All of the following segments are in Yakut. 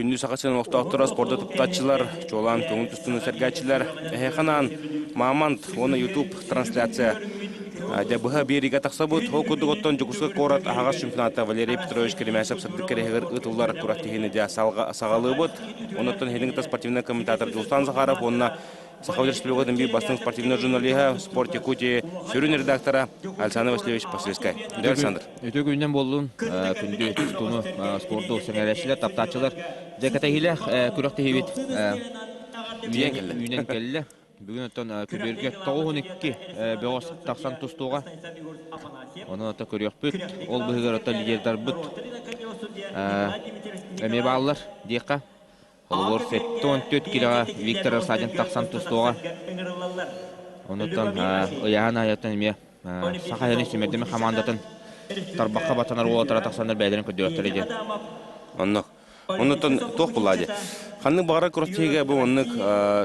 Күндү Саха сирин олохтоохторо, спорду туттааччылар, чуолаан көҥүл тустууну сэргээччилэр, эһиэхэ анаан Мамонт уонна YouTube трансляция дьэ быһа биэриигэ тахсабыт. Ол курдук оттон Дьокуускай куорат аһаҕас чемпионата Валерий Петрович Керемясов сырдык кэрэһигэр ыытыллар күрэхтэһиини дьэ саҕалыыбыт. Оннуттан иһитин кытта спортивнай комментатор Дьулустан Захаров уонна Саха Республикатын биир бастыҥ спортивнай журналиһа, Спорт Якутии сүрүн редактора Александр Васильевич Посельскай. Александр. Үтүө күнүнэн буоллун, күндү тустууну, спорду сэҥээрээччилэр, таптааччылар. Дьэ, кэтэһиилээх күрэхтэһиибит үүнэн кэллэ. Бүгүн оттон көбүөргэ 92 бөҕөс тахсан тустууга. Ону ото көрүөхпүт. Ол быһыгар оттон лидердарбыт эмиэ бааллар диэххэ. Холобур, 74 килоҕа Виктор Рассадин тахсан тустуоҕа. Онуттан ыйааһын аайыттан эмиэ Саха сирин сүүмэрдэммит хамаандатын тарбахха баттанар уолаттара тахсаннар бэйэлэрин көрдөрүөхтэрэ диэн. Оннук. Оннуттан туох буллаа дии. Ханнык баҕарар күрэхтэһиигэ бу оннук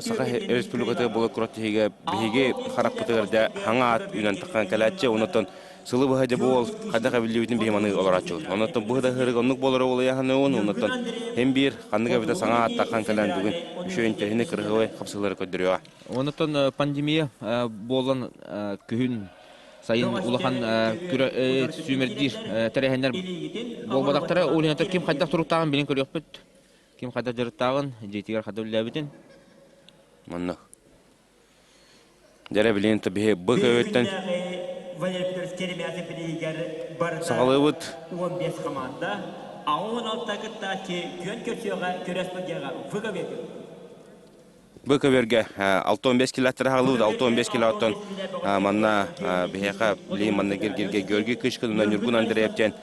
Саха Республикатыгар буолар күрэхтэһиигэ биһиги харахпытыгар дьэ хаҥа аат үүнэн таххан кэлээччи. Оннуттан Сылы быһа дьэ бу уол хайдах эбиллибитин биһи маны олорооччубут. Оннуттан бу да ыһырык оннук буолара уолуйаһыныгын, оннуттан һин биир ханнык эбитэ саҥа ааттааххан кэлэн бүгүн үчүгэй интэриэһинэй кырыһыбай хапсыһыылары көрдөрүөҕэ. Оннуттан пандемия буолан күһүн сайын улахан сүүмэрдиир тэрээһиннэр буолбатахтара. Ол иһин ким хайдах туруктааҕын билин көрүөхпүт. Ким хайдах дьарыктааҕын, дьиэтигэр хайдах үлэлээбитин. Маннык. Дьэрэ билигин биһи бу көбүттэн саҕалыыбыт. 15 хамаанда, 16 кыттааччы күөн көрсүөҕэ күрэс сылдьыаҕа выговетин. Бу көбүөргэ 65 километр хаалыбыт, 65 килоттон манна биһиэхэ билигин манна киргиргэ Георгий Кычкин уонна Ньургун Андреев диэн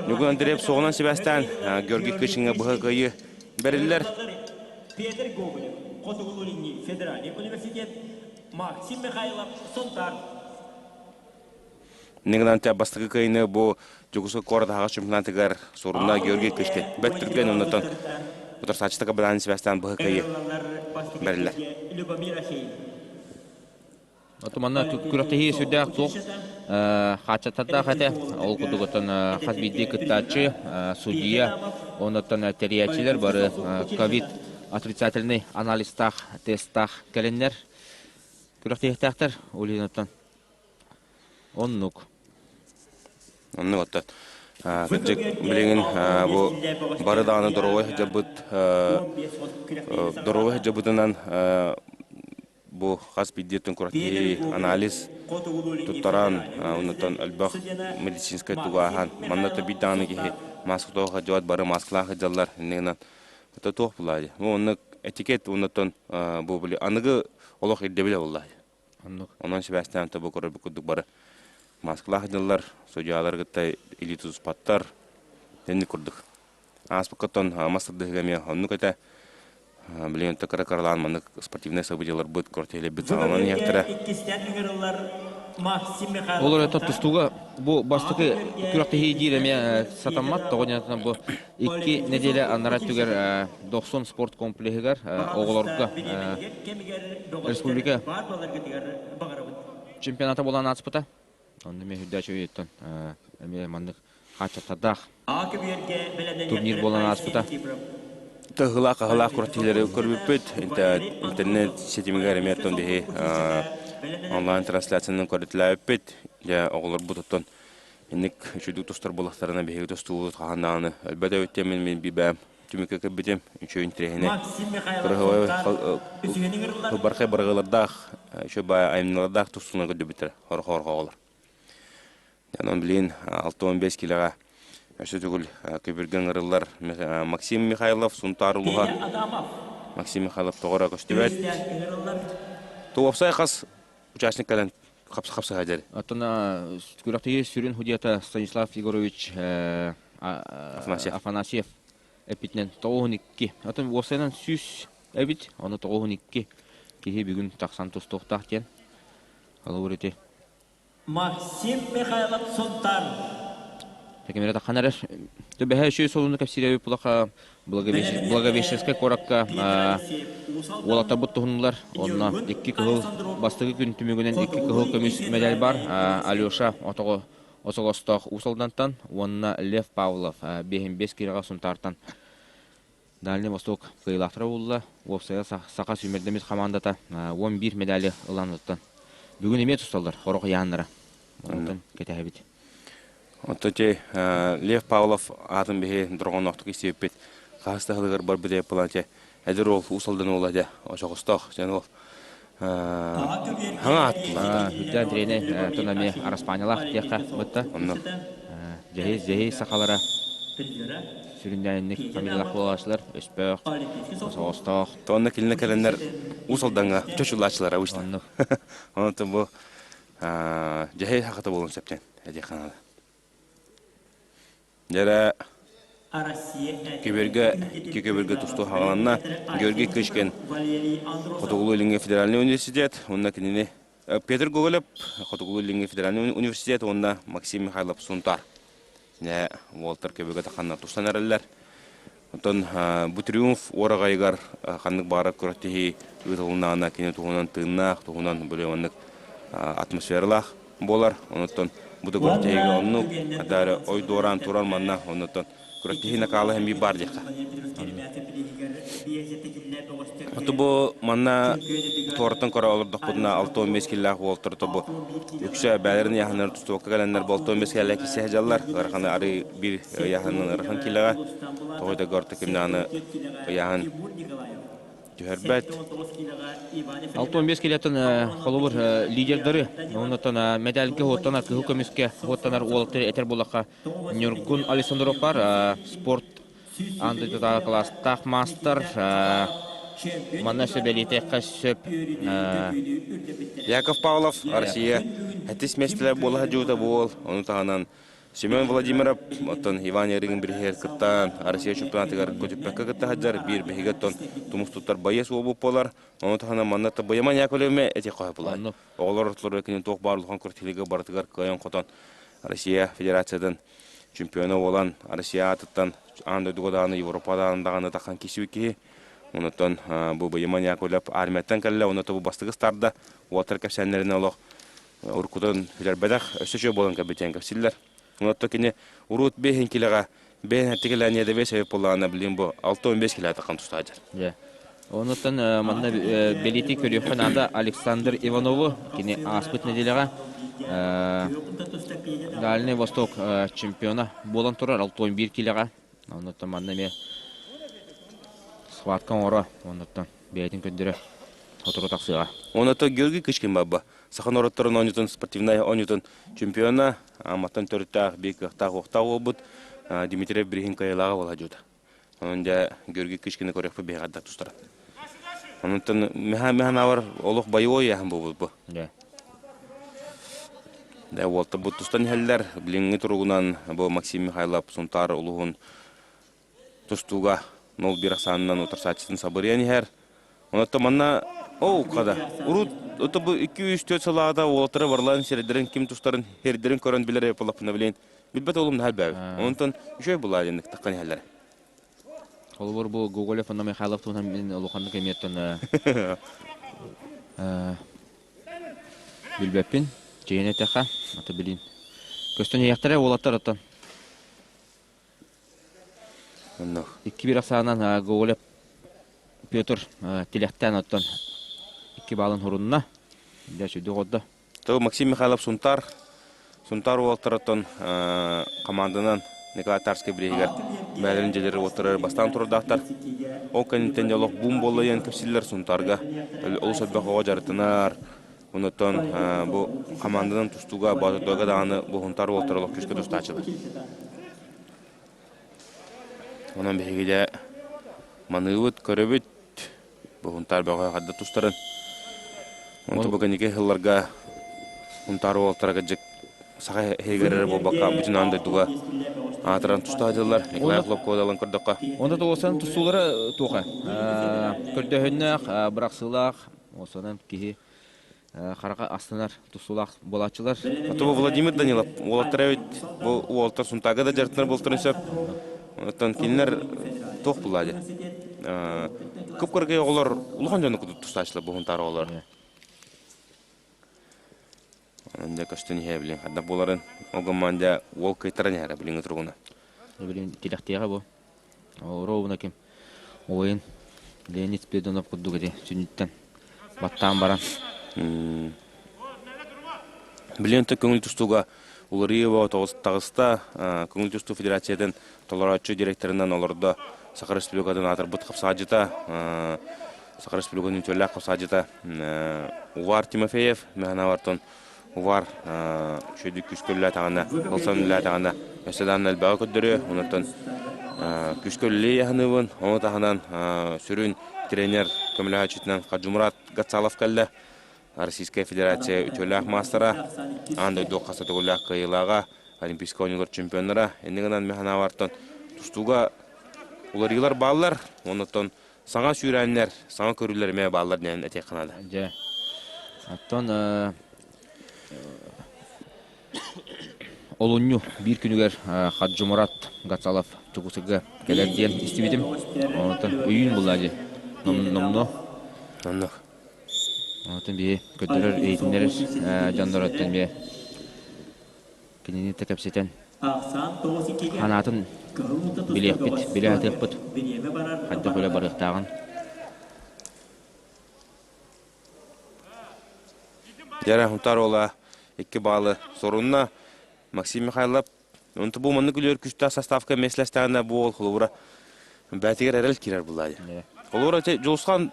Ньургун Андреев суоҕунан сибээстээн Георгий Кычкиҥҥа быһа кыайыы бэриллэр. Петр Гоголев, Хотугулуу-Илиҥҥи федеральнай университет, Максим Михайлов, Сунтаар. Нигнанте бастакы кыайыны бу Дьокуускай куорат аһаҕас чемпионатыгар суруна Георгий Кычкин бэрт түргэн оннотон утарсааччытыга быдаан сибээстээн быһа кыайыы бэриллэр. Любомир Ахеев. Оту манна күрэхтэһии сүрдээх туох хааччахтардаах этэ. Ол курдук оттон хас биирдии кыттааччы, судьуйа, оннуттан тэрийээччилэр бары ковид отрицательный анализтаах, тесттаах кэлиннэр күрэхтэһиэхтээхтэр. Ол иһин оттон оннук. Оннук оттон кырдьык билигин бу бары даҕаны доруобай сылдьарбыт доруобай сылдьарбытынан бу хас биирдииттэн кураттыы анализ туттаран оннуттан элбэх медицинскэй тугааһан манна да биир даҕаны киһи мааска тоҕо сылдьыбат бары мааскалаах сылдьаллар иннигинэн это туох булаа дии бу оннук этикет оннуттан бу били аныгы олох ирдэбилэ буолла Оннук. Онон сибээстээн тобу көрөрбүт курдук бары мааскалаах сылдьаллар, судьуйалар кытта илии тутуспаттар инник курдук. Ааспыккаттан мас тардыһыга эмиэ оннук этэ. Билигин кыра кыралаан маннык спортивнай событиеларбыт, күрэхтэһиилэрбит саҕаланан иһиэхтэрэ. Ол эрэ тустууга бу бастакы күрэхтэһии диир эмиэ сатаммат. Тоҕо диэн бу икки нэдиэлэ анараа өттүгэр Дохсун спорт комплеһыгар оҕолорго республика чемпионата буолан ааспыта. Онно эмиэ үрдээчи үйэттэн эмиэ маннык хааччахтардаах турнир буолан ааспыта. Тыһылаах аһылаах күрэхтэһиилэри көрбүппүт. Интернет ситимигэр эмиэ оттон биһи онлайн трансляциянан көрүтэлээбиппит. Дьэ оҕолорбут оттон инник үчүгдүк тустар буоллахтарына биһиги тустуубут хаһан даҕаны өлбөт эбит диэммин мин бэйэм түмүккэ кэлбитим. Үчүгэй интэриэһинэй кырыһыбай бырагыалардаах үчүгэй баай айымньылардаах тустууну көрдөрбүттэрэ хорохо оҕолор. Онон билигин 65 килоҕа өссө төгүл көбүргэ ыҥырыллар Максим Михайлов Сунтаар улууһа Максим Михайлов тоҕо эрэ көстүбэт. Уопсай хас участник кэлэн хапсыһа дьэр. Оттон күрэхтэһии сүрүн судьуйата Станислав Егорович Афанасьев. Афанасьев эппитинэн 92. Оттон уопсайынан 100 эбит, ону 92 киһи бүгүн тахсан тустуохтаах диэн. Холобур ити Максим Михайлов Сунтар. Кэмэрэ таххан эрэр. Төбөһө үчүгэй солуну кэпсиирэбит булаха Благовещенскай куоракка уолаттарбыт туһуннулар. Онно икки кыһыл бастакы күн түмүгүнэн икки кыһыл көмүс медаль бар. Алеша Отоҕо Осолостоох Уус Алдантан уонна Лев Павлов 55 киилэҕэ Сунтаартан. Дальний Восток кыайыылаахтара буолла. Уопсайа саха сүүмэрдэммит хамаандата 11 медали ылан оттон. Бүгүн эмиэ тусталлар хорох ыйааннара. Онтон кэтэһэбит. Оттон ти Лев Павлов аатын биһи дорҕоноохтук истибиппит. Хаһыс да сылыгар барбыт эппылан те эдэр уол Уус-Алдан уола дьэ очоҕостоох дьэн уол хаҥа аттылар. Үрдээн тренер тон эмиэ араспаанньалаах диэххэ бытта. Онно. Дьэһи дьэһи сахалара сүрүннээнник фамилиялаах буолааччылар Өспөөх, Соҕостоох. Онно кинилэр кэлэннэр Уус Алдаҥҥа чочулааччылара обычно. Оннук. Онон бу дьэһи хахата буолуон сөптен этиэххэ наада. Дьэрэ Көбүөргэ икки көбүөргэ тустуу хаҕаланна. Георгий Кычкин Хотугулуу-Илиҥҥи федеральнай университет уонна кинини Петр Гоголев Хотугулуу-Илиҥҥи федеральнай университет уонна Максим Михайлов Сунтаар. Нэ уолтар көбүгэ таханна тустан эрэллэр. Оттон бу триумф уораҕайыгар ханнык баҕарар күрэхтэһии ыытылыннаҕына кини туһунан тыыннаах, туһунан били маннык атмосфералаах буолар. Онуттан бу да күрэхтэһиигэ оннук хадары ой дуораан турар манна онуттан күрэхтэһии накаала эмиэ баар диэххэ. Оту бу манна туораттан көрө олордохпутуна 65 киллээх уолтар тобу үксэ бээлэрин яһаннар тустуокка кэлэннэр бу 65 кэллэ кисе дьаллар ыараханы ары биир ыйааһынын ыарахан килэҕэ тоҕой да горто кимнааны ыйааһын түһэрбэт. 65 килеттан холобур лидердары оннотон медальга хуоттанар кыһыл көмүскэ хуоттанар уолаттары этэр буоллахха Ньургун Александров бар спорт аан дойдутааҕы кылаастаах маастар манна сөбэлиэтэххэ сөп Яков Павлов Россия хэтис миэстэлэр буола сылдьыбыта буол ону таһынан Семен Владимиров оттон Иван Ярыгин бириһиэр кыттан Россия чемпионатыгар көтүппэккэ кытта сылдьар биир биһиги оттон тумус туттар байыас уолбут буолар ону таһынан манна Табыйаман Яковлевме эти хоһопулар оҕолор ортолоругар кини туох баар улахан күрэхтэһиигэ барытыгар кыайан-хотон Россия Федерациятын чемпиона буолан Россия аатыттан аан дойдуга даҕаны Европа даҕаны даҕаны тахан киирсибит киһи. Онуттан бу Быйыман Яковлев армияттан кэллэ, онно бу бастакы старда уолаттар кэпсээннэринэн олох уруккутун билэрбэтэх, өссө үчүгэй буолан кэлбит кэпсииллэр. Онуттан кини урут бэһин килэҕэ бэйэн эттикэлээн иэдэбэй сэбип буоллаҕына билигин бу 65 килэ таххан тустаачар. Дьэ. Онуттан манна бэлиэтии көрүөххэ наада Александр Иванову. Кини ааспыт нэдиэлэҕэ Дальний Восток чемпиона буолан турар 61 килэҕэ. Онуттан манна эмиэ схватка оҥоро, онуттан бэйэтин көрдөрө сотору тахсыаҕа. Онуттан Георгий Кычкин бабба саха норуоттарын оонньуутун спортивнай оонньуутун чемпиона, Амматтан төрүттээх биир кыахтаах уохтаах уолбут Дмитрий Брихин кыайыылааҕа буола дьута. Онон дьэ Георгий Кычкины көрүөхпүт биһиэхэ тустара. Онтон меха олох боевой яһан буолбут бу. Дэ уолта бу тустан иһэллэр. Билиҥҥи туругунан бу Максим Михайлов Сунтаар улуһун тустууга 0-1 ахсаанынан утарсааччытын сабырыйан иһэр. Онон манна оу хада урут ото бу 2-3-4 сылаада уолаттары барлаан сирэйдэрин ким тустарын хердерин көрөн билэр эппалаппына билин билбэт олум наһаа элбээбит. Онтон үчүгэй булаа диэн таххан иһэллэр. Холобур бу Гоголев уонна Михайлов туһунан мин улаханнык эмиэттэн билбэппин. Чэйин этэхэ, ата билин. Көстөн иһиэхтэрэ уолаттар оттон. Икки бир ахсаанан Гоголев Петр тилэхтээн оттон икки баалын хорунна. Дьэ, сүдү оҕордо. То Максим Михайлов Сунтар, Сунтар уолаттарыттан команданан Николай Тарский бирииһигэр бэйэлэрин дьиэлэрин уоттарар бастаан турардаахтар. Ол кэнниттэн олох бум буолла диэн кэпсииллэр Сунтарга. Олус элбэх оҕо дьарыктанар. Онуттан бу команданан тустууга, Боотурдууга даҕаны бу Сунтар уолаттара олох күүскэ тустааччылар. Онон биһиги дьэ маныыбыт, көрөбүт. Бу Һунтаар бөҕө хадда тустарын. Онто бу кэнники сылларга Һунтаар уолаттара кырдьык саха иһигэр эрэ буолбакка бүтүн аан дойдуга аатыран туста сылдьаллар. Николай Хлопковы көрдөххө. Онто тоҕусан тустуулара туоха. Көрдөһүннээх, бырахсыылаах, осонон киһи хараха астынар тустуулаах буолааччылар. Ото бу Владимир Данилов уолаттар эбит бу уолаттар Сунтаарга да дьарыктанар буолтарын сөп. Оттон кинилэр туох буллаа дии. Кып-кыракый оҕолор улахан дьону курдук тустааччылар бу Сунтаар оҕолоро. Онон дьэ көстөн иһэ билин хадда буоларын ол гымман дьэ уол кыйтаран иһэрэ билиҥҥи туругуна. Билин тилэхтиэҕэ бу. Оруобуна ким? Ойын Леонид Спиридонов курдук ити сүнньүттэн баттаан баран. Билигин көҥүл тустууга уларыйыы таҕыста. Көҥүл тустуу федерациятын толорооччу директорынан олордо Саха Республикатын аатырбыт хапсаадьыта, Саха Республикатын үтүөлээх хапсаадьыта Увар Тимофеев, Мэхэнавартон Увар үчүгэйдик күүскэ үлэлээтэҕинэ, ылсан үлэлээтэҕинэ, өссө даҕаны элбэҕи көрдөрүө. Онтон күүскэ үлэлии аһыныыбын. Ону таһынан сүрүн тренер көмөлөһөөччүтүнэн Хаджимурат Гацалов кэллэ. Российскай Федерация үтүөлээх маастара, аан дойду хас да төгүллээх кыайыылааҕа, Олимпийскай оонньуулар чемпионнара. Инньэ гынан мин санаабар, тустууга уларыйыылар бааллар, оннуттан саҥа сүүрээннэр, саҥа көрүүлэр эмиэ бааллар диэн этиэххэ наада. Дьэ, оттон олунньу биир күнүгэр Хаджимурат Гацалов Чукусыга кэлэр диэн истибитим. Онтон өйүүн булла дии. Номно. Оннук. Онтон биһи көрдөрөр, иһитиннэрэр дьоннороттон бие кинини да кэпсэтэн ханаатын билиэхпит, билэ сатыахпыт, хайдах үлэ барыахтааҕын. Дьэрэ Хунтаар уола икки баалы сорунна. Максим Михайлов онто бу маннык үлүөр күстээх составка миэстэлэстэҕинэ бу уол холобура бээтигэр эрэл киирэр буллаа дии. Холобура Дьулусхан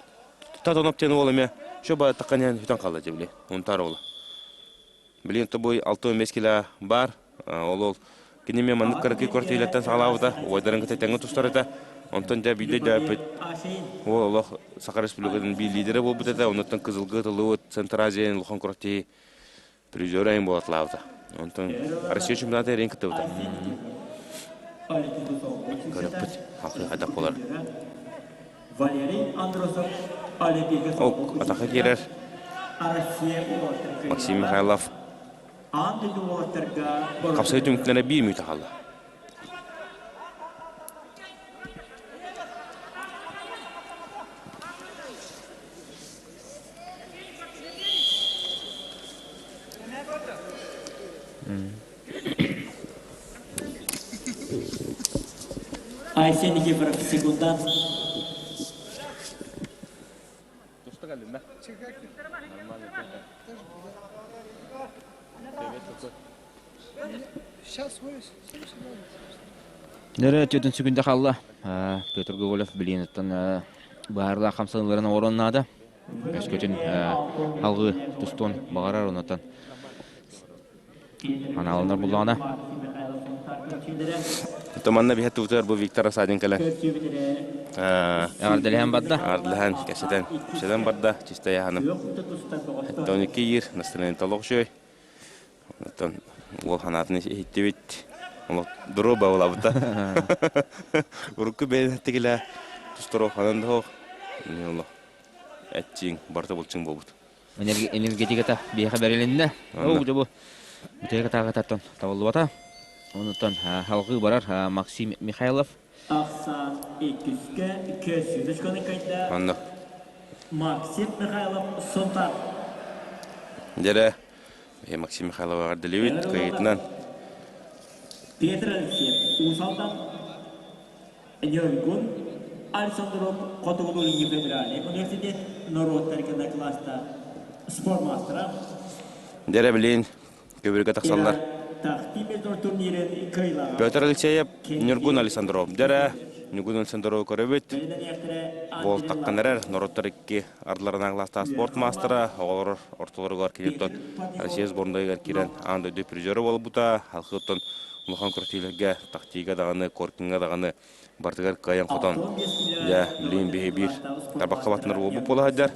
Татонов диэн уол эмиэ шо бааттахха диэн бүтэн хаалла дии били Хунтаар уола. Билигин тобой 65 кило бар. Ол ол кини эмиэ маннык кыракый квартираттан саҕалаабыта, убайдарын кытта тэҥҥэ тустар этэ. Онтон дьэ биирдэ дьээппит уол олох Саха Республикатын биир лидерэ буолбут этэ. Оннуттан Кызылгы тыллыбыт Центр Азия улахан квартира призера эҥин буолатлаабыта. Онтон Россия чемпионата эрин кыттыбыта. Көрөппүт, халқы хайдах болар. Ол атаха киирэр Максим Михайлов хапсай түмүктэнэ биир мүнүүтэ хаалла. Айсен Никифоров секундант. Нөрө төтөн сүгүндэ хаалла. Петр Гоголев билиниттэн быһаарылаах хамсаныыларын оҥорон наада. Өскөтүн алгыы тустуон баҕарар онотон Анааланар буллаҕына. Манна биһэ туутугар бу Виктор Асадин кэлэн Эҕэрдэлэһэн барда. Эҕэрдэлэһэн кэпсэтэн кэпсэтэн барда чистай аһаным. 12 иир настроение толох үчүгэй. Оттон уол ханаатын иһиттибит. Олох дроба булабыта. Урукку бэйэтигилэ тустарох ханан да хоох. Олох этчиҥ барыта булчуҥ буолбут. Энергетиката биһиэхэ бэрилиннэ. Ол дьэ бу бүтэһик атаакататтан табыллыбата. Онуттан халҕыы барар Максим Михайлов. Ахсаан иккискэ көсүүнүсканы кайда. Онно. Максим Михайлов Сунтар. Дьэрэ, Максим Михайлов эҕэрдэлиибит кыайыытынан. Петр Алексеев Уус-Алдан Ньургун Александров Хотугулуу-Илиҥҥи федеральнай университет норуоттарга кылаастаах спорт маастара. Дьэрэ билин көбүргэ тахсаллар. Петр Алексеев, Ньургун Александров. Дьэрэ, Ньургун Александров көрөбүт. Буол таххан эрэр норуоттар икки ардыларынан кылаастаах спорт маастара, оҕолор ортолоругар кириттон Россия сборнайыгар киирэн аан дойду призера буолбута. Халкыттан улахан күрэхтэһиилэргэ тактика даҕаны, коркиҥҥа даҕаны барытыгар кыайан-хотон дьэ билигин биһи биир табахха батынар буолбут буола сылдьар.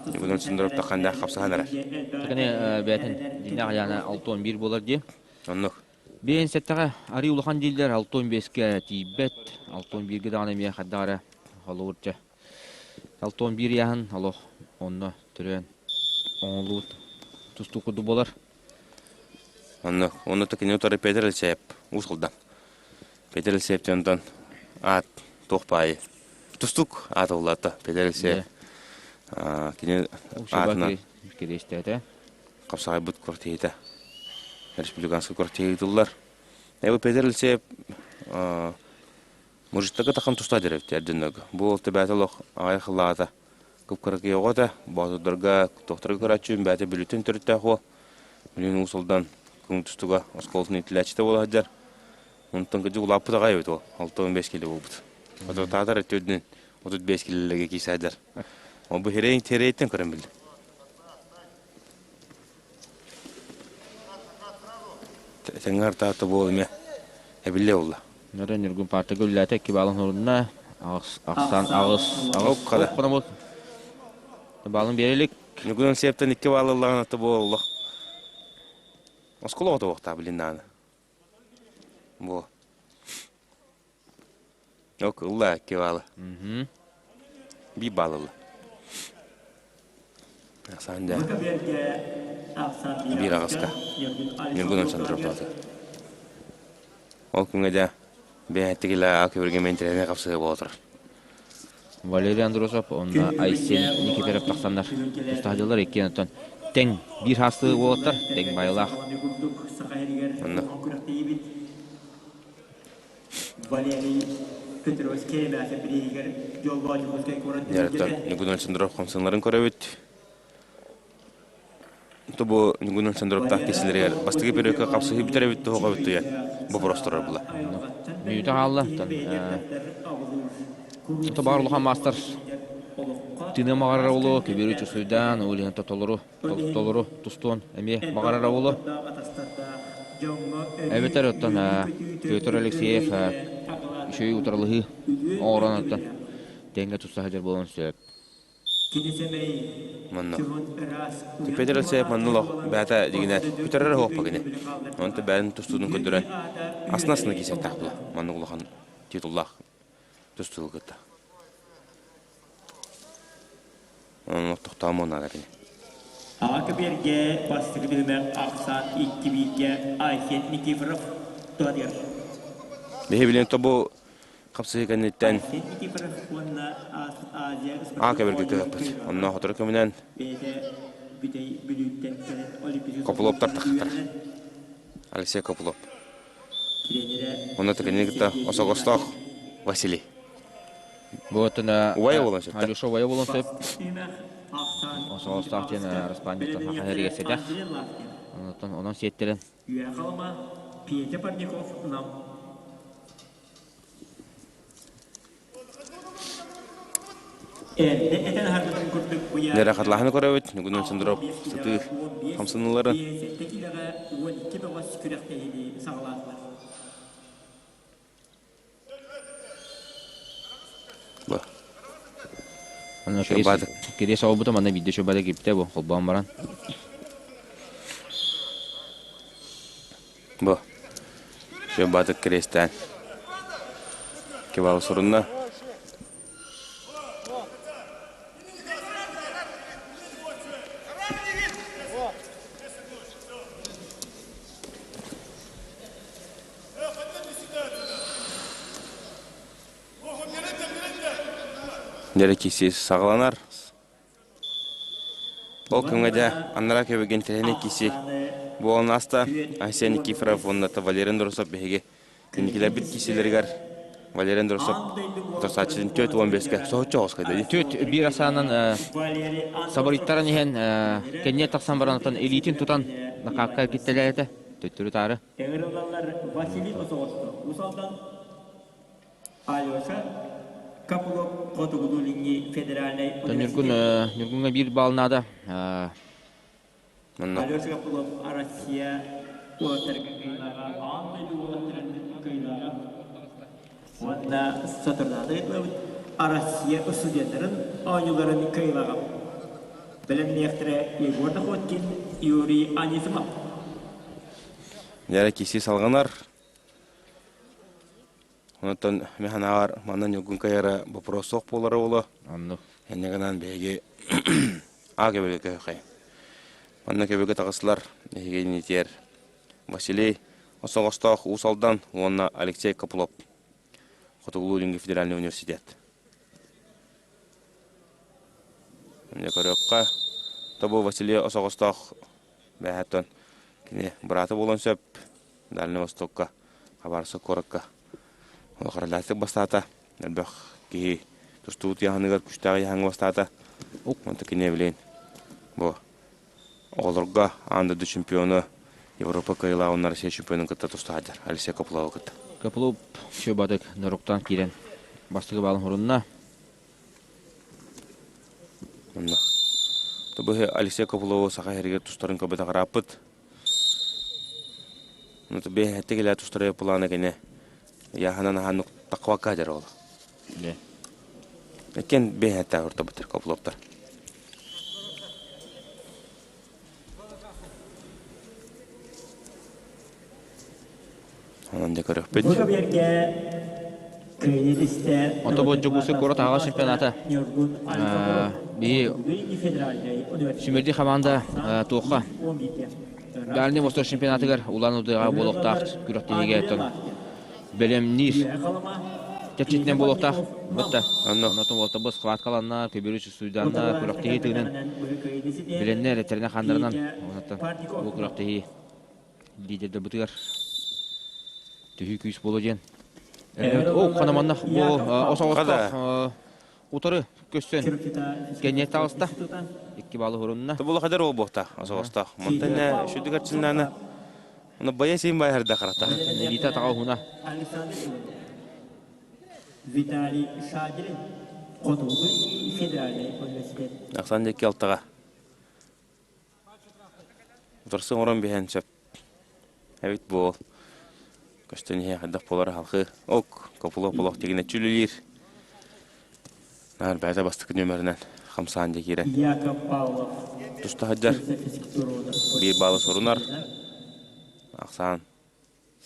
Бүгүн Сундаровта ханна хапсаһан эрэр. Кини бэйэтин дьиҥнээх айаана 61 буолар дии. Оннук. Биэн сэттэҕэ арыы улахан дииллэр 65-кэ тиийбэт. 61-гэ даҕаны эмиэ хайдах эрэ холобурча 61 ыйааһын олох онно төрөөн оҥолуут тустуу курдук буолар. Онно онно кини утары Петр Алексеев уус кылдан. Петр Алексеев онтон аат туох баайы тустук аат уллаата Петр Алексеев кини аатынан кириэстээтэ. Хапсаҕайбыт квартирата республиканскай квартира ыытыллар. Бу Петр Алексеев. Мужиктарга тахан туста деревти эрдиннерге. Бу ол бэйэтэ олох аҕай хылаата. Кып-кыракый оҕо этэ. Боотурдарга, тохторго көрөөччүм бэйэтэ бүлүтүн төрүттээх уол. Билигин Уус Алдан көҥүл тустууга оскуолатын иитиллээччитэ буола сылдьар. Онтон кырдьык улааппыт аҕай эбит уол. 65 кило буолбут. Отутаатар өттүнэн 35 килолэргэ киирсэ сылдьар. Ол бу хирэйин тирэйиттэн көрөн биллим. Тэҥҥэ артаата буол эмиэ эбиллиэ буолла. Нөрө Ньургун партага үллээтэ икки баалын хорунна. Аҕыс, ахсан, аҕыс, аҕыс. Хара. Хонобут. Баалын биэрэ илик. Ньургун сиэптэн икки баал ыллаҕын ата буолла. Оскуола оҕото буохтаа билин нааны. Бу. Ок, ылла икки баалы. Биир баал ылла. Ахсаан дьэ. Биир аҕыска. Ньургун Александров тоҕото. Ол күҥҥэ дьэ бэйэттигилэ көбүргэ мэнтэлэнэ хапсыга буола турар. Валерий Андросов уонна Айсен Никифоров тахсаннар тустаһдылар иккиэн оттон тэҥ биир хаастыы уолаттар тэҥ байылаах. Онно. Валерий Петрович Керемясов бирииһигэр Дьоллоох Дьокуускай куорат Дьарыктан түһүлгэтэ Ньургун Александров хамсаныыларын көрөбүт. Бу Ньургун Александровтаах киһилэригэр бастакы периодка хапсыһыы бүтэрэбит туһуга бүттүгэр боппуруостар була. Мүнүүтэ хаалла. Тобаар улахан маастар тыына маҕарар олу, көбүөрү чусуйдаан, ол иһин толору толору тустуон эмиэ баҕарар олу. Эбэтэр оттон Петр Алексеев үчүгэй утарылыһыы оҥорон оттон тэҥҥэ туста сылдьар буолуон сөп. Манна Петр Алексеев манна олох бэйэтэ дьиҥинэ бүтэрэр оһуохпа кини. Онто бэйэтин тустуутун көрдөрөн астына-астына киирсиэхтээх буолар. Маннык улахан титуллаах тустууга кытта. Онон тохтоомуон наада кини. Аҕа көбүөргэ бастакы түһүмэх ахсаан икки бииргэ Айсен Никифоров туһатыгар. Биһи билин тобу хапсыһыы кэнниттэн А көбүргэ көһөппүт. Онно сотору кэминэн Копыловтар тахтар. Алексей Копылов. Онно кинини кытта Осогостоох Василий. Буотуна Убайа буолан сөп. Алеша убайа буолан сөп. Осогостоох диэн араспаанньыттан саха сиригэр сэтэх. Онон онон сиэттэрэн Үөһэ Петя Парников Нам. Эрдэ этэн аһарбытын курдук Нера хатылаһаны көрөбүт, Ньугунун Сындыров сытыы хамсаныылары. 57 килэҕэ 12 бөҕөс күрэхтэһиини саҕалаатылар. Аны кириэс оҕобута манна биирдэ шөбада киирбитэ бу холбоон баран. Бу Шөбатык кириэстээн кебабы сурунна. Дьэ киси саҕаланар. Ол күҥҥэ дьэ анараа көбүгүн тэһини киси буолан ааста. Айсен Никифоров уонна Валерий Андросов биһиги инникилэрбит кисилэригэр Валерий Андросов утарсааччытын 45-ке соһуччу оҕус кайда. Түөрт биир асаанан сабарыйтаран иһэн кэнниэ тахсан баран илиитин тутан накаакка киттэлээтэ төттөрү-таары. Ыҥырыллаллар Василий Осоҕосто Уус Алдан, Алеша Копылов Хотугулуу-Илиҥҥи федеральнай Ньургун университет. Ньургуҥҥа биир баал наада. Манна Алеша Копылов Россия уолаттарга кыайыылааҕа, аан дойду уолаттарын кыайыылааҕа уонна соторутааҕыта ыытыллыбыт Россия студеннарын оонньууларын кыайыылааҕа. Бэлэмниэхтэрэ Егор Находкин, Юрий Анисимов. Дьэ киси салҕанар. Онтон мин санаабар манна Ньургун кыайара вопрос суох буолара буолуо. Оннук. Инньэ гынан биһиги А көбүгэ көһөхэй. Манна көбүгэ таҕыстылар эһиги иннитиэр Василий Осоҕостоох Уус Алдан уонна Алексей Копылов Хотугулуу-Илиҥҥи федеральный университет. Эмне көрүөххэ, тобу Василий Осоҕостоох бэһэттэн кини быраата буолуон сөп. Дальнай Востокка, Хабаровск куоракка. Олох бастаата. Элбэх киһи тустуут яһаныгар күштээх яһаҥҥа бастаата. Онто кини билин бу оҕолорго аан дойду чемпиона Европа кыайыылааҕын Россия чемпионун кытта туста сылдьар Алексей Копыловы кытта. Копылов Шөбатык норуктан киирэн бастакы баалын хорунна. Онно. Тобу Алексей Копылову саха сиригэр тустарын көрбөтөх ырааппыт. Ну бэйэһэтте кэлэ тустара плана кene яһанан аһаннык тақвака дер ол. Экен бэйэһэтте ортобутар Копыловтар. Онон да көрөхпүт. Ото бу Дьокуускай куорат аҕа чемпионата биһи Сүмэрди хамаанда туохха Дальний Восток чемпионатыгар Улан-Удэҕа буолуохтаах күрэхтэһиигэ бэлэмниир чэрчитинэн буолуохтаах. Бытта. Оннотон уолтабыс схваткаланна, көбүрү суйданна, күрэхтэһии тыынын билэннэ, элэттэринэ ханнарынан оннотон бу күрэхтэһии лидердэрбытыгар түһүү күүс буолуо диэн. О, ханаманнах бу осоҕостох утары көстөн кэнниэ таҕыста. Икки баалы хурунна. Тобула хадar ол буохта осоҕостох. Монтан шүдүгэр чиннана Оны бая син бай харда харата. Лита таҕа уһуна. Виталий Шадрин, Хотугу федеральнай университет. Ахсан дьэкки алтаҕа. Утарсы оҥорон биһэн сөп. Эбит буол. Көстөн иһэ хайдах буолар халхы. Ок, копуло полох тигинэ чүлүлүүр. Наар бэйэтэ бастакы нүөмэринэн хамсаан дьэ киирэн. Яков Павлов. Туста сылдьар. Биир баалы сурунар. Ахсаан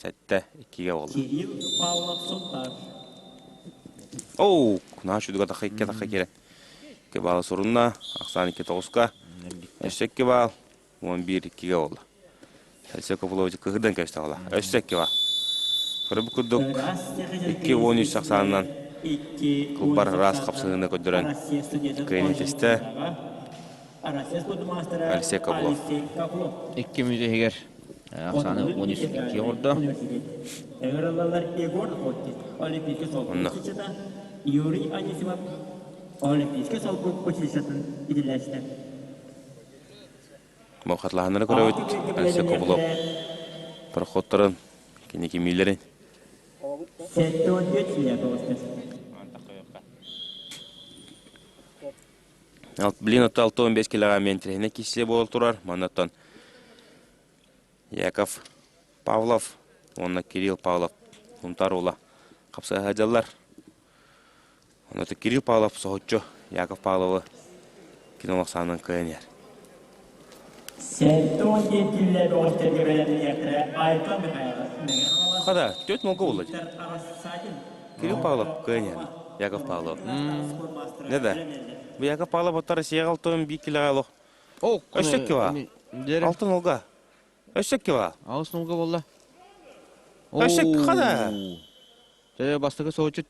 сэттэ иккигэ буолла. Кирилл Павлов Сунтар. Оу, наһаа үчүгэй тахха икки тахха киирэн. Икки баалы сурунна. Ахсаан икки тоҕуска. Өссө икки баал. 11 иккигэ буолла. Алексей Копылович кыһыдан кэбистэ буолла. Өссө икки баал. Көрө бу курдук 2-13 ахсаанынан кылбар ыраас хапсыһыыны көрдөрөн кыайан итистэ. Алексей Копылов. Икки мүнүүтэ иһигэр ахсааны 13 икки оҥордо. Онно. Юрий Анисимов Олимпийскай солбук училищетын идэлээччитэ. Мохатлаһаннары көрөбүт. Алексей Копылов проходтарын, кини кимиилэрин. Блин, отто 65 килоҕа миэнтирэһинэ кисе буола турар. Маннаттан Яков Павлов уонна Кирилл Павлов Сунтаар уола хапсыһа сылдьаллар. Онно Кирилл Павлов соһуччу Яков Павловы кино ахсаанынан кыайан иһэр. Хада, төрт молго буолла дии. Кирилл Павлов кыайан иһэр. Яков Павлов. Не да. Бу Яков Павлов оттор Россияҕа алтын биир килоҕа олох. Өссө кило. Алтын олга. Өссө кило. Аҕыс нолга буолла. Өссө хада. Дьэ, бастакы соһуччу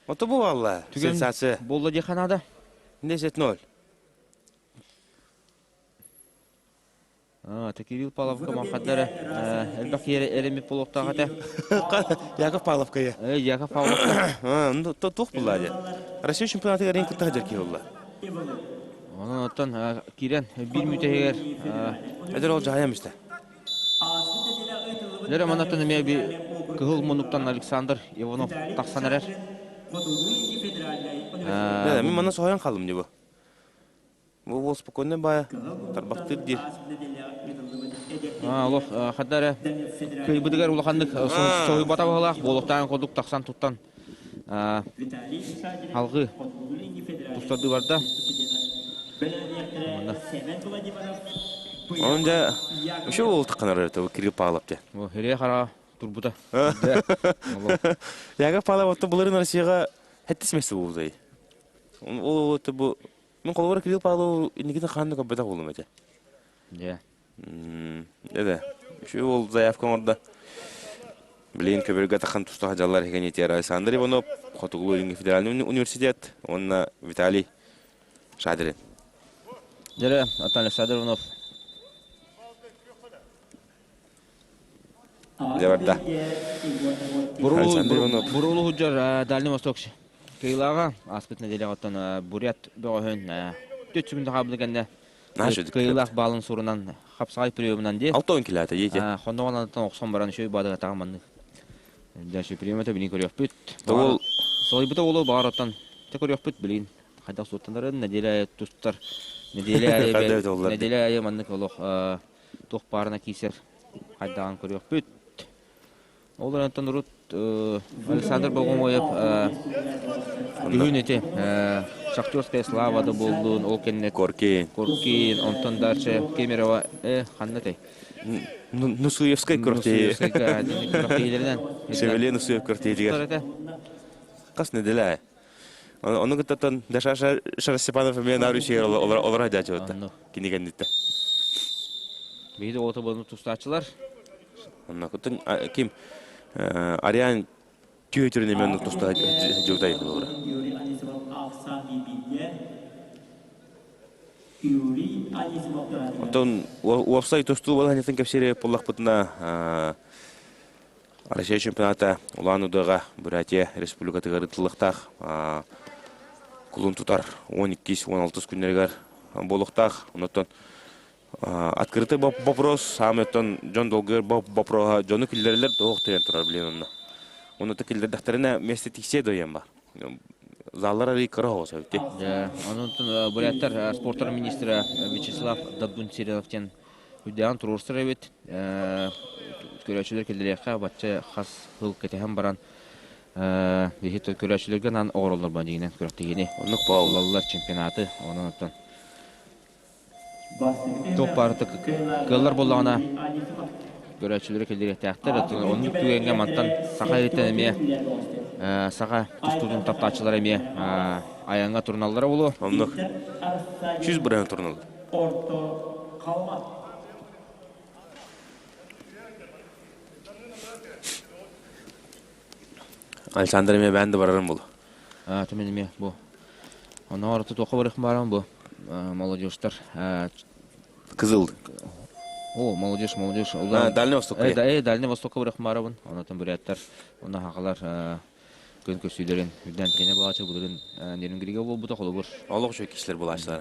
Ото бу буолла. Сенсация. Буолла диэххэ наада. 10-0. А, Кирилл Павловка маххаттара элбэх киһи эрэммит буолуохтаах этэ. Яков Павловка я. Э, Яков Павловка. А, ну то туох булла дии. Россия чемпионатыгар ең кытта сылдьар киһи булла. Онон оттон киирэн биир мүтэһигэр Эдэр ол дьаһайам истэ. Дьэ, манаттан эмиэ кыһыл муннуктан Александр Иванов тахсан эрэр. Да, мин манна соһуйан хааллым дии бу. Бу уол спокойно баайа тарбахтыыр диир. Олох хадда эрэ кыйбытыгар улаханнык соһуйбата баһылаах буолуохтааҕын курдук тахсан туттан алгыы тустардыы барда. Onun дьэ үчүгэй уол тахханар это Кирилл Павлов дьэ. Хирээ хара турбута. Яков Павлов отто былырын Россияга хэттис месте буолбутай. Ол ол бу Мин холобура Кирилл Павлов инникитин хаанны көрбөтөх буолум этэ. Дьэ. Эдэ. Үчүгэй уол заявка оҥордо. Билигин көбүргэ тахан тустаах дьаллар иһигэнитиэр Александр Иванов, Хотугулуу-Илиҥҥи федеральный университет уонна Виталий Шадрин. Дьэ, оттон Александр Иванов. Дьэ барда. Александр Иванов. Буруулу Худжар Дальний Восток Кыйлаға аспыт неделяҕыттан Бурят бөҕөһүн түт сүгүн хаабыны кэннэ кыйылаах баалын сурунан хапсаҕай приемунан дии. Алтон килата дии. Хонноҕон охсон баран үчүгэй баадыга таҕа маннык. Дальше приемата билин көрүөхпүт. Ол Солойбута болу баараттан те көрүөхпүт билин. Хайдах суоттанарын неделя тустар. Неделя айы неделя айы маннык олох туох баарына киисэр хайдаҕын көрүөхпүт. Ол эрэнтэн урут Александр Богомоев бүгүн ити Шахтерская слава да буоллун, ол кэннэ Коркин. Коркин, онтон дальше Кемерово, ханна этэй? Нусуевскай күрэхтэһии. күрэхтэһиилэринэн. Шевеле Нусуев күрэхтэһиитигэр. Хас неделя Ону кыттаттан Даша Шарастепанов эмиэ наар үчүгэр олоро дьаачыбытта. Кини кэнниттэ. Биһиги оҕото буолан тустааччылар. Онно куттан ким Ариан түйөтүрүн эмиэ оннук туста дьыбытай олора. Оттон уопсай тустуу балаһанньатын кэпсиэри буоллахпытына Россия чемпионата Улан-Удэҕэ Бурятия Республикатыгар ыытыллыахтаах кулун тутар 12-16 күннэригэр буолуохтаах. Онтон открытый вопрос, саамай оттон дьон долгуйар боппуруоһа дьону киллэрэллэр туох тойон турар билин онно. Онно киллэрдэхтэринэ месте тиксиэ дойон бар. Заллар арый кыра оҕус эбит. Онон буряттар спорттар министрэ Вячеслав Дабдунциров диэн үрдээн туруорсар эбит. Көрөөччүлэр киллэриэххэ бачча хас сыл кэтэһэн баран биһи көрөөччүлэргэ анаан оҕороллор ба дигинэн күрэхтэһиини Оннук буолаллар. Чемпионаты онон оттон туох баарыта кыаллар буоллаҕына көрөөччүлэри киллэриэхтээхтэр. Оннук түгэҥҥэ мантан саха иһиттэн эмиэ саха тустуутун таптааччылар эмиэ айаҥҥа туруналлара буолуо. Оннук. 100% туруналлар. Александр эмиэ бээн да барарым буолуо. Түмэн эмиэ бу. Онно орто туохха барыах баарым бу. Молодежтар. Кызыл. О, молодежь, молодежь. Дальний Восток. Дальний Востокка барыах баарабын. Онотон буряттар, онно хахалар күн көрсүүлэрин үрдэн тренер булаачы буларын Нерюнгриге буолбута холобур. Олох үчүгэй киһилэр булаачылар.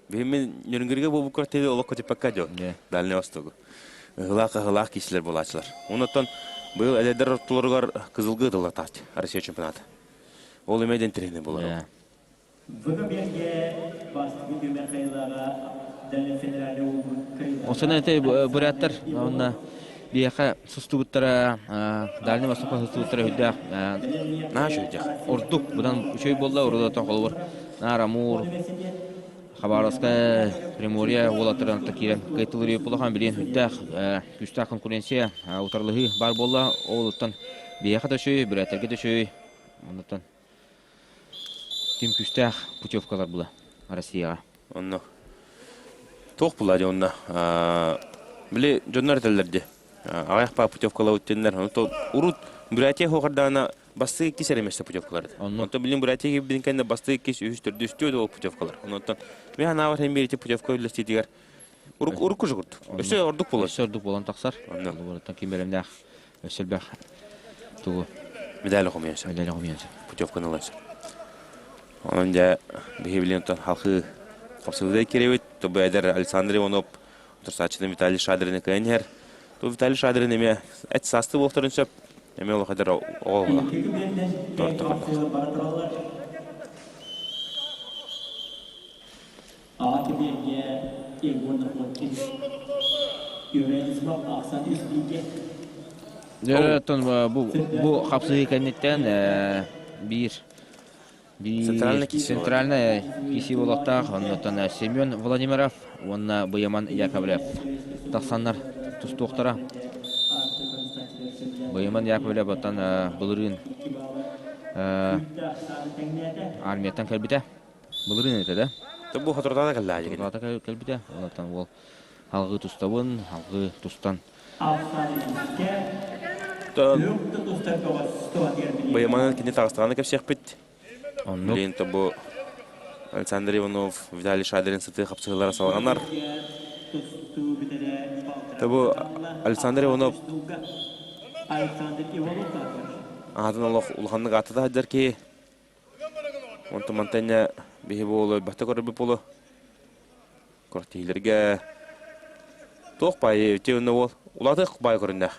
Биһимин Нерюнгриге буолбуккар тири олох көтүппэккэ дьо. Дальний Востоку. Ыһылаах ыһылаах киһилэр булаачылар. Онотон быйыл эдэрдэр ортолоругар Кызылгы ытыллатаат Россия чемпионата. Ол эмэ ден тренер болар. Осона эти буряттар онна биэхэ сустубуттара Дальний Востокка сустубуттара үрдээх Наша үрдээх. Ордук будан үчүгэй буолла урудатан холобур Наар Амур Хабаровская Приморье уолаттарын киирэн кыайтылыр улахан билиэн үрдээх күүстээх конкуренция утарылаһыы баар буолла ол оттон биэхэ да үчүгэй бүрээттэргэ да үчүгэй оннуттан Ким күүстээх путевкалар була Россияҕа? Онно туох була дии онно били дьоннор этэллэр дии аҕыйах паа путевкалабыт диэннэр онто урут Бурятия хуохардаана бастыы иккис эрэ миэстэ путевкалар этэ. Онтон билин Бурятия киирбитин кэннэ бастыы иккис, үһүс, төрдүс, түөрт ол путевкалар. Онтон мин санаабар һин биир ити путевка үллэстиитигэр урукку же курдук. Өссө ордук буолар. Өссө ордук буолан тахсар. Онно ким бэлэмнээх Өссө элбэх тугу? Медали хомуйан Медали хомуйан Путевканы ылан Онон дьэ биһи билин оттон халхыы хапсыбытай кирэбит. Тобу эдэр Александр Иванов утарсааччыны Виталий Шадрины кыайан иһэр. Ту Виталий Шадрин эмиэ эт саасты буолуохтарын сөп. Эмиэ олох эдэр оҕо була. Дьэ, оттон бу бу хапсыһыы кэнниттэн биир биир Центральный киси центральный киси буолуохтаах. Оннуттан Семен Владимиров уонна Быйаман Яковлев тахсаннар тустуохтара. Быйаман Яковлев оттон былырыын армияттан кэлбитэ. Былырыын этэ да? Бу хоторутаата кэллээ. Хоторутаата кэлбитэ. Онтон уол алгыы тустабын, алгыы тустан. Быйаманын кини таҕыстаҕына кэпсиэхпит. Оннук. Билигин бу Александр Иванов, Виталий Шадрин сытыы хапсыһыылара салҕанар. Бу Александр Иванов Аатын олох улаханнык ааттата сылдьар киһи. Онтон мантан биһи буолу элбэхтэ көрөрбүт буолуо. Квартираларга туох баайы ити онно уол улаатыах баай көрүннэх.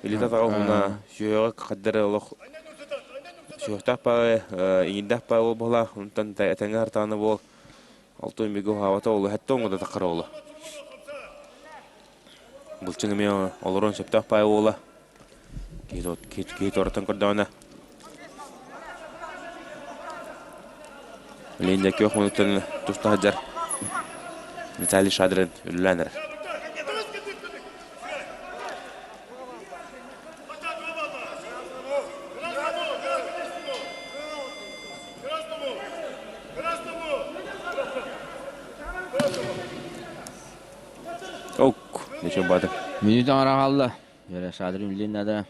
Илиитэ атаҕа уһуна, сүһүөҕэ хаддара олох сүһүөхтээх баайы, иҥирдээх баай уол буолаах, онтон этэҥҥэ хартаана буол алтын бигэ уһаабата уолу хэттэ оҥода таххара уолу. Былчыҥ эмиэ олоруон сөптөөх баай уола. Киһи туораттан көрдөҕүнэ Леня күөх муннуктан туста сылдьар Виталий Шадрин үлэлээн эрэр. Ок, ничего бады. Минут аҥара хаалла. Дьэ, Шадрин үлэлиэн наада.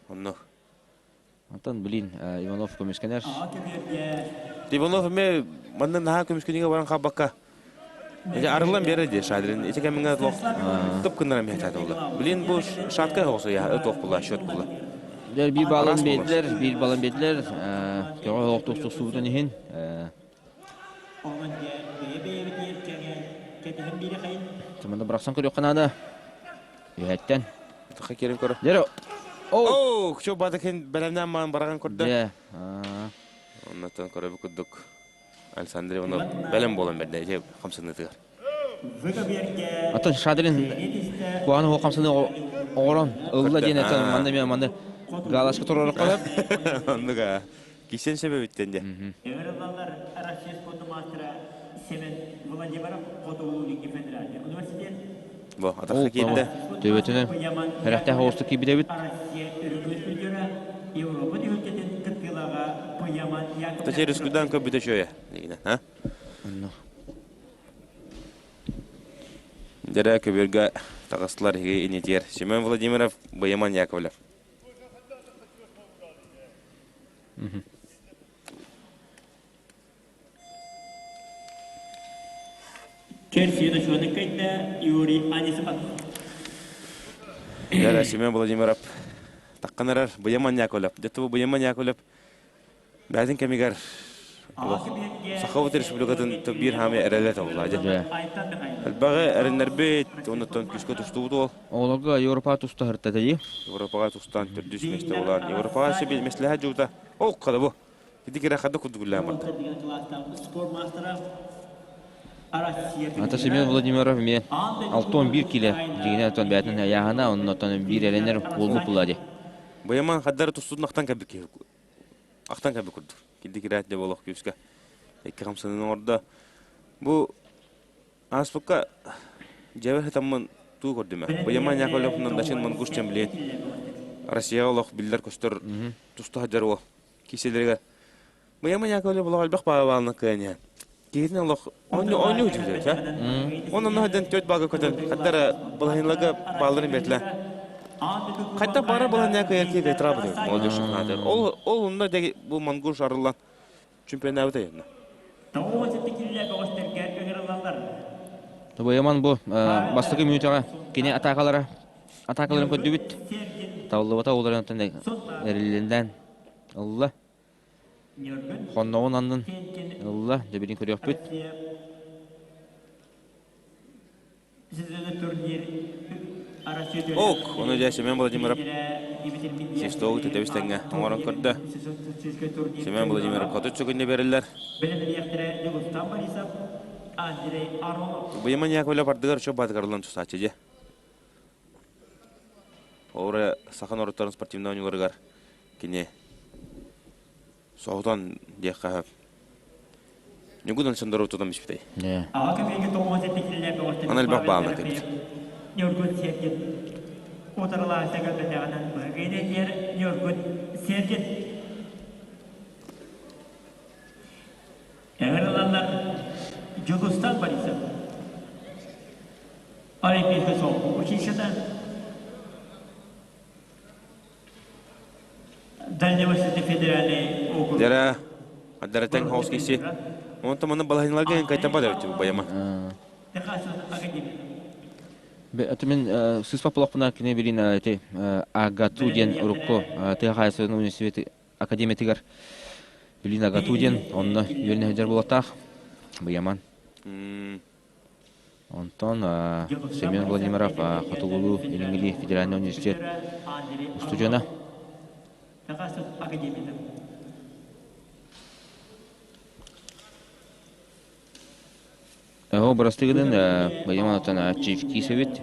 Онно. Антон, блин, Иванов көмүскэнэр. Иванов эмиэ манна наһаа көмүскэнигэ баран хаалбакка Ити арыллан биэрэр дии Шадрин. Ити кэмҥэ лох тып гыннаран биһэтэ буолла. Блин, бу шатка оҕосу я туох була, счет була. Дэр биир балан биэрдилэр, биир балан биэрдилэр. Көҕө олох тустубутун иһин. Чымында бырахсан көрүөххэ наада. Үһэттэн. Тахха киирэн көрө. Дьэ, Оо, чо бадакын бэлэмнээн маан бараҕан көрдө. Оннотон көрөбү курдук Александр Иванов бэлэм буолан бэрдэ ити хамсаныытыгар. Атын Шадрин куһаҕан оһох хамсаныы оҥорон ылла диэн этэн манна эмиэ манна галочка туруорукка Оннук кисен себебиттен де. Ыҥырыллаллар Россия спорт маастара Семен Владимиров Хотугу Илиҥҥи федеральнай университет. Бу атахха киирдэ. Төбөтүнэн эрэхтээх оҕустук киирбит эбит. Россия өрүкүс призера Европа түһүлгэтин кыттыылааҕа Пуйаман Яковлев. Тача рискудан көбүтэ шөйө. Дегенен, а? Онно. Дэрэ көбүөргэ таҕыстылар иһиги инитиэр. Семен Владимиров, Бояман Яковлев. Юрий Анисимов. Дэрэ Семен Владимиров таххан эрэр Бояман Яковлев. Дьэ бу Бояман Яковлев бэйэтин кэмигэр Сахабыт Республикатын биир хаамыы эрэлэ табылла. Элбэҕи эрэннэрбит, оннуттан күүскэ тустубут уол. Оҕолорго Европаҕа туста сырыттата дии. Европаҕа тустан төрдүс миэстэ буолан. Европаҕа себе миэстэлэһэ дьуута. Ол хада бу. Ити кире хада курдук үллээн барда. Ата Семен Владимиров эмиэ 61 киле дьиҥинэн отон бэйэтин айааһына, оннуттан биир эрэнэр буолбут буолла дии. Быйаман хаддары тустуутун ахтан кэлбит киһи ахтан кэлбит курдук. Кирди кирээт дьэ болох күүскэ икки хамсанын оҥордо. Бу ааспыкка дьэбэр хатаммын туу көрдүмэ. Быйаман Яковлевнан Дачин Монгуш чемпион Россияҕа олох биллэр-көстөр туста сылдьар уол киселеригэр Быйаман Яковлев олох элбэх баалаалына кыайан киһитин олох оонньуу оонньуу үтүлэр Онон онно төрт баалга көтөн хаттара балаһынлага баалларын бэртлэ Хайта бара балаһыня кыайар киһи кайтарабыт молодежь шахнатыр. Ол ол онно деги бу монгуш арыллан чемпионабыт айанна. Тобояман бу бастакы мүнүүтэҕэ кини атаакалара атаакаларын көрдүбүт. Табыллыбата олорон эриллиннэн ылла. Хонноҕун аннын ылла, дьэбирин көрүөхпүт. Ок, ону дьэ Семен Владимиров Свистову тэтэбис тэҥҥэ оҥорон көрдө. Семен Владимиров хоту чөкүннэ бериллэр. Быйаман Яковлев ардыгар чөп баатыгарлан тустааччы дьэ. Ол саха норуоттарын спортивнай оонньууларыгар кини соһутан диэххэ сөп. Ньугун Александрову тутан биспитэй. Аны элбэх баалына кэлбит. Ньургун Сергин утарылаһыта көрбөтөҕүнэн быһыгыйны диэр Ньургун Сергин Эҥэр Дьулустан Борисов Олимпийскай солко училищета Дальневосточный федеральный округ. Дьэрэ, Аддаратен хаус киси. Онтон манна балаһынларга кайтаба да баяма. Мин сыыспат буоллахпына кини билин ити АГАТУ диэн урукку тыа хаһаайыстыбатын университет академиятыгар билин АГАТУ диэн онно үөрэнэ сылдьар буолуохтаах. Быйаман. Онтон Семен Владимиров Хотугулуу Илиҥҥи федеральнай университет устудьуона. Оо, бырастыы гынын, Быйаман оттон Чифкис эбит.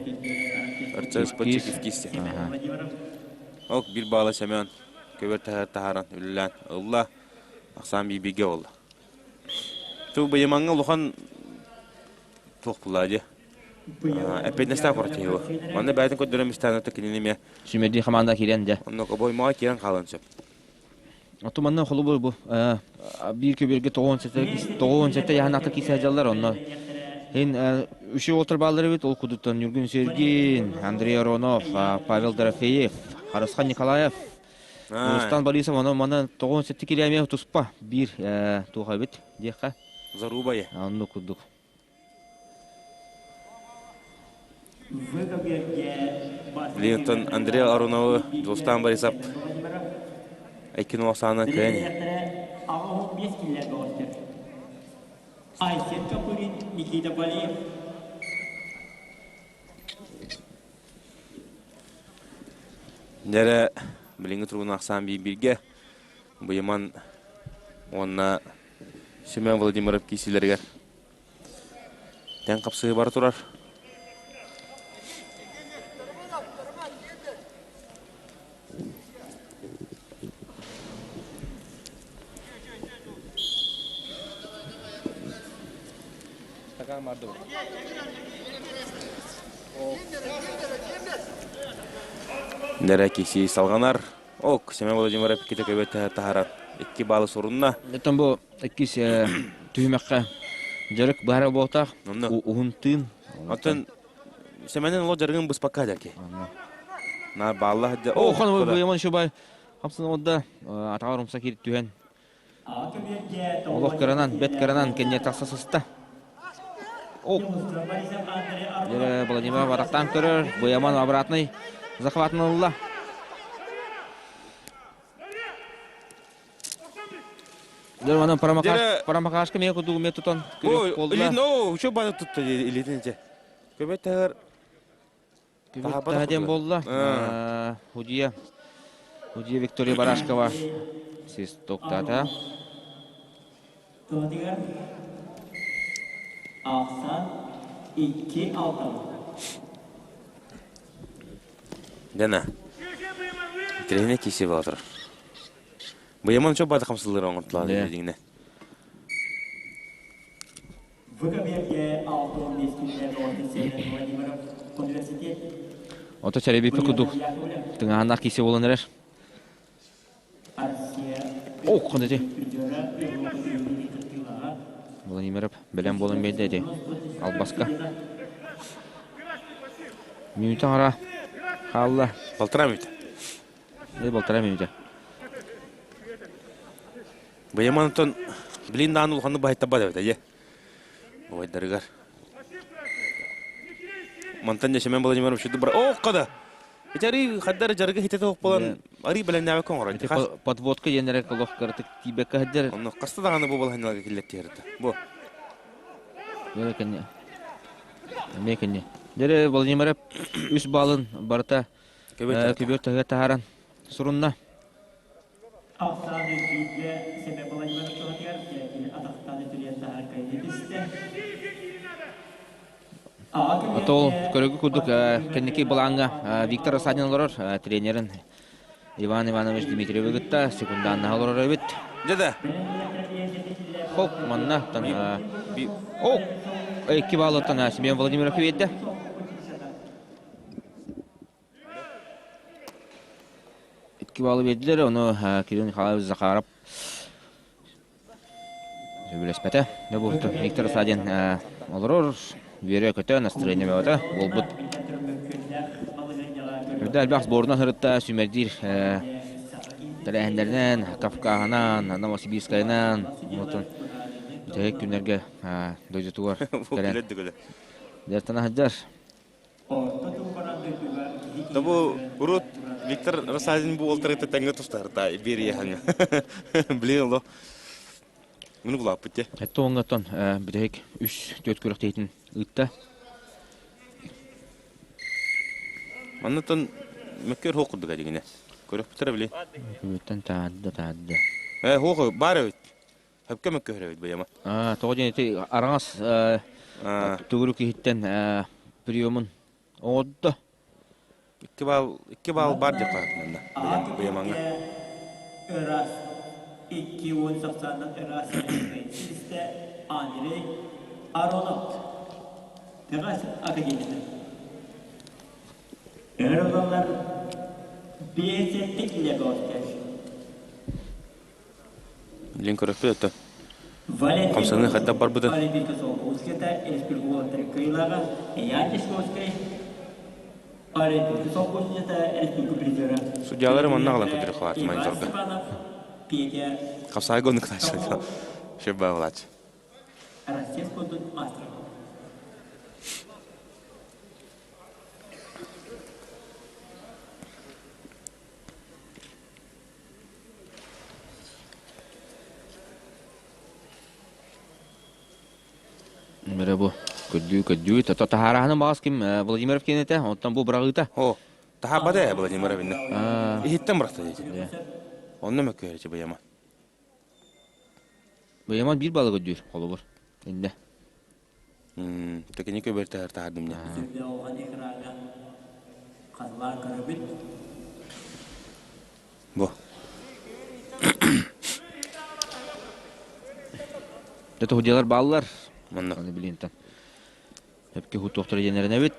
Чифкис. Ок, биир баала Семен көбөр таһааран үлэлээн ылла. Ахсаан биир-бииргэ буолла. Ту Быйамаҥҥа улахан туох буллаа дии. Эппиэтинэстээх куорат киһи бу. Манна бэйэтин көрдөрөн мистааны кинини эмиэ. Сүүмэрдии хамаанда киирэн дьэ. Онно обоймаҕа киирэн хаалан сөп. Оту манна холобур бу биир көбүөргэ 97 яһанаахта киирсэ сылдьаллар онно Ин үчү уолтар бааллар эбит ол кудуттан Ньургун Сергин, Андрей Аронов, Павел Дорофеев, Харысхан Николаев, Рустан Борисов ону манна 97 килэмиэ туспа биир туох эбит диэххэ. Зарубайы. Оннук курдук. Линтон Андрей Аруновы, Дулстан Борисов иккин оксана кыайан Айсен Копырин, Никита Балиев. Дьэрэ билиҥҥи туругун ахсаан биир-бииргэ Быйыман уонна Семен Владимиров киисилэригэр Тэҥ хапсыһыы бара турар. Нэрэ киси салҕанар. Ок, Семен Владимиров иккитэ көбөт таһарар. Икки баалы сурунна. Оттон бу иккис түһүмэххэ дьарык баара буолтаах уһун тыын. Оттон Семенин олох дьарыгын быспакка дьарки. На баалла О, хан быйаман шубай хамсын онда атаҕар умса киир түһэн олох кыранан бэт кыранан кэннэ тахса сыста. О, Владимир барахтаан көрөр, Быйаман обратный захватын ылла. Дьэ, онон парамакашка миэ кудугу миэ тутан күрүк буолла. Илин, оо, учу баны тутта илитин дьэ. Көбөт таһар Көбөт диэн буолла. Худия Худия Виктория Барашкова свистоктата. Туһатыгар ахсан 2-6. Дена. Тренер киси болотор. Быйаман чо бады хамсылыр оңортулар дигине. Ото чэребиппи кудук тыҥаһаннаах кисе буолан эрэр. Ох, хонати. Владимиров бэлэм буолан биэрдэ ити албаска. Мүнүүтэ аҥара хаалла. Полтора мүнүүтэ. Полтора мүнүүтэ. Быйаман оттон билин даан улаханнык баһыйтарбат эбит эйэ. Убайдарыгар. Мантан Семен Владимирович бар. О, када. Ити хаддар жарыгы хите тоқ болан ари билэннээбэ коңорон. Подводка диэннэрэ олох кыратык тиийбэккэ сылдьар. Онно хаста даҕаны бу балаһанньаларга киллэртиһэрдэ. Бу. Дөрө кэннэ. Эмиэ кэннэ. Дөрө Владимиров үс балын барыта көбүөр таһыгар таһааран сурунна. Ахсаан үрдүүргэ Семен Владимиров туһатыгар атахтаан үтүрүйэн таһаарга түстэ. Отол көрөгү курдук кэнники былааҥҥа Виктор Осадин олорор тренерин Иван Иванович Дмитриевы кытта секунданнаһа олорор эбит. Дьэ да. Хоп, манна О, икки баллыттан Семен Владимиров биэрдэ. Икки баллы биэрдилэр, ону Кирилл Николаевич Захаров сөбүлэспэтэ. Дьэ бу Виктор Садин олорор, үөрэ-көтө, настроение бөҕөтө буолбут. Үрдэ элбэх сборунан сырытта сүүмэрдиир тэрээһиннэринэн, Кавкаһынан, Новосибирскайынан, отон бүтэһик күннэргэ дойдутугар кэлэн. Дьэ, сылдьар. Бу урут Виктор Рассадин бу уолтарыта тэҥҥэ тустарта биэриэхаҥа. Блин, оло. Муну булааппыт те. Этте оҥҥаттан бүтэһик үс түөрт күрэхтэһиитин ыытта. Маннаттан мөккөр хуох курдук дигине. Көрөхпүтэрэ били. Күбүттэн таадда таадда. Э хуох баар эбит. Хөпкө мөккөһөр эбит быйама. Аа, тоҕо диэн ити араҥас төгүрүк иһиттэн приемун оҥордо. Икки баал, икки баал бар деп хаһыт манна. Быйамаҥҥа. Ырас 2 10 сахсааннан ырас систе Андрей Аронов. Тыгас Академията. Өр биэсэттик лебостер. Билин көрөппүт өттө. Хамсаныы хайдах барбытын. Судьялары манна аҕалан көтүрү халааччы монитор Хапсаайга оннук кытааччы. Шеф баалааччы. Мөрө бу көрдүү-көрдүү тото таһаараһыны баҕас ким Владимиров киэнэтэ оттон бу быраҕыыта. О, таһаарбата ээ Владимиров инне. Иһиттэн бырахта дии. Онно мөккүөрүчү быйама. Быйаман биир балык көрдүүр холобур. Инне. Тэкини көбөр таһар таһардым дьэ. Бу. Дьэ туһудьалар бааллар. Манна. Аны билинтэн. Өпкө хутуохтара диэнэринэбит.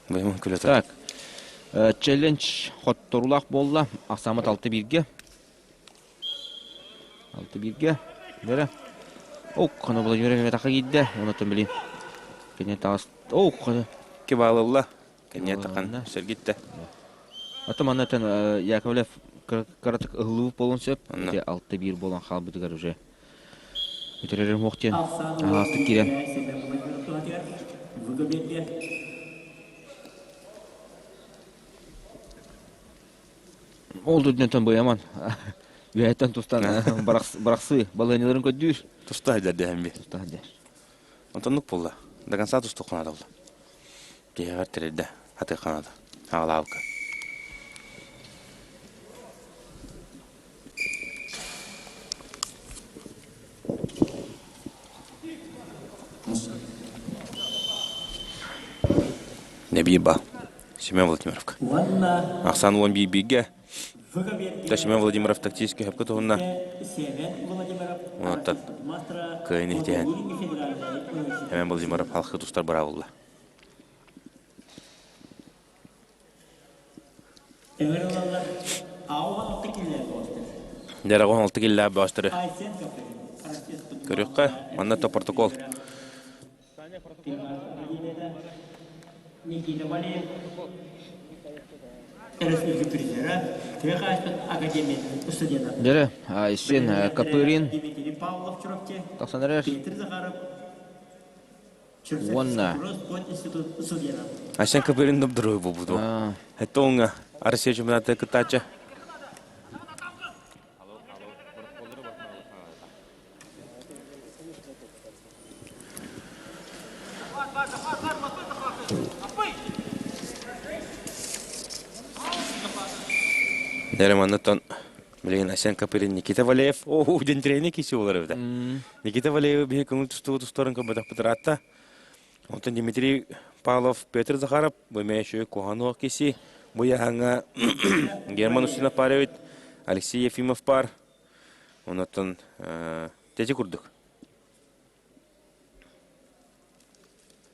Быйаман күлэ Так. Челлендж хотторулаах буолла. Ахсаамат алты бииргэ. Алты бииргэ. Бэрэ. Ок, хана Владимир Миметаха киирдэ. Онотон билин. Кини таас. Ок, хана. Ки баалылла. Кини тахан сэргитте. Ата манна тен Яковлев кыратык ыһыллыбыт буолуон сөп. Ити 6-1 буолан хаалбытыгар уже бүтэрэрим суох диэн аһаҕастык киирэн. Ол үрдүнэн быйаман үөһэттэн тустан бырахсыы балаһыанньаларын көрдүүр. Туста сылдьар дэһэн би. Туста сылдьар. Онтоннук буолла. До конца тустуохха наада буолла. Тиһэҕэр тэрийдэ. Хатыахха наада. Аҕалаабыкка. Небиба. Семен Владимировка. Ахсан 11 бииргэ Семен Владимиров тактический хөпкө туһунна. Онуттан кыайын иһитиһэн Семен Владимиров халқы тустар быраабылла. Дэрэгон алты киллээх бөҕөстөрү көрүөххэ. Манна то протокол. Дөрө, Айсен Копырин тахсан эрэр. Уонна Айсен Копырин дубдуруй буолбут. Хэтте оҥҥа Россия чемпионаты кыттааччы. Дэрэ манныттан билигин Асен Копырин Никита Валеев оо диэн тренер киси буолар эбитэ. Никита Валеевы биһи көҥүл тустуу тустарын көрбөтөхпүт ыраатта. Онтон Дмитрий Павлов, Петр Захаров бу эмиэ үчүгэй куһаҕан киси. Бу яһаҥҥа Герман Устинов баар эбит, Алексей Ефимов баар. Онуттан тэти курдук.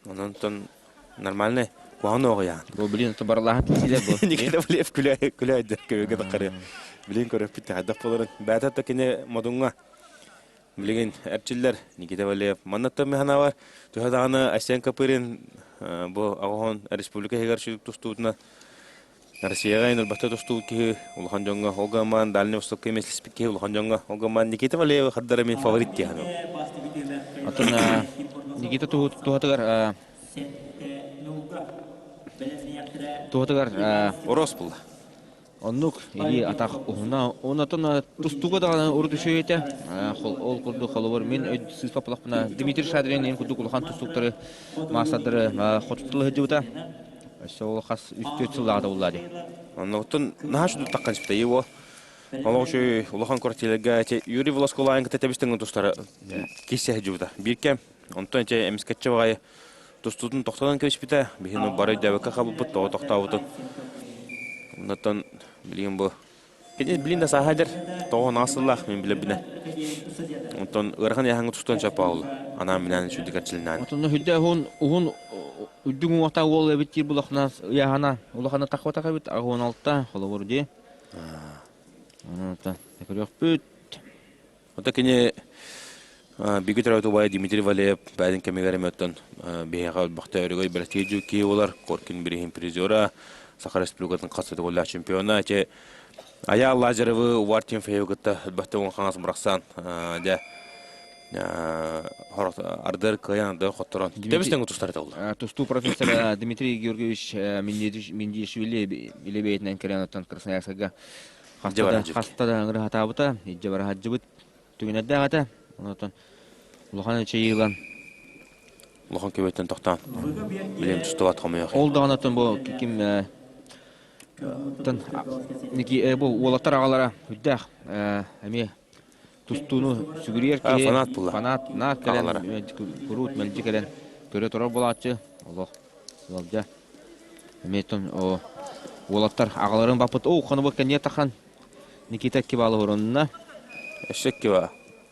Онон нормальный куһаҕан оҕуйаан. Бу блин, это барылаһан тиийдэ бу. Никита Валеев күлэ күлэ көбүгэ таххары. Билин көрөппүт хайдах боларын. Бээтэ та кини модуҥҥа билигин эрчиллэр Никита Валеев. Манна механавар төһө даҕаны Айсен Копырин бу аҕоһон республика иһигэр сүрүк тустуутуна Россияҕа Нурбатта тустуу киһи улахан дьоҥҥо ол гаммаан Дальний Востокка эмиэслэспит киһи улахан дьоҥҥо ол гаммаан Никита Валеева хардара мин фаворит диэхин. Атын Никита туһатыгар туһатыгар Орос булла. Оннук илии атах уһуна онотон тустууга даҕаны урут үчүгэй этэ. Ол курдук холобур мин сыыспаппатахпына Дмитрий Шадрин иһин курдук улахан тустууктары маастардары хотутула сылдьыбыта. Өссө ол хас үс-түөрт сыллааҕыта булла дии. Оннуктан наһаа шүдүк таххан испитэ его. Олох үчүгэй улахан квартирага Юрий Волосколаайын кытта тэбистиҥ тустара киссе сылдьыбыта. Биир кэм онтон эчэ эмискэччи баҕайы тустуутун тохтотон кэбиспитэ. Биһини бары өйдөөбөккө хаалбыппыт, тоҕо тохтообутун. Онтон билигин бу Кини билин да сааһа эдэр, тоҕо наҕас сыллаах мин билэбинэ. Онтон ыарахан ыйааһыҥҥа тустуон сөп буолла. Анаан минээн сүрдүк эрчилинээн. Отонно хүдэ уһун уһун үрдүк уҥуохтаах уол эбит диир булахна ыйааһына улахана тахватах эбит 86 холобур дии. Онон көрүөхпүт. Ото кини биги төрөөбүт убайа Дмитрий Валеев бэйэтин кэмигэр эмиэ биһиэхэ өлбөхтө өрөгөй бэлэхтиир киһи буолар, Коркин бириһин призера, Саха Республикатын хас төгүллээх чемпиона. Ити Ая Лазаревы Увар Тимофеевы кытта өлбөхтө уон хаҥас бырахсан, дьэ ардыр кыайан ардыр хотторон. Тэбис тустар этэ олла. Тустуу профессора Дмитрий Георгиевич Миндиешвили илэ бэйэтинэн кэлэн оттон Красноярскайга Хаста да ыҥырыһатаабыта, илдьэ бара сылдьыбыт түгэнэрдээх этэ. Онтон улахан эчэйии ылан улахан көбөттөн тохтоон билим тустубат хомойох. Ол даҕаны бу ким ники бу уолаттар аҕалара үрдээх эмиэ тустууну сүгүрүйэр киһи фанат буолла. Фанат наар кэлэн куруут мэлдьи кэлэн көрө турар буолааччы олох ыалдьа Эмиэ уолаттар аҕаларын баппыт оо хонобут кэнниэ тахан Никита икки балл уһурунна. Өссө икки баа.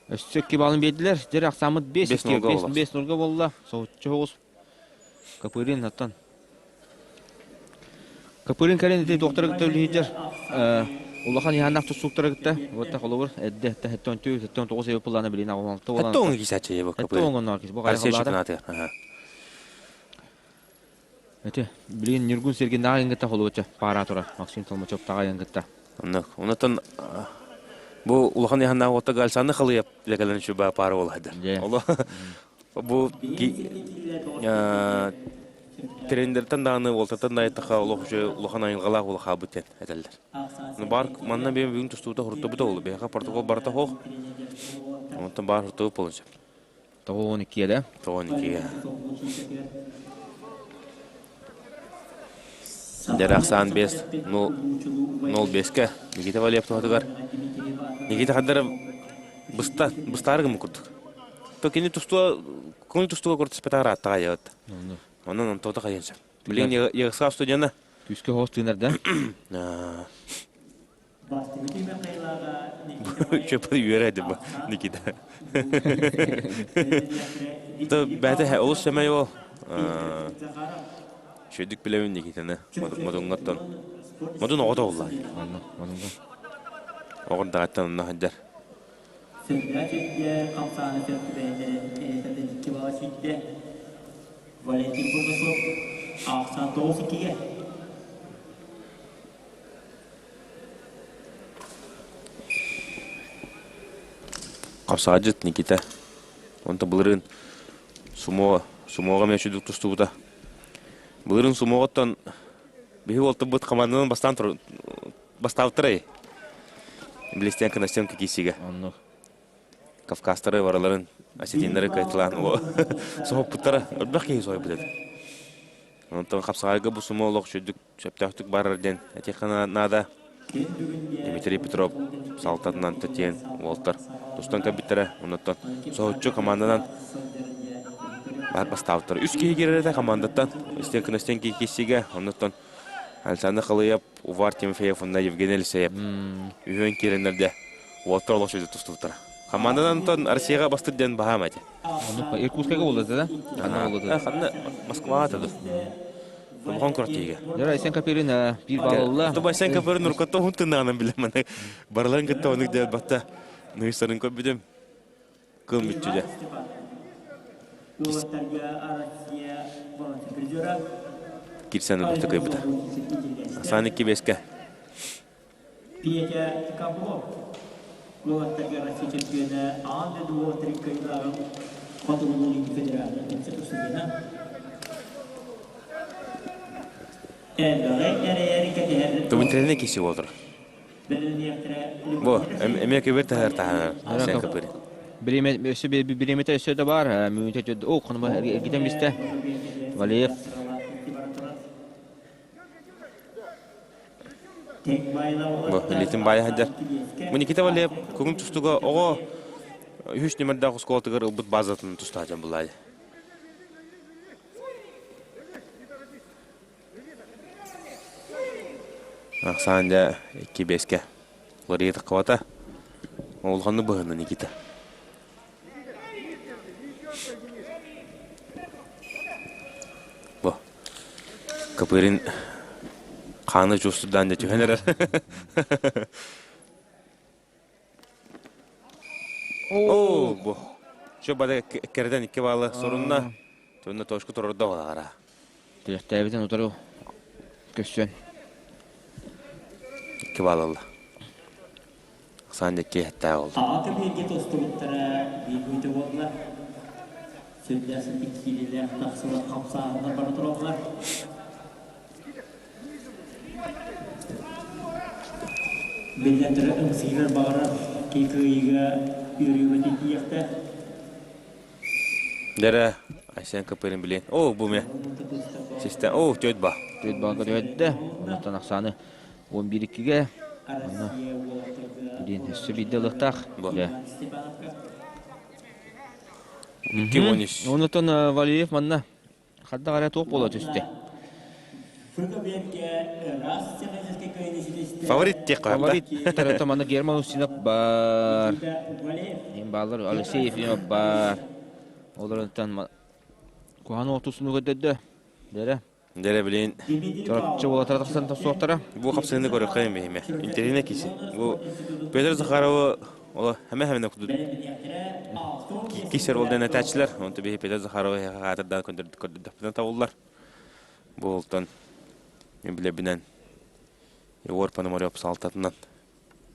Өссө икки баллын биэрдилэр. Дьэр ахсааммыт 5 5 нолга буолла. Соһуччу соҕус. Копырин оттон. Копырин кэлин ити доктора кытта үлүһүйдэр. Улахан иһааннаах тустууктара кытта. Вот холобур эрдэ 74 79 эбит буллаана билин 66 болан. Хэтте оҥо кисачы бу Копырин. Хэтте оҥо кис. Бу Россия чемпионаты. Ити, билигин Ньургун Сергин ааҕын кытта холуоча паараа турар. Максим Толмачев таҕайын кытта. Оннук. Онтон бу улахан яһаннаах уота Гальсаны халыйап лекелен шуба паара буолаһыдар. Оло бу тренерден даҕаны уолтаттан да айтаха олох улахан айылҕалаах улахаабыт диэн этэллэр. Бар манна биэн бүгүн тустуута хуртубута болу. Бэха протокол барыта хоох. Онтон бар хуртубут болун сөп. 92 да? 92 Дьарахсаан 5 0-5-ке Никита Валиев туһатыгар Никита Хаддаров быста быстаары гыммыт курдук. То кини тустуга кини тустуга куртуспатаҕар ааттаҕа айабыт. Онон онтоото хайыан сөп. Билигин Ярослав студена Күүскэ хоос тыынар да? Чөпөр үөрэ бу Никита. То бэйэтэ олус сэмэй ол. Шөдүк билэбин Никитаны. Модуҥҥаттан. Модун оҕото буолла. Онно, модунга. Оҕор даҕаттан онно сылдьар. Валентин Бурнашов ахсан 9-2-ге. Хапсаҕадьыт Никита. Онто былырыын сумо сумоҕа эмиэ сүдүк тустубута. Былырыын сумоҕоттон биһи уолтубут хамаанданан бастаан тур бастаабыттарай. Блестянка на стенке киисигэ. Оннук. Кавказтары барыларын осетиннары кыайталаан соһуппуттара. Элбэх киһи соһуйбут этэ. Онтон хапсаҕайга бу сумо олох сүдүк сөптөөхтүк барар диэн этиэххэ наада. Дмитрий Петров салтатынан тэтиэн уолтар тустан кэлбиттэрэ. Оннуттан соһуччу команданан бар бастаабыттар. Үс киһи киирэр этэ командаттан. Стенка стенки киссигэ. Оннуттан Александр Халыев, Увар Тимофеев уонна Евгений Алексеев үһүөн киирэннэр уолтар олох сүдү тустубуттара. Команданан онтон Россияҕа бастыр диэн баһаам этэ. Оннук Иркутскайга буолла да? Ханна буолла? Ханна Москваҕа да. Улахан квартига. Дьэ, Айсен Копырин биир балл ылла. То Айсен Копырин уруккатта уһун тыннаҕынан билем аны. Барыларын кытта онук диэн батта ныйсарын көрбүтүм. Кыл мүччү дьэ. Кирсэн ылбыта кыйбыта. Асан икки беске. Петя Каблов уолаттарга Россия чемпиона аан дойду уолаттарын кыайыылааҕын. Хотугулуу федеральнай института элбэҕи эрэйэр кэтэһэр Тубунтэринэ киси болдур. Бу эмиэ көбөр таһар таһар сен көбөр. Бириэмэ өссө бириэмэтэ өссө да бар. Мүнүүтэ о хонума эргитэн бистэ. Валиев. Бу илитин баайа сылдьар. Бу Никита Валиев көҥүл тустууга оҕо үһүс нүмердээх оскуолатыгар ылбыт базатын тустаачан буллаайы. Ахсаан дьэ 2-5-кэ уларыйа таххыбата. Улаханнык быһынна Никита. Бу Копырин хааны чувствуйдаан дьэ түһэн эрэр. Оо, бу. Чө бада кэрдэн икки баалы сорунна. Төннө тошку турордо балаҕара. Тилэхтээбитин утары көссөн. Икки баалалла. Ахсаан дьэкки хэттээх олду. Аҕа көбүөргэ тостубуттара биир мүнүүтэ буолла. Сүрдээх сытыы киириилээх тахсыбат хамсааһыннар бара тураллар. Биллэн турар, ымсыырар баҕарар киһи кыайыыга үөрүүгэ тиийиэхтээх. Дэрэ, Айсен Копырин билин. О, бу ме. Систен. О, тёт ба. Тёт ба көтөддө. Онтон ахсааны 11-2-ге. Онно билин өссө биирдэ ылыахтаах. Икки Онтон Валиев манна Хардах эрэ туох буола түстэ? Фаворит диэх Фаворит тарата манна Герман Устинов бар. Ең баалар Алексей Ефимов бар. Олорунтан куһаҕан уотусуну көрдөрдө. Дэрэ. Дэрэ билин. Чороччу буолатара тахсан тахсуохтара. Бу хапсыһыны көрөххө бихиме. Интэрине киси. Бу Петр Захаровы Ола хэмэ хэмэ кудут кисер ол дэн этээччилэр. Онто биһи Петр Захарова хаатырдаан көрдөрдөхпүнэ табыллар. Бу олтон мен билэбинэн Егор Пономарев салтатынан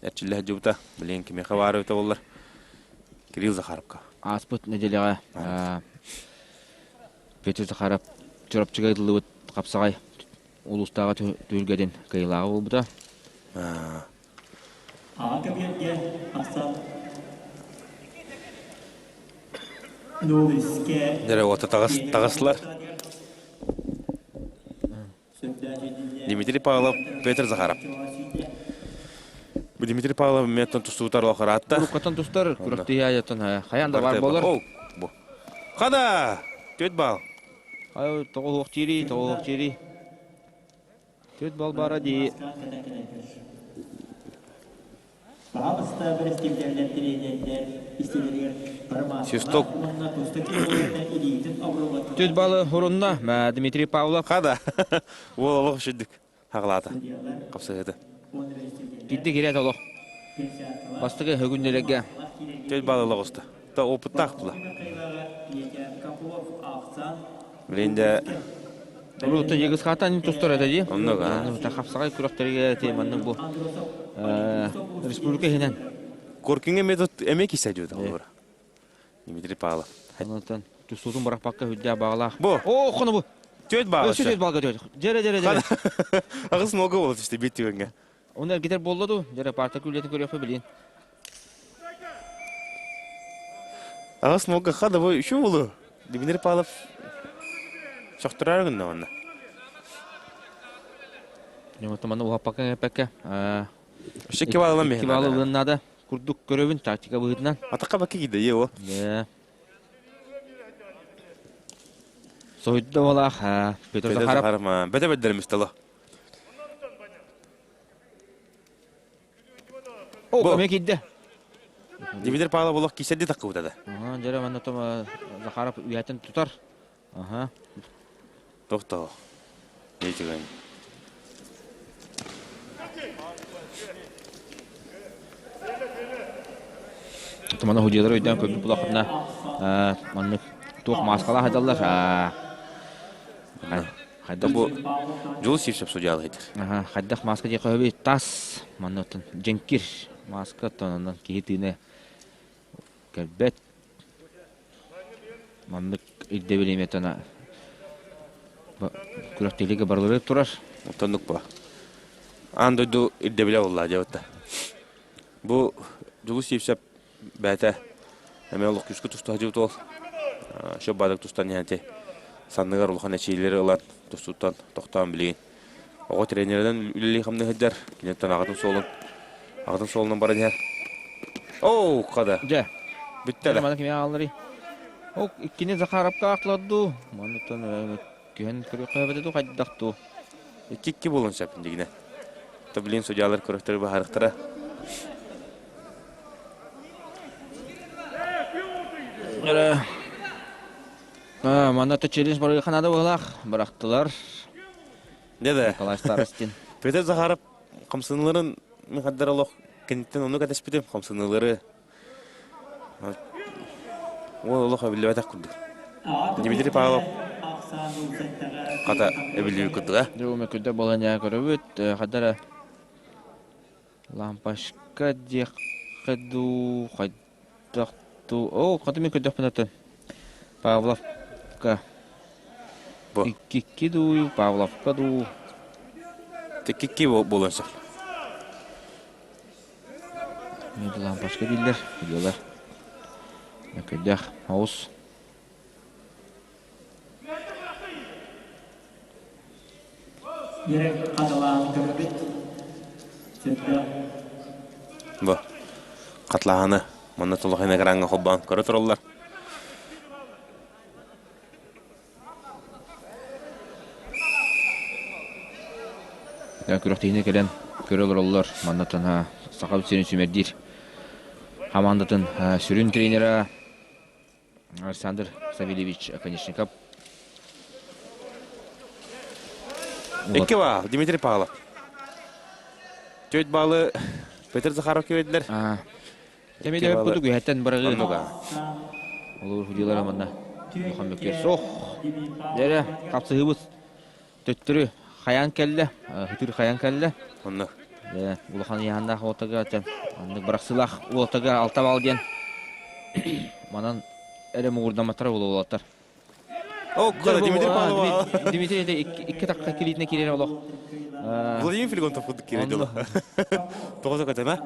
эрчиллэ сылдьыбыта. Билигин кимиэхэ баар эбитэ буоллар Кирилл Захаровка. Ааспыт нэдиэлэҕэ Петр Захаров Чурапчыга ыытыллыбыт хапсаҕай улуустааҕы түһүлгэтин кыайыылааҕа буолбута. Аҕа көбүөргэ тахсан Нолискэ Дэрэ уота таҕыслар. Дмитрий Павлов, Петр Захаров. Бу Дмитрий Павлов меттон тустуутар лохараатта. Уруккаттан тустар, күрэхтэһии айаттан хайаан да бар болар. Бу. Хада! Төт бал. Ай, тоҕо тири, тоҕо тири. Түөрт бал баара дии. Свисток. Түөрт балы урунна Дмитрий Павлов. Хада. Уол олох үчүдүк хаҕалаата. Хапсыһыты. Кирди кирет олох. Бастакы хөгүннелерге. Түөрт балы олоҕуста. Та опыттаах була. Билин де Урут Егысхатан тустар этэ дии. Оннук аа. Хапсаҕай күрэхтэргэ ти маннык бу республика иһинэн. Коркиҥҥа метод эмиэ кисе дьута олора. Дмитрий Павлов. Онтон тустуутун бырахпакка хүддэ баҕалаах. Бу. О, хону бу. Түөт баҕа. Өссө түөт балга түөт. Дьэрэ дьэрэ дьэрэ. Аҕыс нога буола түстэ биир түгэҥҥэ. Оны эргитэр буолла дуу? Дьэрэ парта күлэтин көрүөхпэ билин. Аҕыс нога хада бу үчү булу. Дмитрий Павлов сохтороор гынна онно. Ньомотоманы уһаппакка эппэккэ. Өссө икки баалынан Икки баалы ылыан наада. Курдук көрөбүн тактика быһыытынан. Атакка бакка киирдэ е о. Соһуйда буолаах Петр Захаров. Захаров бөтө бөддөрүмүстэло. О, эмиэ киирдэ. Дмитрий Павлов олох кисэрди таккыбыта да. Аха, дьэрэ манна том Захаров үйэтин тутар. Аха. Тохтоо. Нечигэн. Тумана худьялар өйдөөн көрбүт булахына маннык туох мааскалаах сылдьаллар. Хайдах бу Дьул Сивцев судьялыыр. Аха, хайдах мааска диэххэ сөбүй? Тас манна оттон дьэҥкир мааска оттон онон киһи тыына кэлбэт. Маннык ирдэбил эмиэ күрэхтэһиигэ барылары турар. Оннук ба. Аан дойду ирдэбилэ буолла дьабытта. Бу Дьулус Сивцев бэйэтэ эмиэ олох күүскэ туста сылдьыбыт уол. Шөп баадык тустан иһэн ити санныгар улахан эчиилэри ылан тустууттан тохтоон билигин оҕо тренеринэн үлэлии-хамныы сылдьар. Киниттэн аҕатын суолун аҕатын суолунан баран иһэр. Оо, хада. Дьэ. Бүттэ да. Маны кими аҕалларый? Ол иккини Захаровка аахтылар дуу? Манныттан түһэн көрүөххэ эбэтэ дуу, хайдах дуу? Икки-икки буолуон сөп дигинэ. То билин судьялар көрөхтөрү баһарыктара. Манна челлендж барыга ханада быһылаах бырахтылар. Не да. Николай Старостин. Петр Захаров хамсыныыларын мин хаддар олох киниттэн оннук этэспитим хамсыныылары Уол олох эбиллибэтэх курдук. Дмитрий Павлов хата эбиллибит курдук Дьэ, мөкүдэ буолан дьэ көрөбүт. Хадара лампашка диэххэ дуу, хайдах дуу. Оо, хата мин көрдөхпүнэ атын. Павловка. Бу. Икки дуу, Павловка дуу. Икки буолуон сөп. Лампочка дииллэр, видеолар. Мөккүйдээх оҕус. Нерек хатылаан көрөбүт. Сөптөөх. Бу хатлаһаны манна тулахын экраҥҥа холбоон көрө тураллар. Күрэхтэһиини кэлэн көрө олороллор. Манна Саха сирин сүүмэрдиир хамаандатын сүрүн тренера Александр Савельевич Оконешников. Икки баал Дмитрий Павлов. Төрт баалы Петр Захаров киирдилэр. Кэмиде кудук үһэттэн быраҕыы. Олор худилара манна улахан мөккүөр суох. Дэрэ хапсыһыбыт төттөрү хайаан кэллэ, хытыр хайаан кэллэ. Онно. Дэ улахан ыйаандаах уотага оннук бырахсылаах уотага алта бал диэн манан эрэ муҥурдамматтара буолуолаттар. О, Дмитрий Павлов. Дмитрий это икки такка килиитинэ киирэр олох. Владимир Филигонтов курдук киирэр дьоло. Тоҕо көтөмө?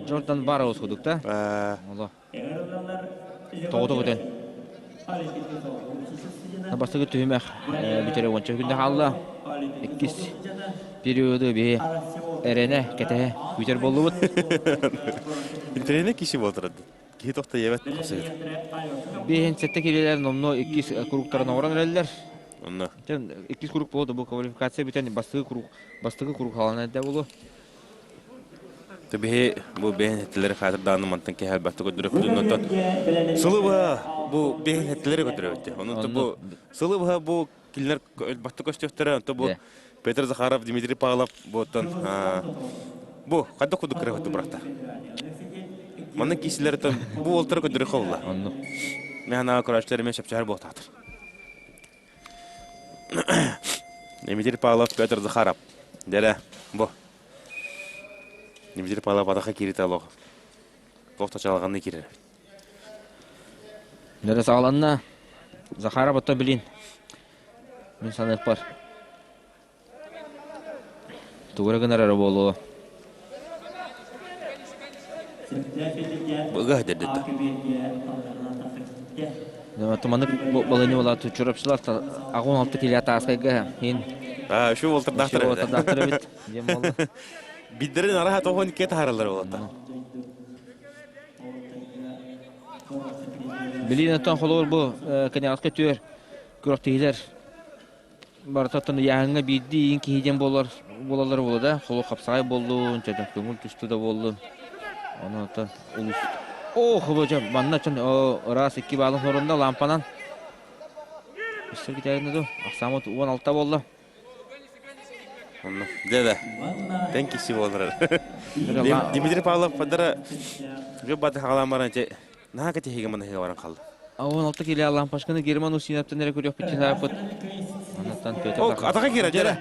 Джордан Барроуз курдук да? Оло. Тоҕото көтөн. Бастакы түһүмэх бүтэрэ уонча күндэ хаалла. Иккис периоды биһи эрэнэ кэтэһэ күүтэр буоллубут. Интэриэһинэй киһи буолтарады. Киһи тохто иэбэт хасыһыт. Биэһин сэттэ киилэлэр номнуо иккис кругтарын оҥорон эрэллэр. Онно. Иккис круг буолуо бу квалификация бүтэн бастакы круг бастакы круг хаалан эрдэ буолуо. Биһи бу бэйэн этилери хаатырдааны мантан киһи элбэхтик көрдөрөппүт. Онтон сылы быһа бу бэйэн этилери көрдөрөбүт. Онон бу сылы быһа бу кинилэр элбэхтик көстүөхтэрэ. Онтон бу Петр Захаров, Дмитрий Павлов буоттан бу хайдах курдук кыра бырахта. Манна киисилэртэн бу уолтары көдөрө холла. Оннук. Мен көрөөччүлэр эмиэ сөпсөһөр буолтаатыр. Дмитрий Павлов, Петр Захаров. Дэрэ, бу. Дмитрий Павлов атаха кииритэ олох. Туох чалҕанны киирэр. Дэрэ саҕаланна. Захаров ото билин. Мин саныахпар тугу эрэ гынар эрэ буолуо. Быга деддет. Туманнык балыны була чурапчылар агон алты киле тааскайга хин. А, şu болтырдаахтар эбит. Болтырдаахтар эбит. Диэн буолла. Биддерин араха тохон ке тахаралар болта. Билин оттон холобур бу кэнэҕэскэ түөр күрэхтэһиилэр барытаттан ыйааһыҥҥа биирдии иин киһи диэн буолар буолаллар буолла да холу хапсаҕай буоллун чэ көҥүл түстэ да буоллун ону оттон улус оо хобо манна чон ыраас икки баалын хорунда лампанан өссө китээбинэ ду ахсаамыт 16 буолла Онно дьэ да тэн киси буолар Дмитрий Павлов падара жо баты хагалаан баран че наһаа кэтиһигэ манаһыга баран хаалла. 16 киле лампашканы Герман Устиновтан эрэ көрүөхпүт санааппыт. Оннуттан Петр О, атака киирэ дьэрэ.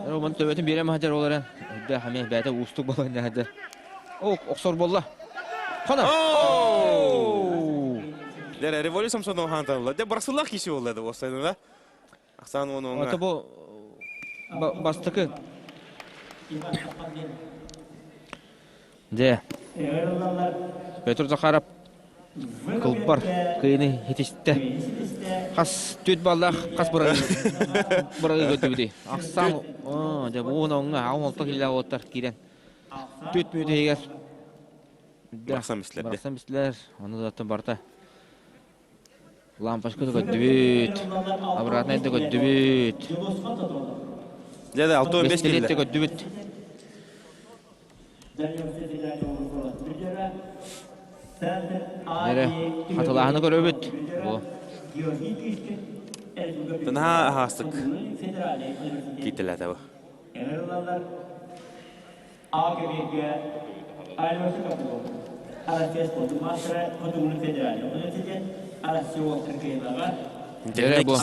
Роман төбөтүн биэрэ маһдьар ол эрэн. Үрдэ хамы бэйэтэ уустук буолан хаһдьар. О, охсор буолла. Хана. Дere революция Самсонов ханталла. Де барсылах киши болла да болсайны да. Ахсан оны оңа. Ата бу бастыкы. Де. Петр Захаров кылбар кыйыны хитисте. Хас түт баллах хас бырагы көтүбүти. Ахсан де бу оңа аң килла оттар кирен. Түт мүтегер Барсан бислер. Барсан бислер. Оны да барта. Лампочка да көттүбүт. Обратный да көттүбүт. Деді 6-15 келді. көттүбүт. Нере хатылаһыны көрөбүт. Бу. Тына хастык. Кителәтә бу. Нере бу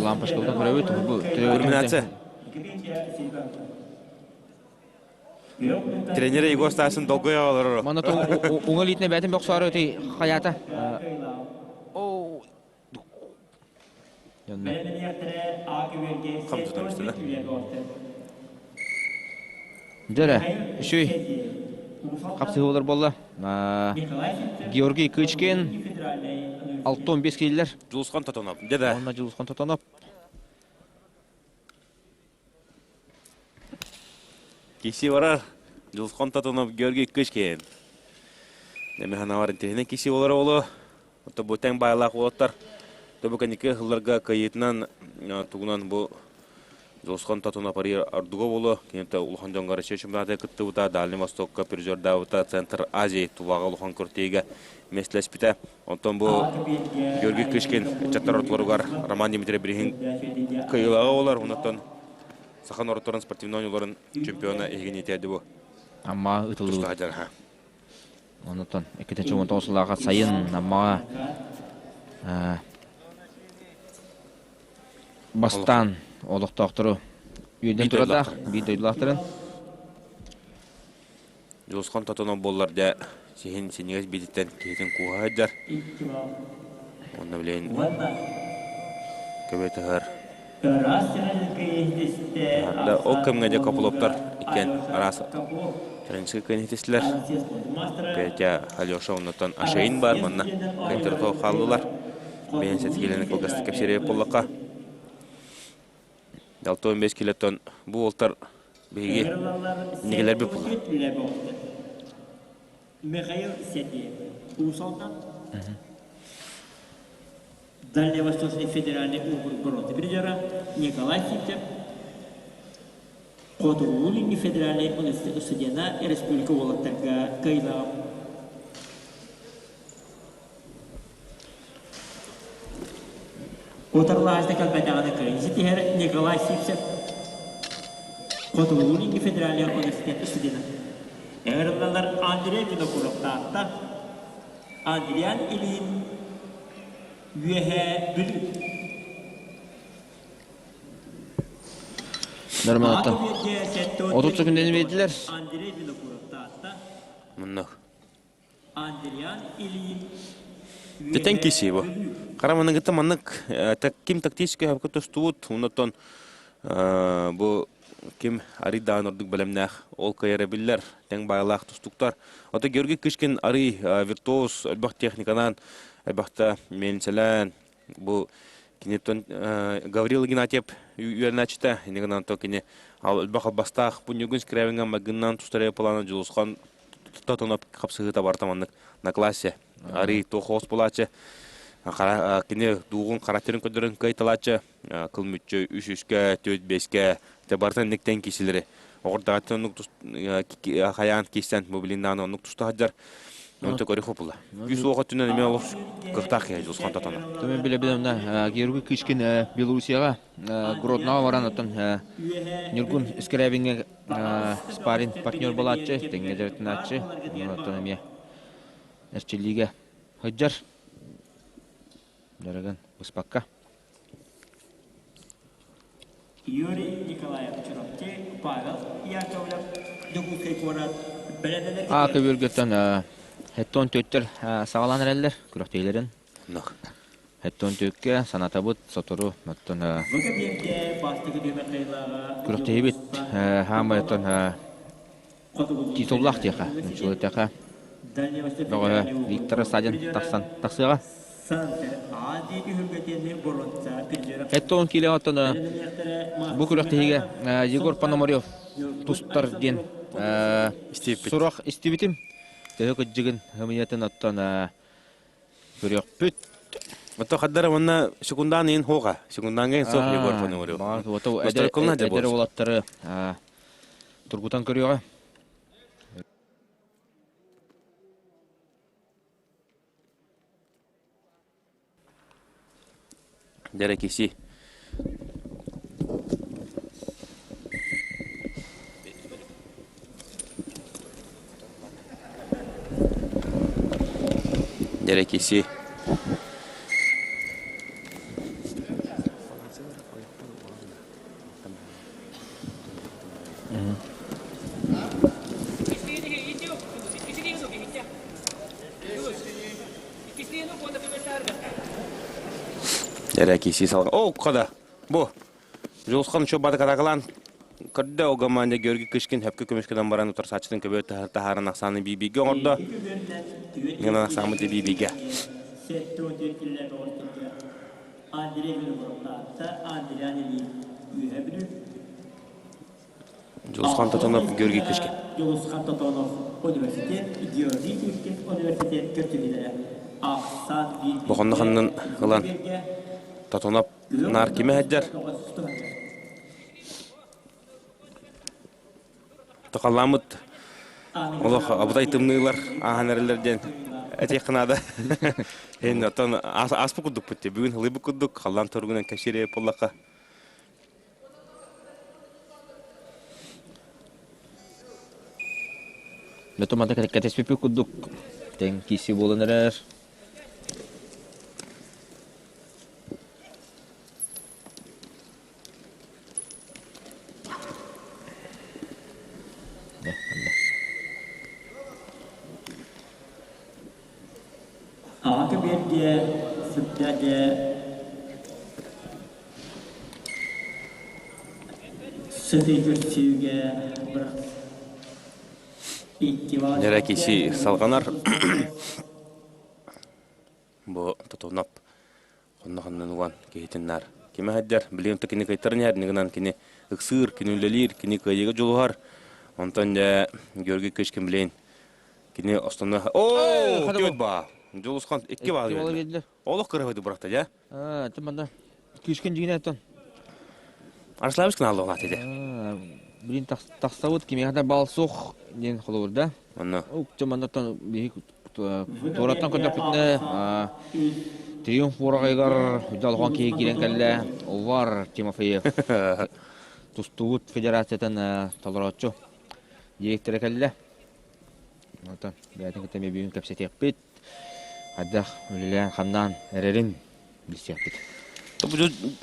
лампочкабытын көрөбүт. Бу Кульминация. Тренер Егор Стасин долгой олорор. Мана то уңа литне бәтин боксары ти хаята. О. Кам тутамышты да. Дөрө, үшүй қапсығы болла. Георгий Кычкин, 6-15 келілер. Жулусхан Тотонов. Деді. Онна Жулусхан Тотонов. Киси барар. Жулусхан Тотонов, Георгий Кычкин. Неме ханавар интехine киси олар олу. Ото бу тең байлақ олоттар. Тобу кәнеке хылларга кайытынан тугунан бу Жулусхан Тотонов пари ардуга болу. Кенете Улухан Жонгар Россия чемпионаты кыттыбыта, Дальний Востокка призердабыта, Центр Азии Тувага Улухан Куртейга меслеспите. Онтон бу Георгий Кычкин чаттар ортолоругар Роман Дмитрий Брихин кыйлага олар. Онтон Сахан орторун спортивный ойнуларын чемпиона эгин етеді бу. Амма ытылды. Туста ха. Онтон экитенчи он тоғыз сайын амма бастан олықтақтыру үйден тұрада бей дойдулақтырын. Жулусхан Тотонов боллар да сихин синегес бититтен кихитин куха хаджар. Онна билен көбөтөр. Да о кемге де копулоптар икен арас тренчи кенетислер. Петя Алеша оннотон ашайын бар манна. Кентер то халлылар. Мен сеткелене кылгасты кепсере боллака. 6-15 килотон бу олтар беги нигелер бу пул. Михаил Сергеев. Усалдан. Дальневосточный федеральный округ бронзы призера Николай Сивцев. Хотугулуу федеральный университет студента Республика Волоктарга Кайла. Отарлаазда калбатағаны кайын Николай Сивцев. Хотугулуу федеральный университет студента. Эңырылалар Андрей Винокуров таатта. Андриан Ильин Үөһэ Бүлүү. Нормалаттан. 30 секундені берділер. Андрей Винокуров таатта. Муннах. Андриан Ильин Тетен киси бу. Караманы гыта маннык ким тактический хапка тостуут, онотон бу ким аридаан ордук белемнэх ол кайра биллер, тең байлах тустуктар. Ото Георгий Кышкин ари виртуоз элбах техниканан, элбахта менселен бу кинеттон Гаврил Игнатьев үйөрначта, инегенан то кине элбах албастах бу нюгун скребинга магыннан тустаре плана Жулусхан Тотонов капсыгыта бартаманнык на классе. Ари тохос булачы. Кини дуғун характерин көдөрөн кайталачы. Кыл мүтчө үш үшкә, төт бешкә, те бартан нектен кисилери. Огордагаттан нук хаян кисен бу билиндан нук туста хаджар. Онто көрі хопула. Үс оға түнен эме олуп кыктак я Жулусхан Тотонов. Төмен биле билем да Георгий Кычкин Белоруссияга Гродного баран оттон Нюргун Скрябинге спарринг партнер болатчы, теңге жеретиначы. Оттон эме Эрчилиге Хаджар. Дороган Буспакка. Юрий Николаев Чурапчы, Павел Яковлев, Докускай куорат, А көбүргөттөн Хеттон төттөр саҕалаан эрэллэр күрэхтэһиилэрин. Хеттон төккө санатабыт сотору оттон күрэхтэһиибит хаамай оттон титуллаах диэхэ, нуччалыы бөҕөһө Виктор Садин тахсан тахсыаҕа. Хеттон киилэ оттон бу күрэхтэһиигэ Егор Пономарев тустар диэн сурах истибитим. Төһө кыдьыгын ымыйатын оттон көрүөхпүт. Ото хаддара уонна секундаан иин хоға. Секундаанга иин суох Егор Пономарев. Эдэр уолаттары тургутан көрүөҕэ. Дьэрэ киси. Дьэрэ киси. Эрэ киси салга. О, када. Бу. Жулсхан еще бадакатакалан көрдө ол команда Георгий Кышкин хөпкө көмүскөдөн баран утарсааччытын көбө таһааран ахсааны бибиге оҥордо. Гынан ахсааммыт бибиге. Дьулусхан Тотонов, Георгий Кышкин. Дьулусхан Тотонов университет, Георгий Кышкин университет көрсүһүүлэрэ ахсаан биир Бохонно ханнын ылан Тотонов наар кимэ сылдьар? Токалламмыт олох абытай тымныылар ааһан эрэллэр диэн этиэххэ наада. Эн оттон ааспыт курдукпут дии. Бүгүн ылыйбыт курдук халлаан туругунан кэпсиир буоллахха. Бөтө мата кэтэспиппит курдук тэҥ киирсии буолан эрэр. Аҕа биэргэ сүрдээгэ сытыы көрсүүгэ Нэрэ киси салҕанар бу тотунап Онно ханнан уган киһитин наар кимэ сылдьар, билигин то кини кыайтаран иһэр, гынан кини ыксыыр, кини үлэлиир, кини кыайыыга дьулуһар. Онтон дьэ Георгий Кычкин билигин кини основной Оо, түөрт баа. Дьулусхан икки баа биэрдилэр. Олох кыраһыды бырахта дьэ. Аа, ты манда Кышкин дьигинэ оттон. Арславич канал оҕаат ити. Билин тахсабыт кимиэхэ да баал суох диэн холобур да. Онно. Ук мандаттан биһи Туораттан көрдөхпүтүнэ, Триумф уораҕайыгар дьолҕон киһи киирэн кэллэ. Увар Тимофеев тустуубут федерациятын толорооччу директора кэллэ. Онтон бэйэтин кытта эмиэ бүгүн кэпсэтиэхпит. Хайдах үлэлээн-хамнаан эрэрин билсиэхпит.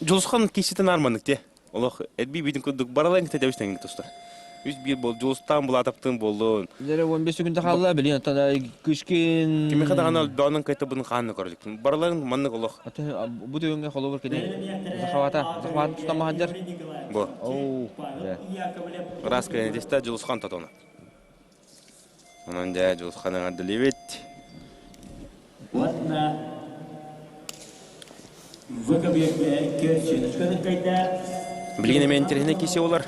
Дьулусхан кииситин арманык те. Олох эдби биитин курдук баралаан кытта тэбис тэҥник туста. Үс биир бол Дьулустаан Булатаптыын буоллун. Лere 15 секунда хаалла, билин оттон Кышкин Кимиэхэ даҕаны доонун кайтабын хаанны көрдүк. Бараларын маннык олох. Бу түгэҥҥэ холобур кини Захвата, Захват тутамаһадьар. Бу. Оу, Ыраас кэлэнитистэ Дьулусхан Тотона. Онон дьэ Дьулусхан эҕэрдэлиибит. Уонна Билигин эмиэ интэриэһинэй кисе олар.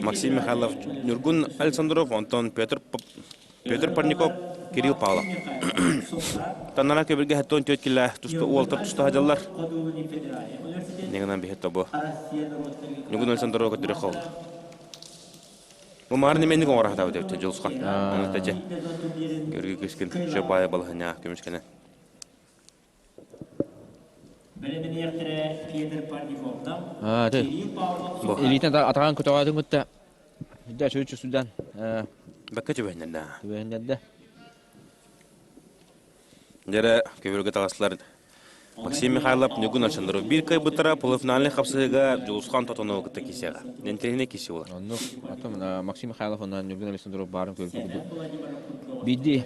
Максим Михайлов, Ньургун Александров, онтон Петр, Петр Парников, Кирилл Павлов. Таннара көбүргэ хаттон төт килла туста уолтар туста хадьаллар. Негынан биһет тобу. Ньургун Александров көтүрө хол. Бу маар неменник оҥоро сатаабыт эбит Дьулусхан. Ону тэчэ. Көргү күскүн Шөбаайа балаһыня көмүскэнэн. Илиитин атаҕын көтөҕөөтүн кытта дьэ чүчү судан Бакка түбэһиннэрдэ. Түбэһиннэрдэ. Дьэрэ көбүргэ таҕыслар. Максим Михайлов Ньургун Александров биир кыайбыттара полуфинальнай хапсыһыыга Дьулусхан Тотонову кытта киирсиэҕэ. Интэриэһинэй киирсии буолар. Оннук. Атын Максим Михайлов уонна Ньургун Александров баарын көрбүт курдук. Биирдии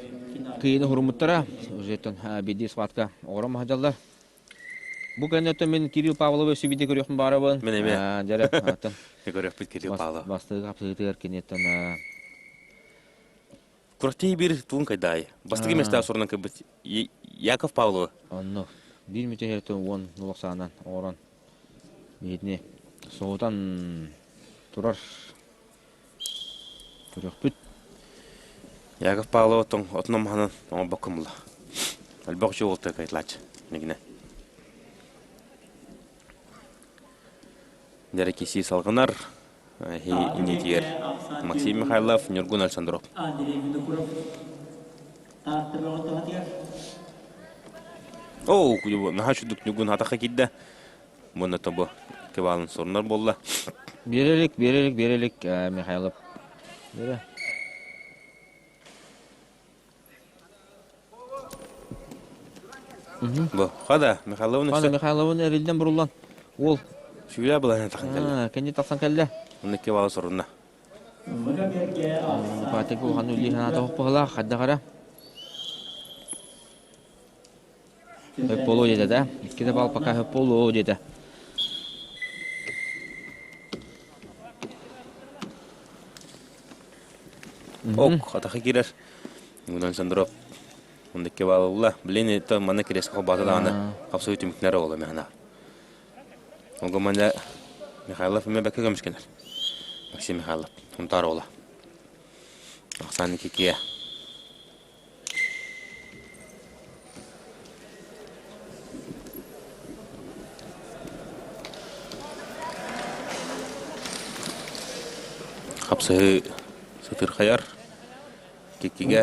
кыйыны хуруммуттара. Уже биирдии схватка оҕорон маһадьаллар. Бу кэнниттэн мин Кирилл Павловы өссө биирдэ көрүөхпүн баарабын. Мин эмиэ. Дьэрэ, атын. Көрүөхпүт Кирилл Павлов. Бастыгы хапсыһыытыгар киниттэн Куртии биир туун кайдаайы. Бастакы места сурунан кырбыт Яков Павлова. Онно биир мүтэһэртэн уон нулахсаанан оҥорон биһитини соһутан турар көрөхпүт. Яков Павлова отон отунан маһынан оҥорбоккун була. Элбэх үчүгэй уолта кайтлааччы. Нигине. Дәрі киси салгынар. Иннитигэр Максим Михайлов, Ньургун Александров. Оо, наһаа үчүгдүк Ньургун атахха киирдэ. Муна тобу кыбаалын сорунар буолла. Биэрэлик, биэрэлик, биэрэлик Михайлов. Бере. Бу, хада, Михайловна Хада Михайловна эрилден буруллан. Уол. Сүүрэ былаһын тахсан кэллэ. Кэнни тахсан кэллэ. Онно кебалы сорунна. Патик улахан үлли ханата хоппахала хаддахара. Полу деді да. Икки бал пока полу деді. Ок, атаха кирер. Унан Сандро Ондыкке баалылла. Блин, это манна кирэс холбаата даҕаны хапсыы түмүктэнэр оҕоло механа. Онго манна Михайлов эмэ бэккэ көмүскэнэр. Максим Михайлов, Хунтаар оҕоло. Оксана Кикия. Хапсыһыы сытырхайар. Кикигэ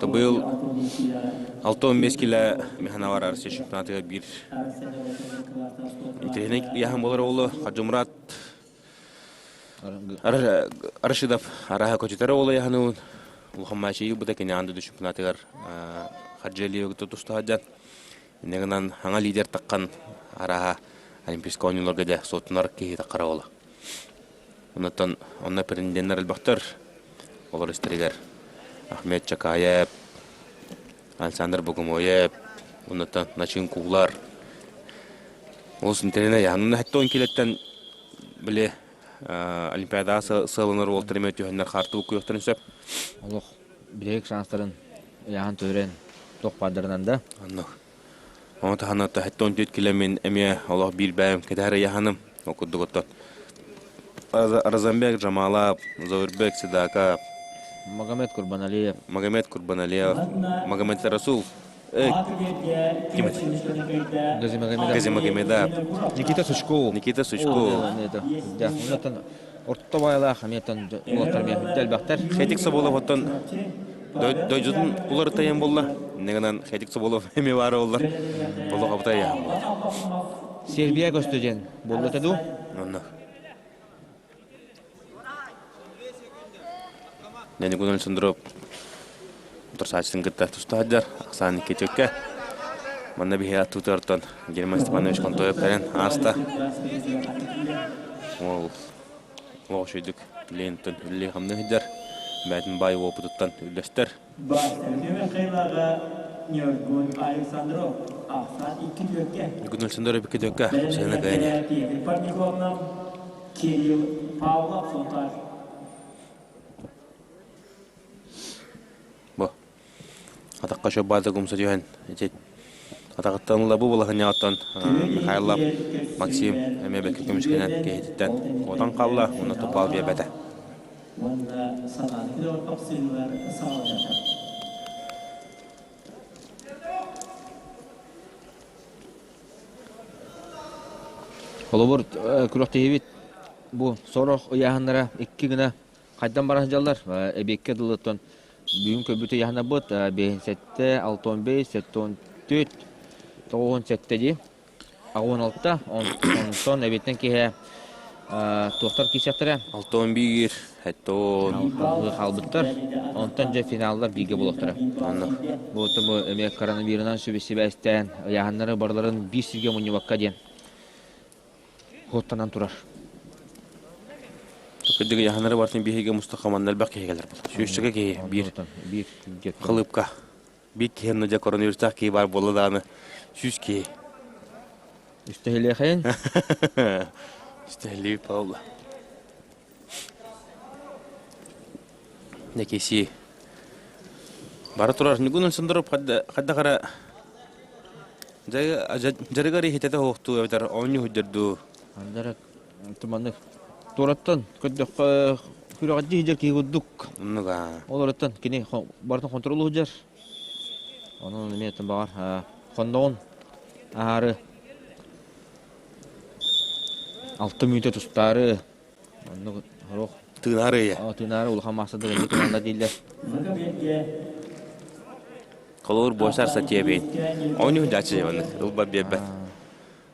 Быйыл 65 килэ Механавар Россия чемпионатыгар биир интэриэһинэй ыйааһын буолар оҕолу Хаджимурат Рашидов араһа көтүтэр оҕолу ыйааһынын улахан маачыйы быта кини аан дойду чемпионатыгар Хаджиалиевы кытта туста сылдьан инньэ гынан саҥа лидер таххан араһа Олимпийскай оонньууларга дьэ суоттанар киһи таххара оҕоло. Онтон онно претенденнэр элбэхтэр. Олор истэригэр Ахмед Чакаев, Александр Богомоев, оннуттан Начин Куулар. Олус интэриэһинэй. Онно 70 килэттэн били Олимпиадаҕа сыаланар уолтар эмиэ түһэннэр хаартыбыт куйуохтарын сөп. Олох билигин шанстарын ыйааһын түһэрэн туох баардарынан да. Оннук. Ону таһынан 74 килэ мин эмиэ олох биир бэйэм кэтэһэр ыйааһыным. Ол курдук оттон Разамбек Джамалап, Заурбек Седака, Магомед Курбаналиев. Магомед Курбаналиев, Магомед Расул, ким это? Гази Магомедов. Гази Магомедов. Никита Сучков. Никита Сучков. Да, оннотон орто байлаах эмиэтэн уолаттар эмиэ элбэхтэр. Хетик Соболов оттон дойдутун уларытайан буолла. Иннигинэн Хетик Соболов эмиэ баара буоллар. Олох абытай Сербия көстө диэн буолла дуу? Онно. Нәни Александров утарсааччытын кытта туста сылдьар. Оксана Никитюкка. Манна биһи аттыбытыгар Герман Степанович Контоев кэлэн ааста. Ол олох үчүгүйдүк лентон үлэлии-хамныы сылдьар. Бэйэтин баай уопутуттан үллэстэр. Ньургун Александров икки төккө сыана кыайан Бу атахха шөббаата кумса түһэн ити атаҕыттан ыла бу балаһынньаҕыттан Михайлов Максим эмиэ бэккэ көмүскэнэн киһититтэн куотан хаалла уонна туппаал биэрбэтэ. Холобур, күрэхтэһиибит бу сорох ыйааһыннара икки гына хайдан бара сылдьаллар. Эбиэккэ дылыттан бүгүн көрбүт ыйааһыннарбыт 57, 65, 74, 97 дии. 86, онтон эбиэттэн киһи Туохтар киирсиэхтэрэ? 61, 70. Хаалбыттар. Онтон дьэ финаллар бииргэ буолуохтара. Онно. Бу бу эмиэ коронавирынан сибээстээн ыйааһыннары барыларын биир сиргэ мунньубакка диэн куоттанан турар. Кырдьык ыйааһыннары барытын биһиги мустахха манна элбэх киһи кэлэр буолла. Сүүсчэкэ киһи биир биир халыыпка. Биир киһи онно дьэ коронавирустаах киһи баар буолла даҕаны 100 киһи. Үстэһилиэхэйин? Үстэһилии Павла. Некеси. Бара турар Ньугун Сындыров хайдах эрэ дьарыгар иһитэтэ оһохтуу эбэтэр оонньуу сылдьар дуу. Андара туманнык туораттан көрдөххө күрэҕирдии сылдьар киһи курдук. Оннуга. Олорыттан кини барытын хонтуруолу сылдьар. Онон эмиэ баҕар хонноҕун аһаары алта мүнүүтэ тустаары оннук оруох Тыынаары ыйа. Тыынаары улахан маастардар эмиэ тураллар дииллэр. Холобур буосар сатиэбин. Оонньуу дьааччы дьабаны ылба биэрбэт.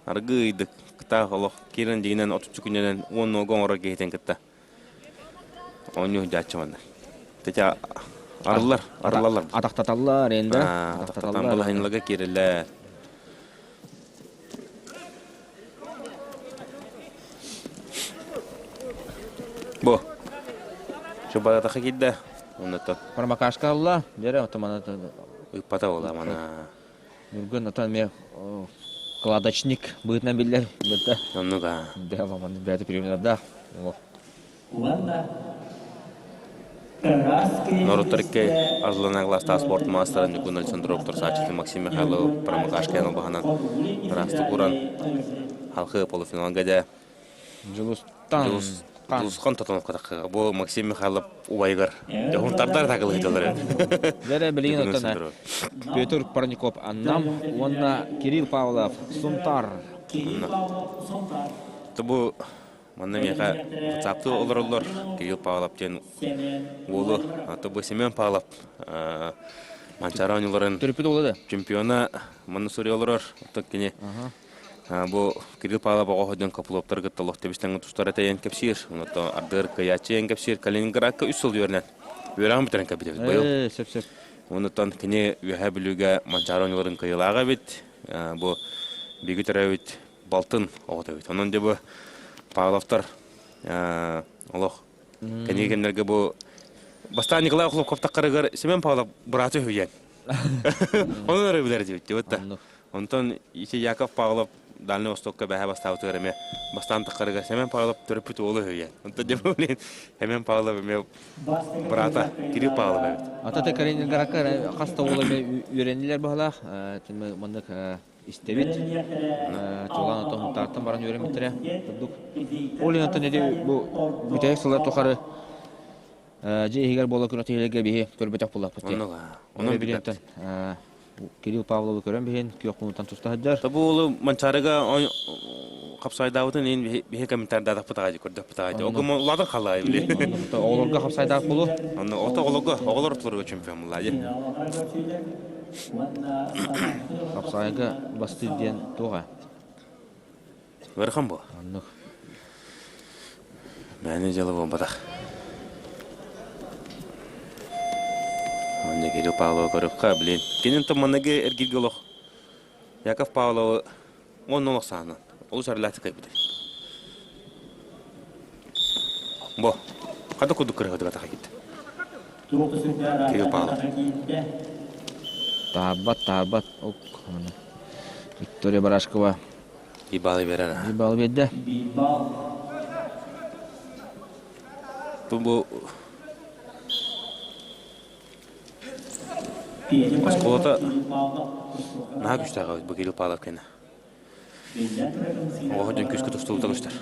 Аргы ыйдык кытаах олох киирэн дьигинэн отуччу күнүнэн уон нуога оҥорор киһитин кытта оонньуу дьааччы манна. Тетя арыллар, арыллаллар. Атахтаталлар енді. Атахтатан балаһынлага киирэллэр. Бу. Чубаратаха киирдэ. Оннуттан. Промокашка алла. Дьэрэ отомана Ыппата буола мана. Ньургун отон эмиэ кладочник быһыытынан биллэр. Бытта. Оннук аа. Дэ маманы бэйэтэ премьердаах. Норуттар икки арыллана кылаастаах спорт маастара Ньукун Александров Саачыты Максим Михайлов промокашка албаһынан ыраастык уран халқы полуфиналга дьэ Дьулустан Дьулусхан Тотоновка таххыга бу Максим Михайлов убайыгар дьоһун тардар такылыһытылар Дьэрэ билигин оттон Петр Парников Аннам уонна Кирилл Павлов Сунтар. Бу Манна миэхэ WhatsApp-ты олороллор Кирилл Павлов диэн уолу, аты бу Семен Павлов Манчаары оонньууларын Төрөппүт уола да? чемпиона манна суруйа олорор. Оттон кини бу Кирилл Павлов оҕо сылдьан Копыловтары кытта олох тэбис-тэҥҥэ тустар этэ диэн кэпсиир. Онтон ардыгар кыайааччы диэн кэпсиир. Калининградка үс сыл үөрэнэн үөрэҕин бүтэрэн кэлбит эбит быйыл. Ээ, сөп-сөп. Онтон кини Үөһээ Бүлүүгэ Манчаары оонньууларын кыайыылааҕа эбит. Бу биһиги төрөөбүт балтын оҕото эбит. Онон дьэ бу Павловтар олох кэнники кэмнэргэ бу бастаан Николай Охлопков таххарыгар Семен Павлов бырааты үһүйэн. Онон эрэ билэр дибит дибит Онтон ити Яков Павлов Дальний Востокка бэһэ бастаабытыгар эмиэ бастаан таххарыгар Семен Павлов төрөппүт уолу үһүйэн. Онтон дьэ бу блин Семен Павлов эмиэ быраата Кирилл Павлов эбит. Ата те Калининградка хас да уол эмиэ үөрэннилэр баһылаах. Маннык истэбит. Чуолаан оттон Сунтаартан баран үөрэммиттэрэ курдук. Ол иһин оттон ити бу бүтэһик сыллар тухары дьиэ иһигэр буола күрэхтэһиилэргэ биһи көрбөтөх буоллахпыт дии. Онон билиэттэн Кирилл Павловы көрөн биһин күөх кунутан туста сылдьар. Бу уолу Манчаарыга хапсайдаабытын иһин биһи комментардаатахпыт аҕай көрдөхпүт аҕай. Огум улаатан халаай били. Оҕолорго хапсайдаах болу. Онно ото оҕолорго оҕолор ортолоругар чемпион булла дии. Хапсаайга бастыыр диэн туох Ыарахан буо. Оннук. Мээнэ дьыала буолбатах. Онно Кирилл Павлова көрүөххэ, блин. Кинин туманныгы эргиргэ олох. Яков Павловы уонна олох саанан. Олус эрлээхтик кайбытай. Бо, хата курдук кырыһыдыга тахайгит. Кирилл Павлов. Таабат, таабат. Ок, Виктория Барашкова. Ибалы берер. Ибалы берді. Бу осколота наһаа күстээх бу Кирилл Павлов кэнэ. Оҕо дьон күүскэ тустубута көстөр.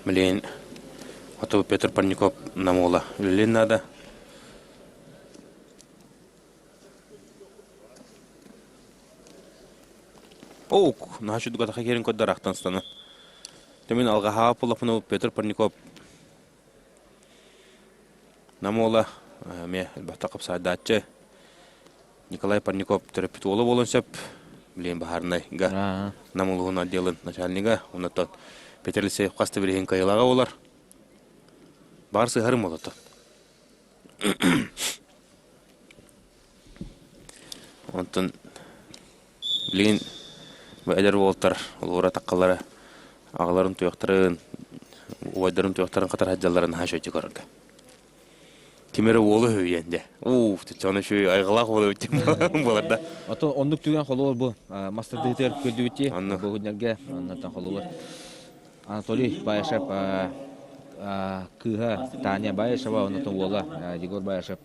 Билигин хоту Петр Парников намуола үлэлиэн наада. Оук, наһаа чудугатаха киирэн көрдөр ахтан сытана. Мин алҕаһаҕа буллахпына Петр Парников Нам уола эмиэ элбэхтэ хапсаайдааччы Николай Парников төрөппүт уола буолуон сөп. билигин баһаарынайга Нам улууһун отделын начальнига, оннуттан Петр Алексеев хас да билигин кыайыылааҕа буолар. Баар сыһарым болото. Онтон билигин бу эдэр уолтар олуура таккалара аҕаларын туйахтарын, убайдарын туйахтарын хатар сылдьалларын наһаа үчүгэйдик көрөргө. Ким эрэ уолу үһүйэн дьэ. Уф, чоно үчүгэй айгылаах уол эбит буолар да. Ото оннук түгэн холуор бу мастардыытыгар көрдүбүт бу күннэргэ оннуттан холуор Анатолий Баишев кыыһа Таня Баишева оннуттан уола Егор Баишев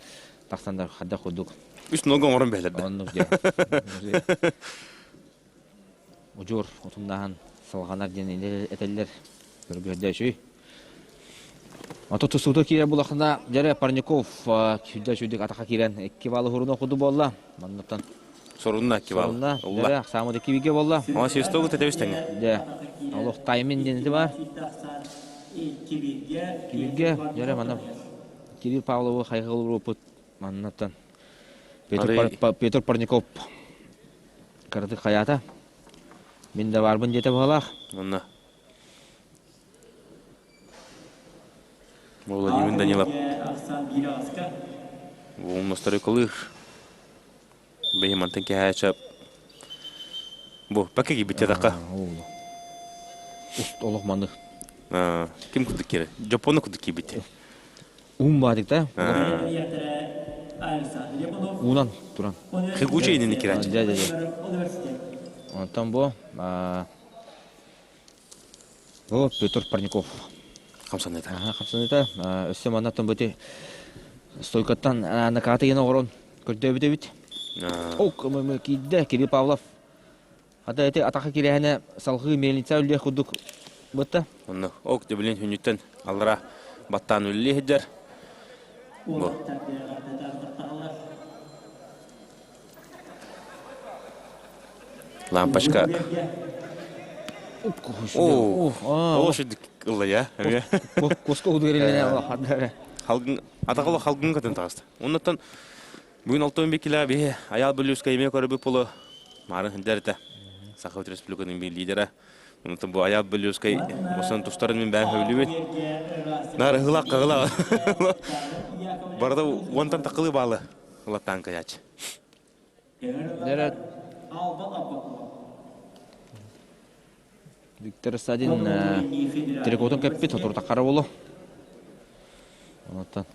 тахсандар хайдах курдук Үс нога оҥорон бэһэлэр да. Оннук дьэ. Удьуор утумнаһан салҕанар диэн этэллэр. Көргөрдө үчүй. Ото тусуута киирэр булахына дьэрэ Парников сүрдэ үчүйдүк атаха киирэн икки балл уһуруна куду буолла. Маннаттан Сорунна икки балл. Сорунна. Дьэрэ саамы икки бигэ буолла. Ама свистогу тэтэбис тэҥэ. Дьэ. Олох таймин диэн ити бар. Кибирге дьэрэ манна Кирилл Павловы хайҕалыр опыт маннаттан Петр, Петр Парников кыратык хайаата. Мин да баарбын диэтэ быһалаах. Онно. Владимир Данилов. Умностары кылыр. Бэйи мантан кэһээчэ бу пака кибитте така. Уст олох маннык. Ким кудук кире? Жопону кудук кибитте. Уун баадык да. Уунан туран. Хигуча инини кирачы. Дьэ, дьэ, дьэ. Онтон бу бу Петр Парников. Хамсаныта. Хамсаныта. Өссө маннаттан бути стойкаттан накаты ен оҕорон көрдөөбүт эбит. Ол киирдэ Кирилл Павлов. Хата эти атаха кирэһэнэ салгыы мельница үллүөх курдук бытта. Онно ок дебилин хүнүттэн аллара баттаан үллии сылдьар. Бу. Лампочка. О, о, шүдүк ылла я. Коско удугерилene Халгын атакылы халгын катын тағысты. Оннан бүгүн 6 кило биһи Аял Бүлүүскэ эмиэ көрбүт полу Марын хындэртэ. Саха Республикатын биир лидера. Онтон бу Аял Бүлүүскэй осон тустарын мин бэйэм сөбүлүүбүн. Наар ыһылаах кыгыла. Барда уонтан такылы баалы ылаттаан кыйаачы. Нэрэ Виктор Садин трикотун кэппит отуртаххара болу. Онтон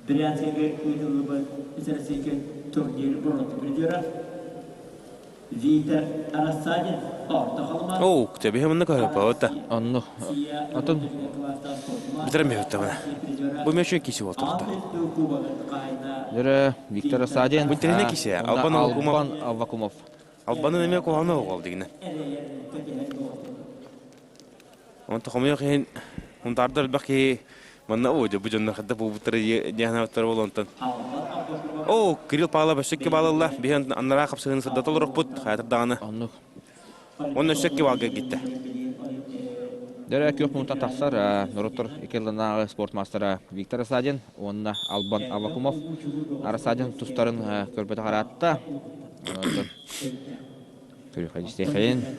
Брянскайга ыытыллыбыт Российскай турнир бронза призера Виктор Рассадин орто халыма Оо, тебе манна көһөппөт Онну. Атын Битерем бэбиттэ Бу мөчө киси болтурда. Дөрө Виктор Рассадин. Бу тирene киси, Албан Аввакумов. Албан Аввакумов. Албанын эмиэ куһаҕана оҕол дигинэ. Онто хомойуох иһин Хунтаардар элбэх киһи манна оо дьэ бу дьоннор хадда буолбуттара диэхнээбиттэр буолуо онтон. Оо, Кирилл Павлов өссө икки баал ылла. Биһи анараа хапсыһыыны сырдата олорохпут. Хайатар даҕаны. Оннук. Уонна өссө икки баалга эргиттэ. Дөрө күөх муҥтан тахсар норуоттар икки спорт маастара Виктор Асадин уонна Албан Аввакумов. Арасадин тустарын көрбөтөх араатта. Көрүөхэ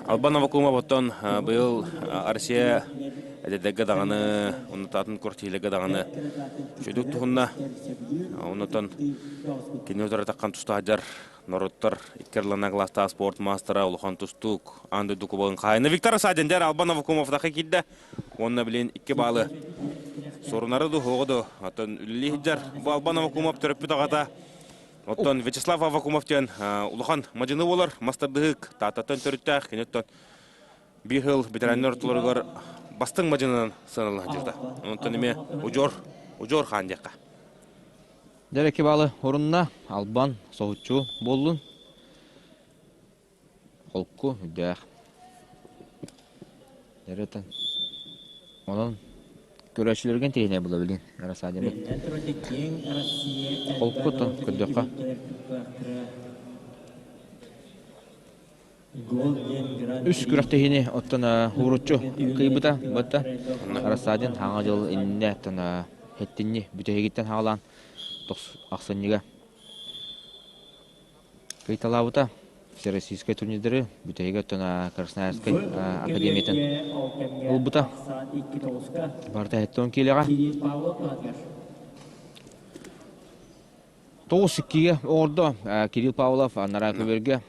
Албан Аввакумов оттон быйыл Россия эдэрдэргэ даҕаны, оннутаатын квартираларга даҕаны үчүгдүк туһунна. Оннуттан кини утары таххан тустаһадьар норуоттар икки арлана кылаастаах спорт маастара улахан тустуук аан дойду кубогын хаайына Виктор Садин дьэр Албан Аввакумов таха киирдэ. Уонна билин икки баалы сорунары ду хоҕу ду оттон үлэлии сылдьар. Бу Албан Аввакумов төрөппүт аҕата Оттон Вячеслав Аввакумов диэн улахан мадьыны буолар, мастардыһык, Тааттаттан төрүттээх, кини оттон биир сыл ветераннар ортолоругар бастыҥ мадьынынан сыаналаһа сылдьыбыта. Онтон эмиэ удьуор, удьуор хаан диэххэ. Дьэ, баалы орунна, Албан соһуччу буоллун. Холку, үрдээх. Дөрөтөн. Онон көрөөччүлэргэ интэриэһинэй буола билин Рассадябыт. Холку оттон көрдөххө. Үс күрэхтэһиини оттон ууруччу кыйбыта бытта. Рассадин хаҥа дьыл иннинэ оттон хэттинни бүтэһигиттэн хаалаан ахсынньыга кыйталаабыта. Всероссийскай турнирдары бүтэһигэ оттон Красноярскай академиятын ылбыта. Барыта 70 киилэҕэ. 9-2-гэ оҥордо Кирилл Павлов анараа көбүөргэ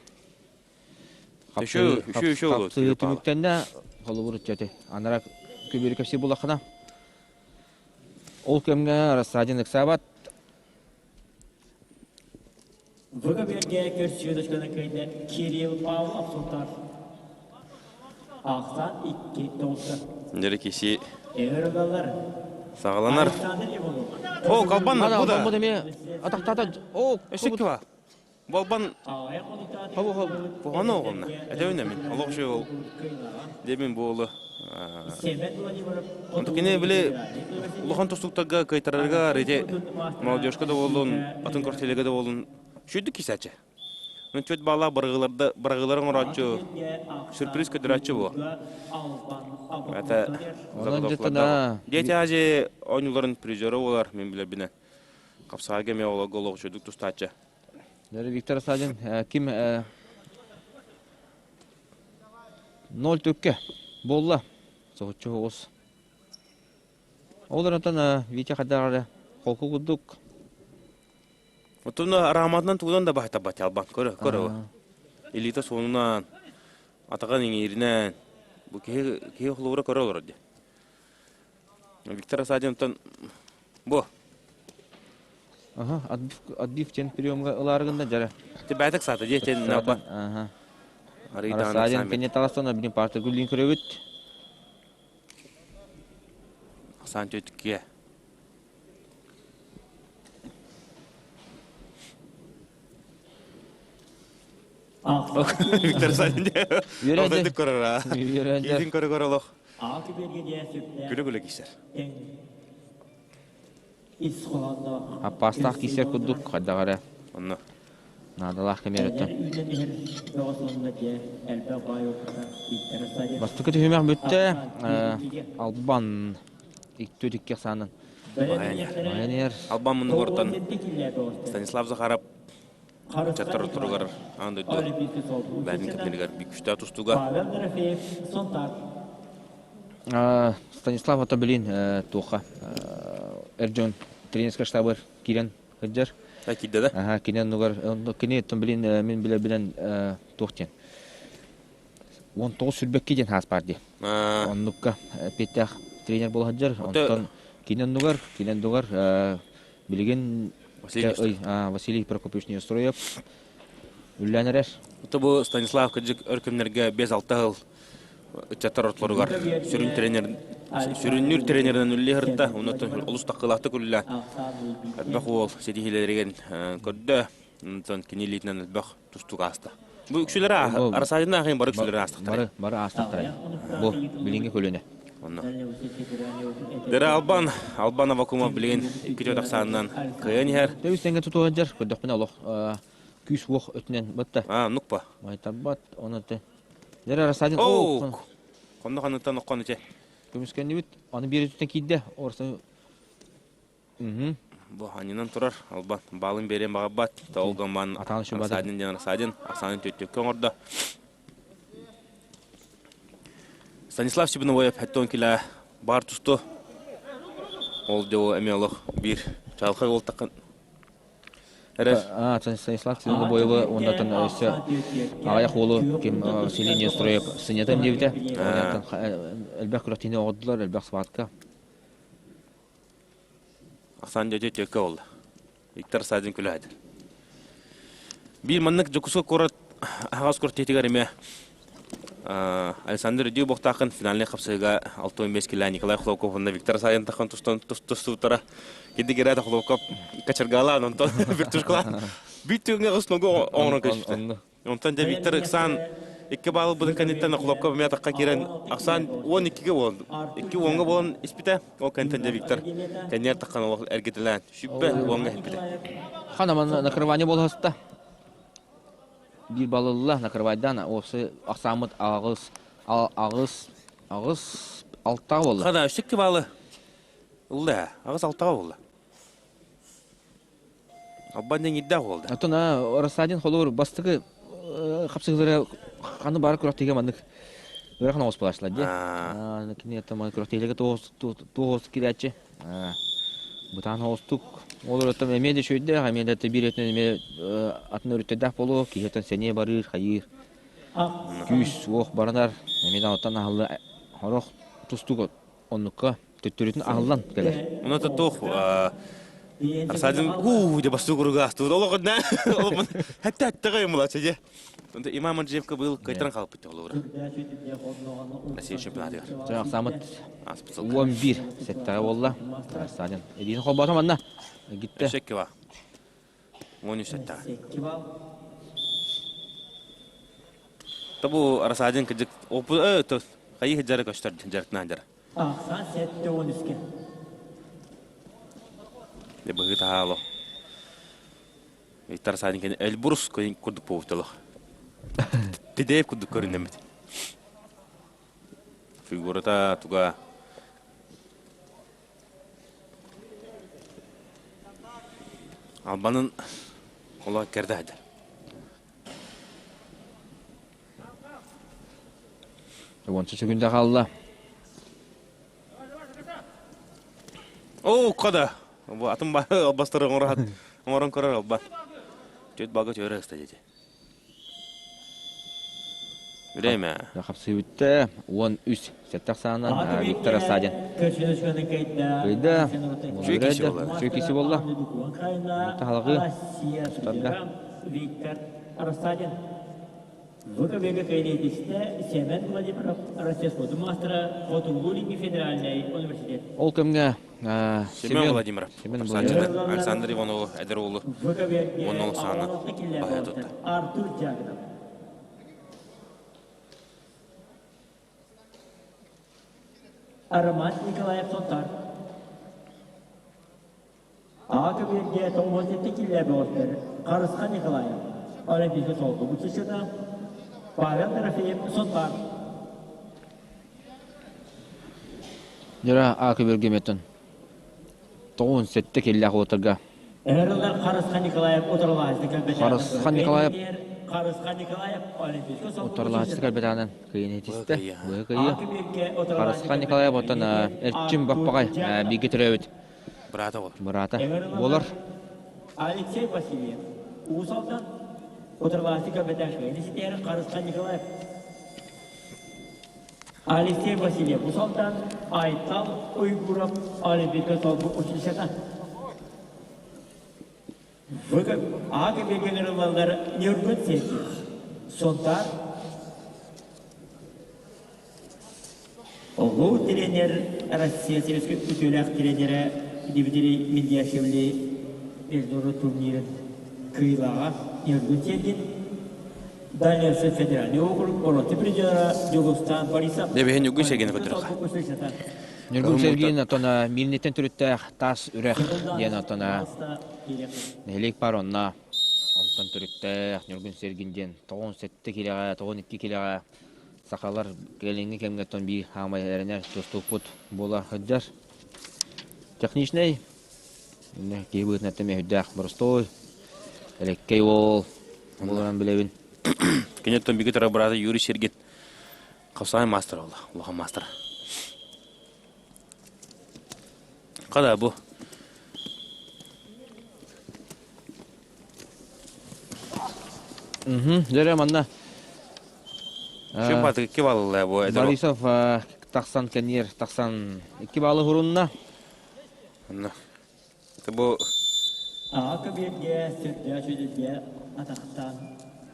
хапсыһыы түмүктэннэ холобур ыччаты анараа көбүөрү кэпсиир буоллаххына ол кэмҥэ Рассадин ыксаабат Бүгүҥҥэ көрсүө точканы кыайда Кирилл Павлов Сунтаар. Ахсан 2 тоҕуска. Дьэ киси Өр ылалар. саҕаланар. Александр Иванов. О, Калбан Ана бу да. Албан эмиэ атахтаата. О, Өссө кива. Балбан Хабы хабы. Куһаҕан оҕолна. Этэбин эмин. Олох үчүгэй ол. Дебин буолу. Онто кини били улахан тустууктарга кыайтарарыгар ити молодежка да буоллун, атын квартирага да буоллун үчүгүйдүк кисээччи. Мен чөт баалаах бырагыларда бырагыларын оҥорооччу сюрприз көдөрөөччү буо. Это Онон дьэ Дети Азии оонньууларын призера буолар мин билэрбинэн. Хапсаҕайга эмиэ олорго олох үчүгүйдүк тустааччы. Виктор Садин ким 0 төккө буолла. Соһуччу оҕус. Ол онтон Витя хайдах эрэ холку курдук. Отон арааматынан тугунан да баһытабат албан көрө көрө. Илиитэ суонунан, атаҕын иҥииринэн бу киһи киһи холобура көрө олорор дии. Виктор Асадин оттон бу Аха, отбив, отбив диэн приемга ылаары гынна дьара. Ти бээтик саата дии тен наба. Аха. Арыйдаан Арасаадин кэннэ таҕыстан обидин партер гүллин көрөбүт. Сан төткүе. Виктор Садин Үөрэнде. көрөр а. Үөрэнде. Киитин көрө көрө олох. Күлө-күлө киисэр. Аппаастаах киисэр курдук хайдах эрэ Онно. наадалаах кэмиэрэттэн. Бастакы түһүмэх бүттэ. Албан 2-2 ахсаанын. Майанер. Албан муннугортон Станислав Захаров чаттар туругар аан дойду бэйэтин кэмнэригэр күштээх тустууга Станислав Отобилин туохха эр дьон тренерскэй штабыгар киирэн сылдьар. Киирдэ да? Аха, кини оннугар кини билин мин билэрбинэн туох диэн 19 сүрбэкки диэн хаас баар дии. Оннукка эппиэттээх тренер буола сылдьар. Онтон кини оннугар, кини оннугар билигин Василий Прокопьевич Неустроев үллээн эрэр. Бу Станислав кырдьык өр кэмнэргэ 5-6 сыл ыччаттар ортолоругар сүрүн тренер сүрүннүүр тренеринэн үлэлии сырытта. Онон олус таккылаахтык үлэлээн элбэх уол ситиһиилэригин көрдө. Онтон кини илиитинэн элбэх тустуук ааста. Бу үксүлэрэ Арасаадьын аахын бары үксүлэрэ аастахтара. Бары бары аастахтара. Бу билиҥҥи көлүөнэ. Онно. Дэрэ Албан, Албан Авакумов билигин 2 ахсаанынан кыайан иһэр. Төбүс тэҥҥэ тутуһан дьар, көрдөхпүнэ олох күүс-уох өттүнэн батта. А, нукпа. Майтарбат, оны те. Дэрэ Арасаадьын Оу! Хонно ханныттан оккон иче. Көмүскэннибит, аны биир өттүнэн киирдэ. Орса Бу анньынан турар Албан баалын биэриэн баҕарбат. Тоҕо гамман Атаан шубата. Арсадин диэн Арсадин Арсанын төттөккө оҥордо. Станислав Сибиновоев 70 кило бар тусту. Ол дьэ эмиэ олох биир чалхай уол таххан эрэр. Станислав Сибиновоевы уоннатан өссө аҕыйах уолу ким Василий Нестроев сынньатан диэбитэ. Элбэх күрэхтиини оҕордулар, элбэх схватка. Ахсаан дьэ түөккэ буолла. Виктор Садин күлэһэт. Биир маннык Дьокуускай куорат аһаҕас куорат эмиэ Александр Дюбовтаахын финальнай хапсыһыыга 65 килэ Николай Хлопков уонна Виктор Садин таххан тустан тустубуттара. Кидик ирээт Хлопков кочергалаан онтон вертушкалаан бүт түгэҥҥэ ус ногу оҥорон көспүтэ. Онтон дьэ Виктор ыксаан икки баалы ылбытын кэнниттэн Хлопков эмиэ атахха киирэн ахсаан 12-ге буолан, икки уоҥҥа буолан испитэ. Ол кэнниттэн дьэ Виктор кэнниэр таххан олох эргитэлээн сүппэ уоҥҥа иһиппитэ. Ханаман накрывание буоласта. Биир балылла накрывайдан осы ахсааммыт аҕыс аҕыс аҕыс алтаҕа буолла. Хана үс икки баалы ылла аҕыс алтаҕа буолла. Албан диэн ирдээх буолда. Оттон Рассадин холобур бастакы хапсыһыылара ханна баар күрэхтэһиигэ маннык ыарахан оҕус буолааччылар дии. Кини это маны күрэхтэһиилэргэ туох киирээччи. Бытаан оҕустук ол өрөттөн эмиэ да үчүгэйдээх, эмиэ да биир өттүнэн эмиэ атын өрүттэрдээх буолуо, киһи сэниэ барыыр, хайыыр. Күүс уох баранар, эмиэ да оттон аһылла сорох тустуук оннукка төттөрүтүн аһыллан кэлэр. Онно туох Арсадин уу де бастуу куруга астуу олох да хатта хаттага юмулачы же. Онто Имам Манджиевка быйыл кайтаран хаалбыт олура. Россия чемпионатыгар. Жаңа самыт 11 сеттэҕэ буолла. Арсадин. Эдиин холбоото манна. Гитте. Өссө 13 сеттэҕэ. Табу Арсадин кыдьык опу хайы жара көстөр жарытынан жара. Ахсан 73-ке. Де быһыы таһаало. Виктор Садин Эльбрус курдук буолбуталах. Тидеев курдук көрүнэммит. Фигурата туга Албанын олох кэрдэ Уонча секунда хаалла. Оо, кода. Бу атын ба албастары оҥорон оҥорон көрөр алба. Чөт балга чөөрө ыста дии. Время. Хапсыы бүттэ. 13 сэттэх саанан Виктор Асадин. Кыйда. Үчүгэй киси буолла. Үчүгэй киси буолла. Таһалаҕы. Тустарга. Виктор Рассадин. ВКБ кэриэтистэ Семен Владимиров Россия спордун маастара Хотугулуу-Илиҥҥи федеральнай университет. Ол кэмҥэ Семен Владимиров, Семен Владимиров, Александр Иванову эдэр уолу уонна сааны баһа тутта. Артур Дягилев. Роман Николаев Сонтар. Аҕа көбүөргэ 97 киллэ бөҕөстөр Харысхан Николаев, Олимпийскай солбук училищета, Павел Дорофеев Сунтаар. Дьара А көбүөргэ меттон 97 киллээх уотарга Эрэллэр Харысхан Николаев утарылаһыты кэлбэтэ. Харысхан Николаев Харысхан Николаев Олимпийскай солбук утарылаһыты кэлбэтэҕинэн кыайын этистэ. Быһа кыайыы. Харысхан Николаев оттон Эрчим Баппаҕай бииргэ төрөөбүт Быраата буолар. Быраата буолар. Алексей Васильев Уус Алдан утарылаһыты кэлбэтэҕинэн ситиһэр Харысхан Николаев Алексей Васильев Уус Алдан Айтал Уйгуров Олимпийскай солбук училищета Аҕа бегенераллар Ньургун Сергеев Сунтаар Улуу тренер Россия Советскай үтүөлээх тренерэ Дмитрий Миндиашвили международный турнирын кыайыылааҕа Ньургун Сергин Далее федеральный округ роты призера Дьулустан Борисов. Дебиһин Ньургун Сергин көтөрөх. Ньургун Сергин отон Миирниттэн төрүттээх Таас Үрэх диэн отон нэһилиэк бар онно онтон төрүттээх Ньургун Сергин диэн 97 килэҕэ 92 килэҕэ сахалар кэлиҥҥи кэмҥэ оттон биир хаамай эрэнэр тустуукпут буола сылдьар. Техничнэй киһи быһыытынан эмиэ боростуой, элэккэй уол буоларын билэбин. Кини оттон биги турар быраата Юрий Сергин хапсаҕай маастар буолла, улахан маастар. Хада бу. Дьэ манна Шөп атык икки баллы бу Борисов тахсан кэнниэр тахсан икки баллы хурунна. Онно. Бу Аҕа көбүөргэ сүрдээх үчүгэйгэ атахтаан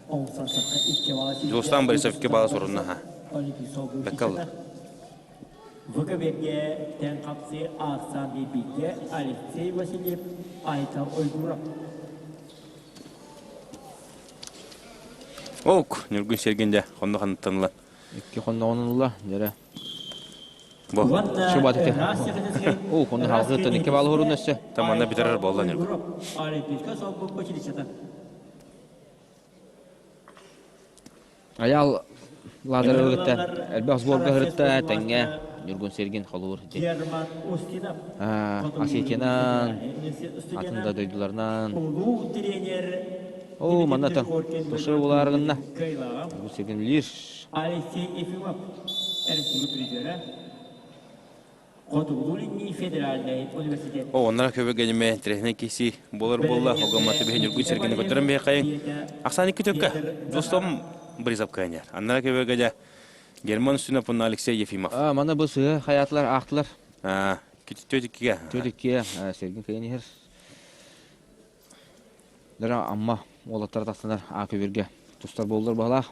оҥсорсоххо икки баала Дьулустаан Борисов икки баала сурунна Бэккалла. Бу көбүөргэ тэҥ хапсыы аахсаан биэрбиккэ Алексей Васильев, Айта Уйгуров. Ок, Ньургун Сергин дьэ, хонно ханныттан ылан. Икки хонноҕун ылла, дьэрэ. Бу. Шубат ити. Оо, хонно халгыттан икки баалы хорун өссө. Там манна бүтэрэр буолла Ньургун. Айаал Лазаревы кытта элбэх сборга сырытта тэҥҥэ Ньургун Сергин холуур Осетиянан, атын да дойдуларынан. Улуу тренер. Оо, манна тан тушу булааргынна. Бу сигинлиир. Алексей Ефимов Россия призера. Хотугулуу-Илиҥҥи федеральнай университет. О, оннара көбө генеме трехне киси болар болла, хогаматы бихин үргүн сергені көтөрөн бихайын. Ахсан икки төккө, достом Борисов кайнер. Аннара көбө геде Герман үстүнэ пунна Алексей Ефимов. А, мана бу сыһы хаятылар аахтылар. А, төтүккиге. Төтүккиге Сергин кайын ихер. Дара амма уолаттар тахсанар а көбүрге тустар болдур баһалаах.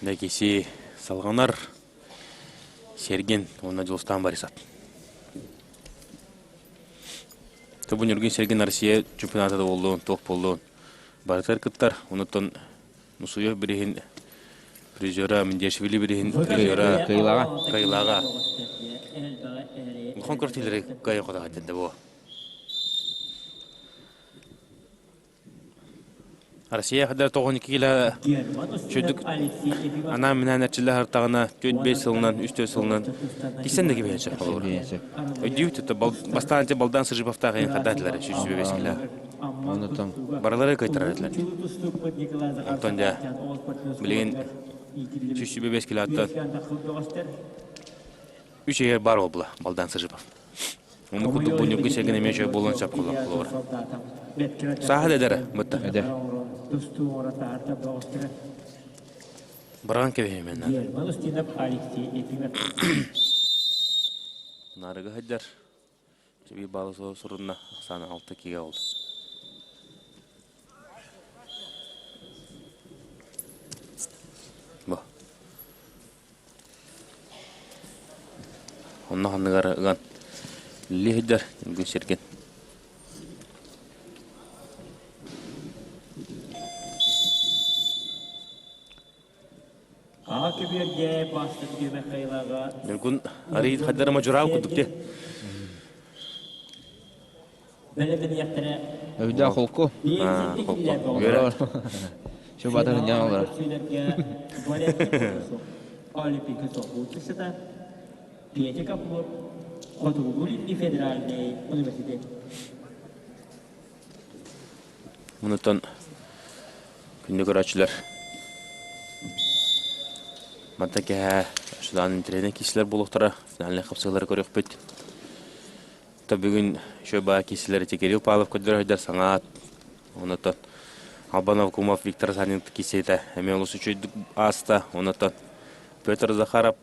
Дәкеси салғанар Сергин, онна Дьулустаан Борисов. Тобун Ньургун Сергин Россия чемпионата да боллуун, туох боллуун. Барытар кыттар, онуттан Мусуев бириһин призера, Миндешвили бириһин призера Кыйлаға. Кыйлаға. Улахан көртилери кайы кода хаттенде бу. Россия хаддар 92 кило чөдүк анаан минээн эрчиллэ сыртаҕына 4-5 сылынан, 3-4 сылынан кисен да кибиһэн сөп холобур. Өйдүүбүт бастаан балдан Сыжиповтаах иһин хаддаатылар 105 кило. Онутан Барылары кыйтарар этилэр. Онтон дьэ билигин 105 килоттан үч егер бар буолла Балдан Сыжипов. Ону курдук бу Ньургун Сергин эмиэ үчүгэй буолуон сөп холобур. Сааһа да эдэр бытта. Эдэр. Баран кэбиһимен. Нарыга сылдьар. Биир баалы сурунна. Саана 6 кигэ oldu. Бу. Онно ханныгар ыган лиһидэр күн сиргин. Ньургун арыйыт хайдара модьураа курдук дии. Өйдөөх холку. Холку. Үөрэ. Şu батыр не олар. Мунутан күндү көрөөчүлөр Манта кэһэ Судан интеллигент киселер буолуохтара финальнай хапсыһыылары көрүөхпүт. Та бүгүн еще баа киселер ити Кирилл Павлов көрдөрө сылдьар саҥа аат. Онотон Албанов Кумов Виктор Санин кисиэтэ эмиэ олус үчүгэйдик ааста. Онотон Петр Захаров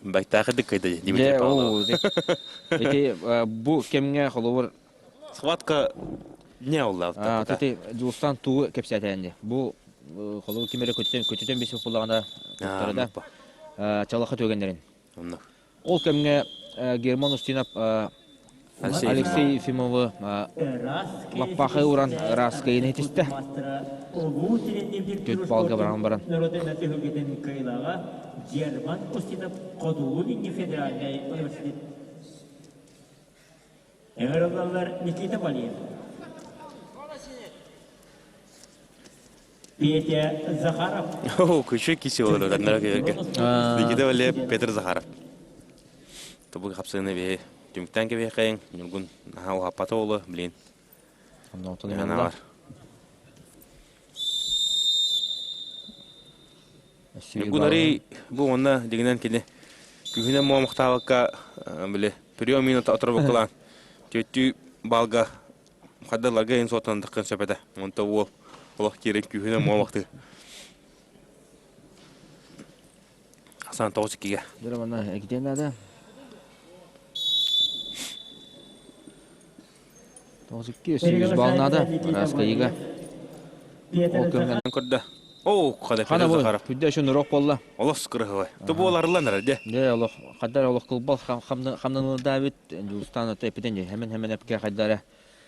байтаахыдык кыйда Дмитрий Дьэ, Павлов. ол ити бу кэмҥэ холобур Схватка не олла Тати Дьулустан тугу кэпсээтээн Бу холобур ким эрэ көтүтэн көтүтэн бисих буллаҕына туттарыда чалаха түгэннэрин. Ол кэмҥэ Герман Устинов Алексей Ефимовы лаппаахы уран ырааскайын этистэ. Түт балга баран баран. Герман Устинов Хотугу федеральнай университет Ыҥырыллаллар Никита Валиев. Петя Захаров. О, күчү киси олорор аннара күйөргө. Никита Валиев, Петр Захаров. Тобу хапсыгына бе түмүктэн кебиэхэйин, Ньургун наһаа уһаппата олу, блин. Бар. Ньургун арый бу онна дигинен кини күһүнэн муомахтаабакка били прием минута оторбуккалаан түөттүү балга хаддаларга ин суотан таххын сөп этэ. Онто уол олох киирэн күүһүнэн муомахтыы. Асан 9-2-ге. Дөрө манна экитиэн наада. 9-2 өссө балл наада. Араскайыга. Ол көмнен көрдө. Оо, хада Хана Петр бу Захаров. күдде шун урок болла. Олос кырыһыбай. Ту буоларылан эрэ де. Де олох хаддар олох кылбал хамнанылдаабит Дьулустан ото эпитен же хемен хемен эпке хайдара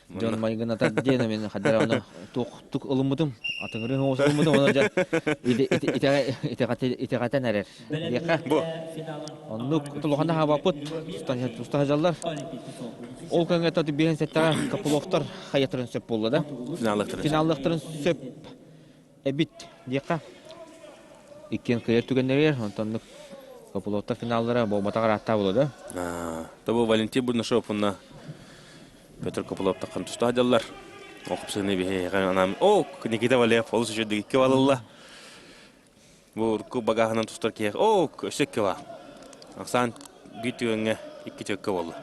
дьон майгыната диэн мен хайдара оны тук тук ылыммытым атыҥырын оҕус ылыммытым оны дьэ итэҕэтэн эрэр диэхэ Бу. оннук тулухана хабаппыт тустаһажаллар ол көҥө тоту биһэн сэттэҕэ Копыловтар хайатырын сөп буолла да Финаллыктарын. финаллыктарын сөп эбит диэхэ иккиэн кыайар түгэннэригэр онтоннук Копыловтар финаллара буолбатах арааттаа буолуо да? Тобу Валентин Бурнашов уонна Петр Копылов таххан тустаах дьаллар. Ол хапсыгыны биһиэхэ анаан О, Никита Валеев олус үчүгэй икки балылла. Бу урукку багааһынан тустар киһи О, өссө икки ба. Ахсаан биир түгэҥҥэ икки төккө буолла.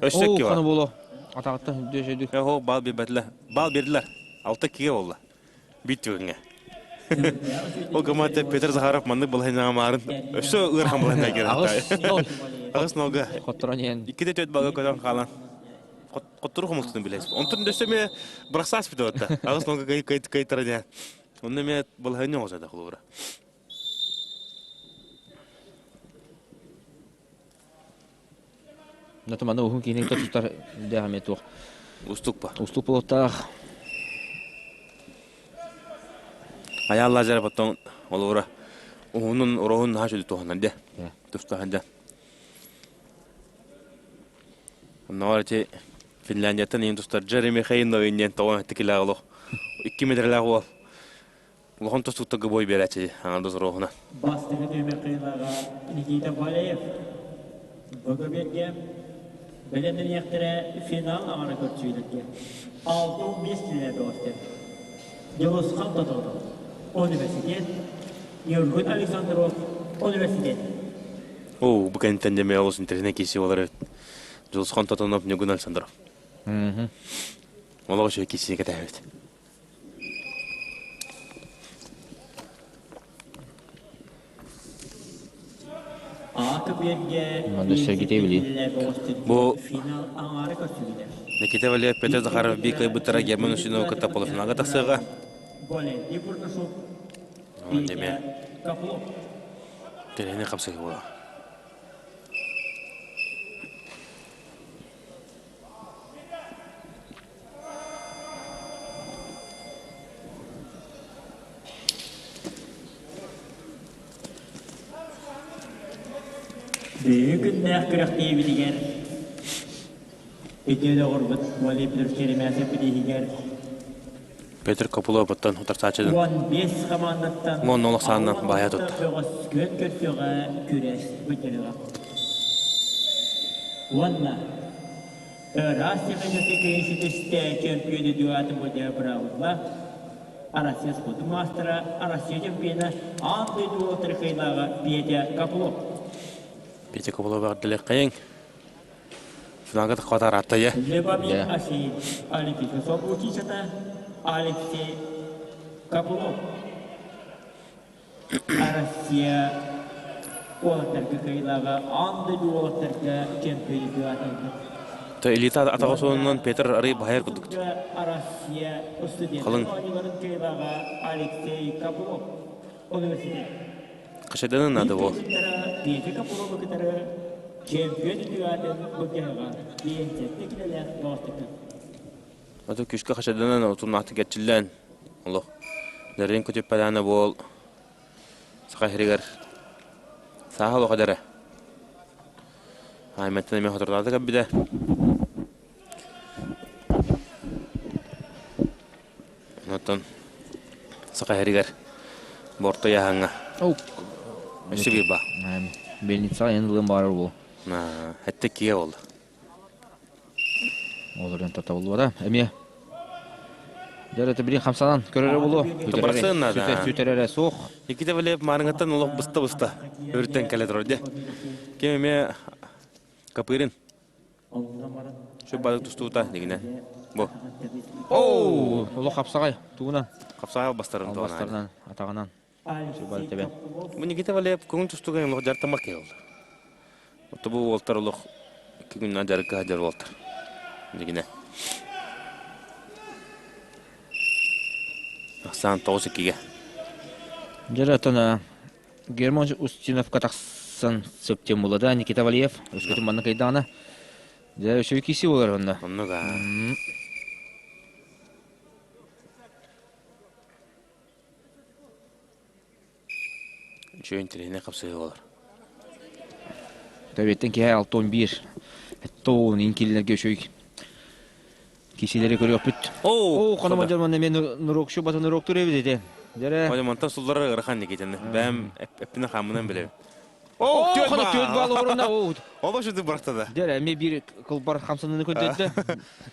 Өссө икки ба. Ханы буолуо. Атаҕыттан дүөсөйдү. Оо, баал биэрбэтилэр. Баал биэрдилэр. Алта иккигэ буолла. Биир түгэҥҥэ. Ол гыммата Петр Захаров маннык балаһыанньаҕа маарын өссө ыарахан балаһыанньа киирэн Аҕыс нол. Аҕыс нолга. Хотторон иһэн. Иккитэ төрт балга көтөн хаалан. Хоттору хомултутун билэс. Онтон өссө эмиэ бырахсаас бүтэ отта. Аҕыс нолга кыайтара диэн. Онно эмиэ балаһыанньа оҥосо холобура. Натаманы уһун киһини тутар дээх эмиэ туох. Устук ба. Устук буолуохтаах. Айаал Лазарев оттон олура уһунун ороһун наһаа сүдү туһанар дэ. Тустахан дэ. Оннооҕор ити Финляндияттан иин тустар Джереми Хейновин диэн тоҕо тикилээх олох. 2 метрлээх уол. Улахан тустууктарга бой биэрээччи аҥардас оруоһуна. Бастакы нүөмэр кыайыылааҕа Никита Валеев. Бөгөбүөргэ бэлэмнэниэхтэрэ финал аҥара көрсүүлэргэ. 6-15 түнэ бөҕөстөр. Дьулусхан Тотонов, университет, Ньургун Александров, университет. Оо, бу кэнниттэн дьэ олус интэриэһинэй киирсии буолар эбит. Дьулусхан Тотонов, Ньургун Александров. Олох үчүгэй киирсии кэтэһэбит. Манна сэргитэ билии. Бу Никита Валерьев, Петр Захаров биир кыайбыттара Герман Устинова кытта полуфиналга тахсыаҕа. Дэмэ. Тэрээһини хапсыһыы буолар. Бүгүн күннээх күрэхтэһиибитигэр үтүө доҕорбут Владимир Керемясов бирииһигэр Петр Копылов оттон утарсааччытын 15 хамаандаттан уон олох саанынан баайа тутта. бөҕөс күөн көрсүөҕэ күрэс бүтэрэ. Уонна Ыраас техническэй ситистэ чөмпүйүөнү дуоатын Будя быраабыла Россия спордун маастара, Россия чемпиона, аан дойду уолаттары кыайыылааҕа Петя Копылов. Петя Копылов эҕэрдэлиэххэйиҥ. Финалга таххата арааттайа. Любомир Асеев, Олимпийскай солбууччута Алексей Копылов. Россия уолаттарга кыайыылааҕа аан дойду уолаттарга чемпионы аатырбыт. То элита атаҕа суонунан Петр арый баһайар курдук. Россия Халыҥ. оонньууларын кыайыылааҕа Алексей Копылов университет. Кашаданын наада буол. Петя Копылову кытары чемпион аатын былдьаһыга биэнсэтти кинилээх баҕастыкка. Аты күүскэ хачайданан утумнаахтык эрчиллэн олох Дэрин көтүппэтэҕинэ буол Саха сиригэр сааһа олох эдэрэ. Айматтан эмиэ соторутааҕыта кэлбитэ. Онтон Саха сиригэр Борто Яһаҥҥа өссө биир баа. Мельницаҕа эн ылыан баҕарар буол. Эттэ киэ буолла. Олорон татабыллыбата. Эмиэ Дьэ, это билин хамсанан көрөрө буолуо. Барахсан наада. Сүтэрэрэ суох. Никита Валеев маарыҥаттан олох быста-быста өрүттэн кэлэ турар дьэ. Ким эмиэ Капырин. Şu balık тустуута дигинэ. Бу. Оу, олох хапсаҕай тугунан? Хапсаҕай бастарын Бастарынан, атаҕынан. Сүбал тэбэн. Бу Никита Валеев көҥүл тустууга олох дьарыктаммат киһи буолла. Отто бу уолтар олох күннэн дьарыкка сылдьар уолтар. Дигинэ. Ахсаан 9-2-ге. Дьэ, оттон Герман Устиновка тахсан сөптем буолла да Никита Валиев өскөтүн манна кыйдаҕына дьэ үчүгэй киси буолар онно. Оннук аа. Үчүгэй интэриэһинэй хапсыһыы буолар. Төбөттөн киһи 6-11 тоон инкиллерге үчүгэй кисилери көрүөхпүт. Оо, Оо, хонома дьон манна мен нурокшу бата нуроктур эбит ити. Дьэрэ. Ой, мантан суллара ыарахан Никитаны. Бэм эппинэ хааммынан билэбин. О, О, түөрт баал орунна. Оба шуды бырахтада. Дэр, эми бир кылбар хамсаныны көддөддө.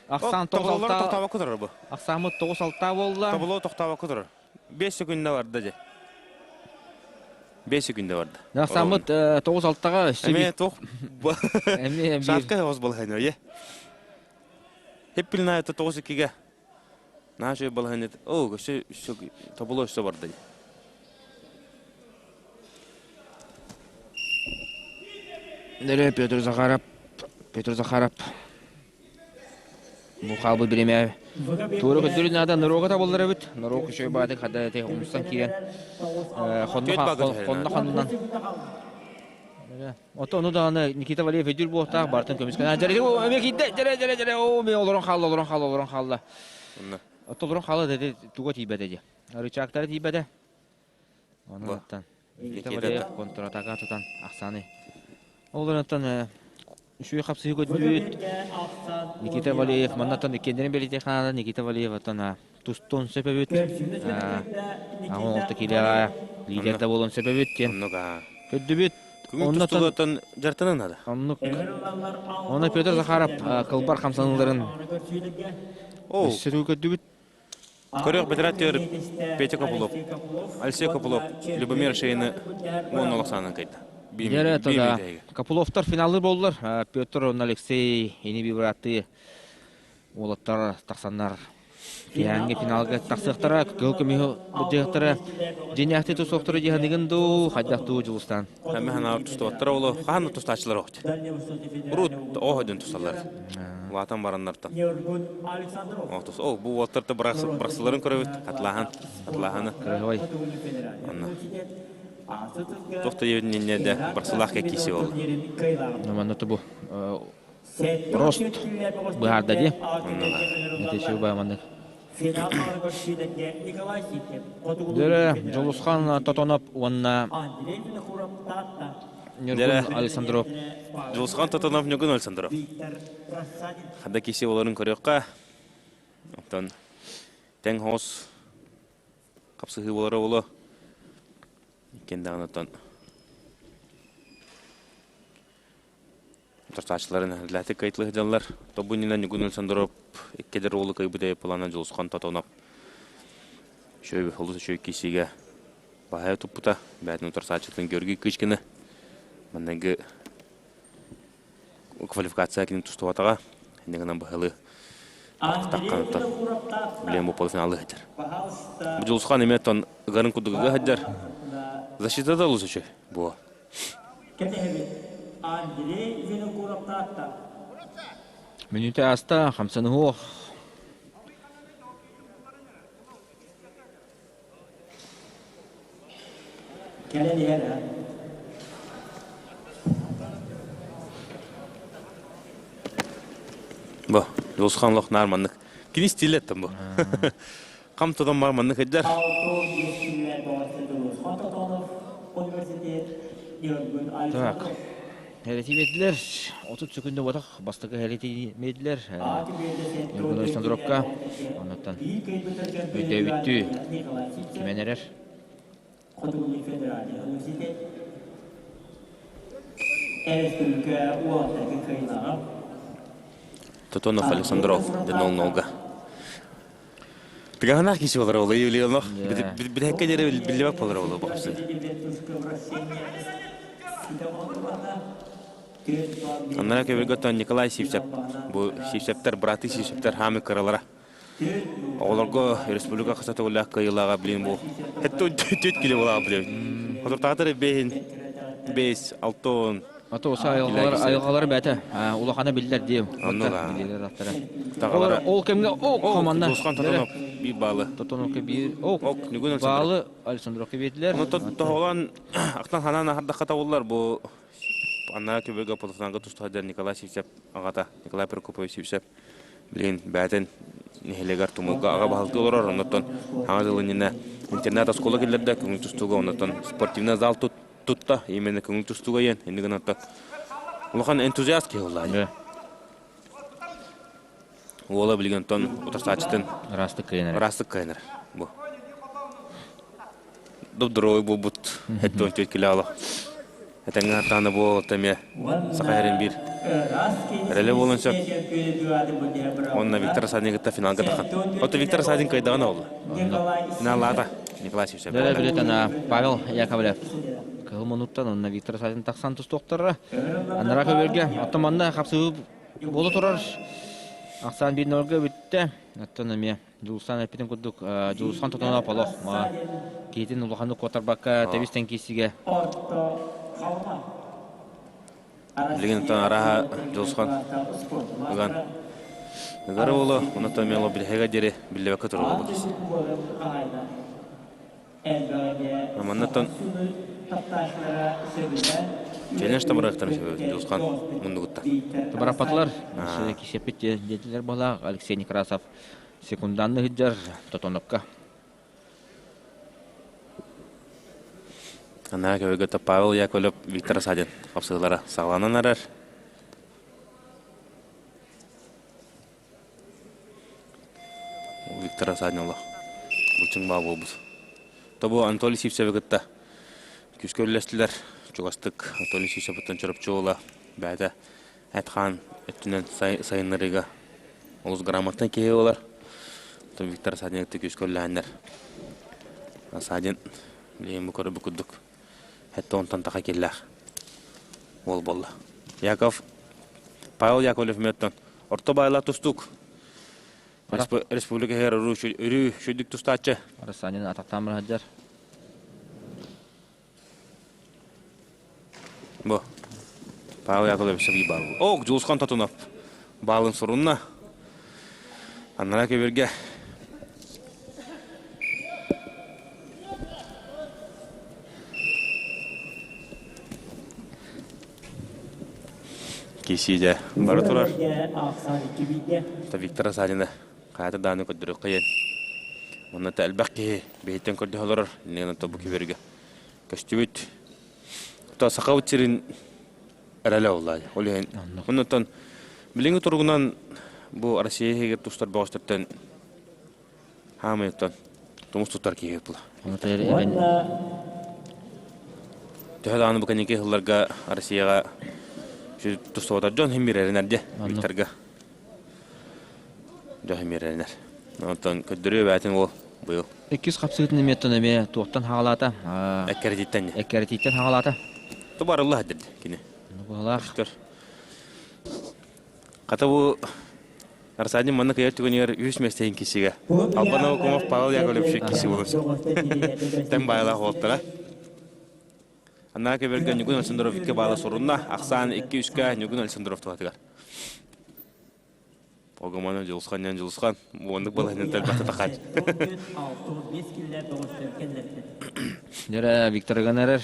Ахсан 9-6. Тохтаабакка турар бу. Ахсаммыт 9-6 болла. Тоболо тохтаабакка турар. 5 секундда барды же. 5 секундда барды. Ахсаммыт 9-6-га Эме тох. Эми Шатка хос балхайны, е. Хеппилна это 9-2-ге. Наша балхайны. О, өссө тоболо өссө барды. Нөрө Петр Захаров, Петр Захаров. Бу хаалбыт бириэмэ туора көрдөрүү наада норога табыллар эбит. Норог үчүгэй баатык хада эти умустан киирэн хонно ханнынан. Ото ону даҕаны Никита Валеев өйдүүр буолуохтаах бартын көмүскэн. Дьэрэ эмиэ киирдэ. Дьэрэ дьэрэ дьэрэ оо мен олорон хаалла олорон хаалла олорон хаалла. Ото олорон хаалла деди туга тиийбэтэ дии. Рычагтара тиийбэтэ. Онуттан Никита Валеев контратака тутан ахсааны. Олорунтан үчүгэй хапсыһыы көрдүбүт. Никита Валеев маннаттан иккиэннэрин бэлиэтиэх наада. Никита Валеев оттон тустуон сөп эбит. Аҕа олта киилэҕэ лидер да буолуон сөп эбит диэн көрдүбүт. Күҥүн тустуугаттан дьартанан наада. Оннук. Онно Петр Захаров кылбар хамсаныыларын өссө көрдүбүт. Көрүөх бэтэрээттигэр Петя Копылов, Алексей Копылов, Любомир Шейны уонна Олохсаанын кыйда. Дьэрэ тогда Копыловтар финаллыы буоллар. Петр уонна Алексей ини бираттыы уолаттар тахсаннар киһээҥҥи финалга тахсыахтара, кыһыл көмүһү былдьаһыахтара. Дьиҥнээхтии тустуохтара дьиһаныгын дуу, хайдах дуу Дьулустаан? Эмэ ханаабыт тустубаттара оло хаһан да тустааччылар оҕот. Урут оһодун тусталлар. Улаатан бараннартан. О, о, бу уолтарта бырахсыларын көрөбүт. Атлааһан, атлааһаны. Кырыһыбай. Онно. Туох да диэбит иннинэ да бырахсылаах кэккиси ол. Манна бу рост быһаарда дии. Онно. Ити шуба маннык. Дөрө Дьулусхан Тотонов уонна Ньургун Александров. Дьулусхан Тотонов, Ньургун Александров. Хада киси олорун көрүөххэ. Оттон тэҥ хоос хапсыһыы болара боло. Иккен даҕаны оттон Тартааччыларын лээтик кыайтылы сылдьаллар. Тобунньунан Ньургун Александров иккидер уолу кыайбыт плана Дьулусхан Тотонов үчүгэй олус үчүгэй киисиигэ баһайа туппута. Бээтин утарсааччытын Георгий Кычкины манныгы квалификация кини тустубатаҕа. Инньэ гынан быһалыы тахханыттан билиэн бу полуфиналы сылдьар. Бу Дьулусхан эмиэ оттон ыгарын курдук ыга сылдьар. Защита да олус үчүгэй буо. Кэтэһэбит. Андрей Винокуровтааттан. Мүнүүтэ ааста, хамсаныһуох. Кэлэн иһэр а. Бу, Дьулусхан олох наар маннык. Кини стиле эттим бу. Хам тутан бар маннык ыдьар. Так. Хәрэтиметилер 30 секунда ботах бастакы хәрэтиметилер Ньургун Александровка оннуттан өйдөөбүттүү кимэн эрэр. Тотонов Александров ден Тыгаһанаах киһи болар ол Юлиянов билэккэ диэри биллибэт болар ол бохсун. Аннара көбүргөттөн Николай Сивцев бу Сивцевтер браты Сивцевтер хаамы кыралара. Оҕолорго республика хаса төгүллээх кыайыылааҕа билин бу түт киле болаа билин. Хотуртаатар бэһин бэс алтон Ото оса айылҕалар айылҕалар бээтэ улахана биллэр диэм. Оннуга. Ол кэмҥэ о команда. Тусхан Тотонов биир баалы. Тотоновка биир о баалы Александровка биэрдилэр. Ону тоһолон ахтан ханаан ахардахха табыллар бу аннаа көбөгө полуфиналга тустаһар Николай Сивцев аҕата Николай Прокопович Сивцев билигин бээтин нэһилиэгэр тумулга аҕа баһылык олорор оннуттан хаҥа дьыл иннинэ интернат оскуола киллэрдэ көҥүл тустууга оннуттан спортивный зал тутта именно көҥүл тустууга иэн инни гынаттан улахан энтузиаст киһи буолла уола билигин оттон утарсааччытын ыраастык кыайан ыраастык кыайан бу доп-здоровый буолбут 74 кило. Этэҥҥэ аттаана бу эмиэ Саха сирин биир эрэлэ буолуон сөп. Уонна Виктор Садин кытта финалга тахан. Ото Виктор Садин кыайдаҕына буолла. Финаллаата Николай Сивцев. Дөрө билет Павел Яковлев кыһыл мунуттан онно Виктор Садин тахсан тустуохтара. Анараа көбүөргэ оттон манна хапсыы буола турар. Ахсаан биир нолга бүттэ. Оттон эмиэ Дьулустаан эппитин курдук, Дьулусхан Тотонов олох киһитин улаханнык куотарбакка тэбис-тэҥ киирсигэ. Билигин оттон арааһа Дьулусхан ыган ыгары буолуо, онон мело билиһэгэ диэри биллибэккэ турар буолбут. Маннаттан челлендж табарыахтарын сөбө Дьулусхан муннугуттан. Табараппатылар, кисеппит диэтилэр буолаах Алексей Некрасов Секунданны сылдьар Тотоновка. Анаа көбөгөтө Павел Яковлев, Виктор Садин хапсыылара саҕаланан эрэр. Виктор Садин олох булчуҥ баа буолбут. Тобу Анатолий Сивцеви кытта күүскэ үллэстилэр. Чугастык Анатолий Сивцевыттан Чурапчы уола бэйэтэ эт-хаан өттүнэн сайыннарыыга олус грамотнай киһи буолар. Оттон Виктор Садин күүскэ үллэһэннэр. Садин билигин бу көрө курдук хэтте онтон таха киллээх уол буолла. Яков Павел Яковлев мөттөн орто байла тустук республика иһэр өрүү шүдүк тустааччы. Арасанин атахтаан бараһадьар. Бу Павел Яковлевич сабый баал. Ок, Дьулусхан Тотунов баалын сурунна. Аннара көбүргэ Кисиде бара турар. Виктора Садина хаята дааны көрдөрүөххэ диэн. Онно элбэх киһи биһиттэн көрдөһө олорор. Иннигин тобу киберге көстүбүт. То сахабыт сирин эрэлэ буолла. Ол иһин оннуттан билиҥҥи туругунан бу Россия иһигэр тустар бөҕөстөртөн хаамыйыттан тумус туттар киһи була. Төһө даҕаны бу кэнники сылларга Россияҕа тустубатар дьон иһин биэрэринэр дьэ Викторга. Дьон биэрэринэр. Онтон көрдөрүө бээтин уол быйыл. Иккис хапсыытын эмиэттэн эмиэ туохтан хаалаата? Эккэрэтиттэн. Эккэрэтиттэн хаалаата. Тубарылла деді кини. Быһалаах. Хата бу Арсений манна кыйар түгэнигэр үс миэстэһин кисигэ. Албан Авакумов Павел Яковлевич киси болуп. Тэн байлаах уолтара. Анаа кэбэргэ Ньугун Александров икки баала сурунна. Ахсаан 2-3-ка Ньугун Александров туһатыгар. Огомону Дьулусхан диэн Дьулусхан. Уоннук балаһынын тэлбэхтэ тахаат. Дьэрэ Виктор Ганерер.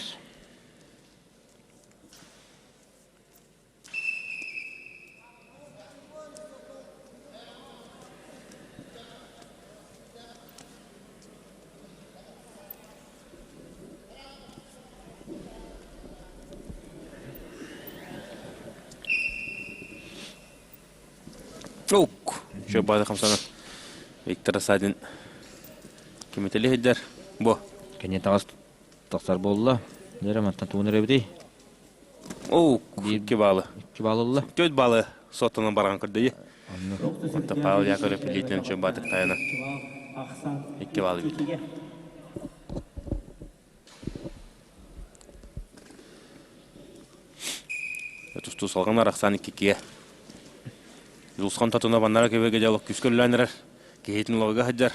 Ук! Еще баада хамсана. Виктор Садин кимители сылдьар. Бу. Кэннин таҕас тахсар буолла. Дьэрэ мантан тугун эрэбитий? Оу, икки баалы. Икки баалы ылла. Төрт баалы соттонон баран көрдөйү. Онто Павел Яковлев илиитинэн чөм баатык тайана. Икки баалы билdi. Тустуу салган арахсан иккиге. Дьулусхан Татунов аннара көбөге дьалык күскө үллээн киһитин уларга сылдьар.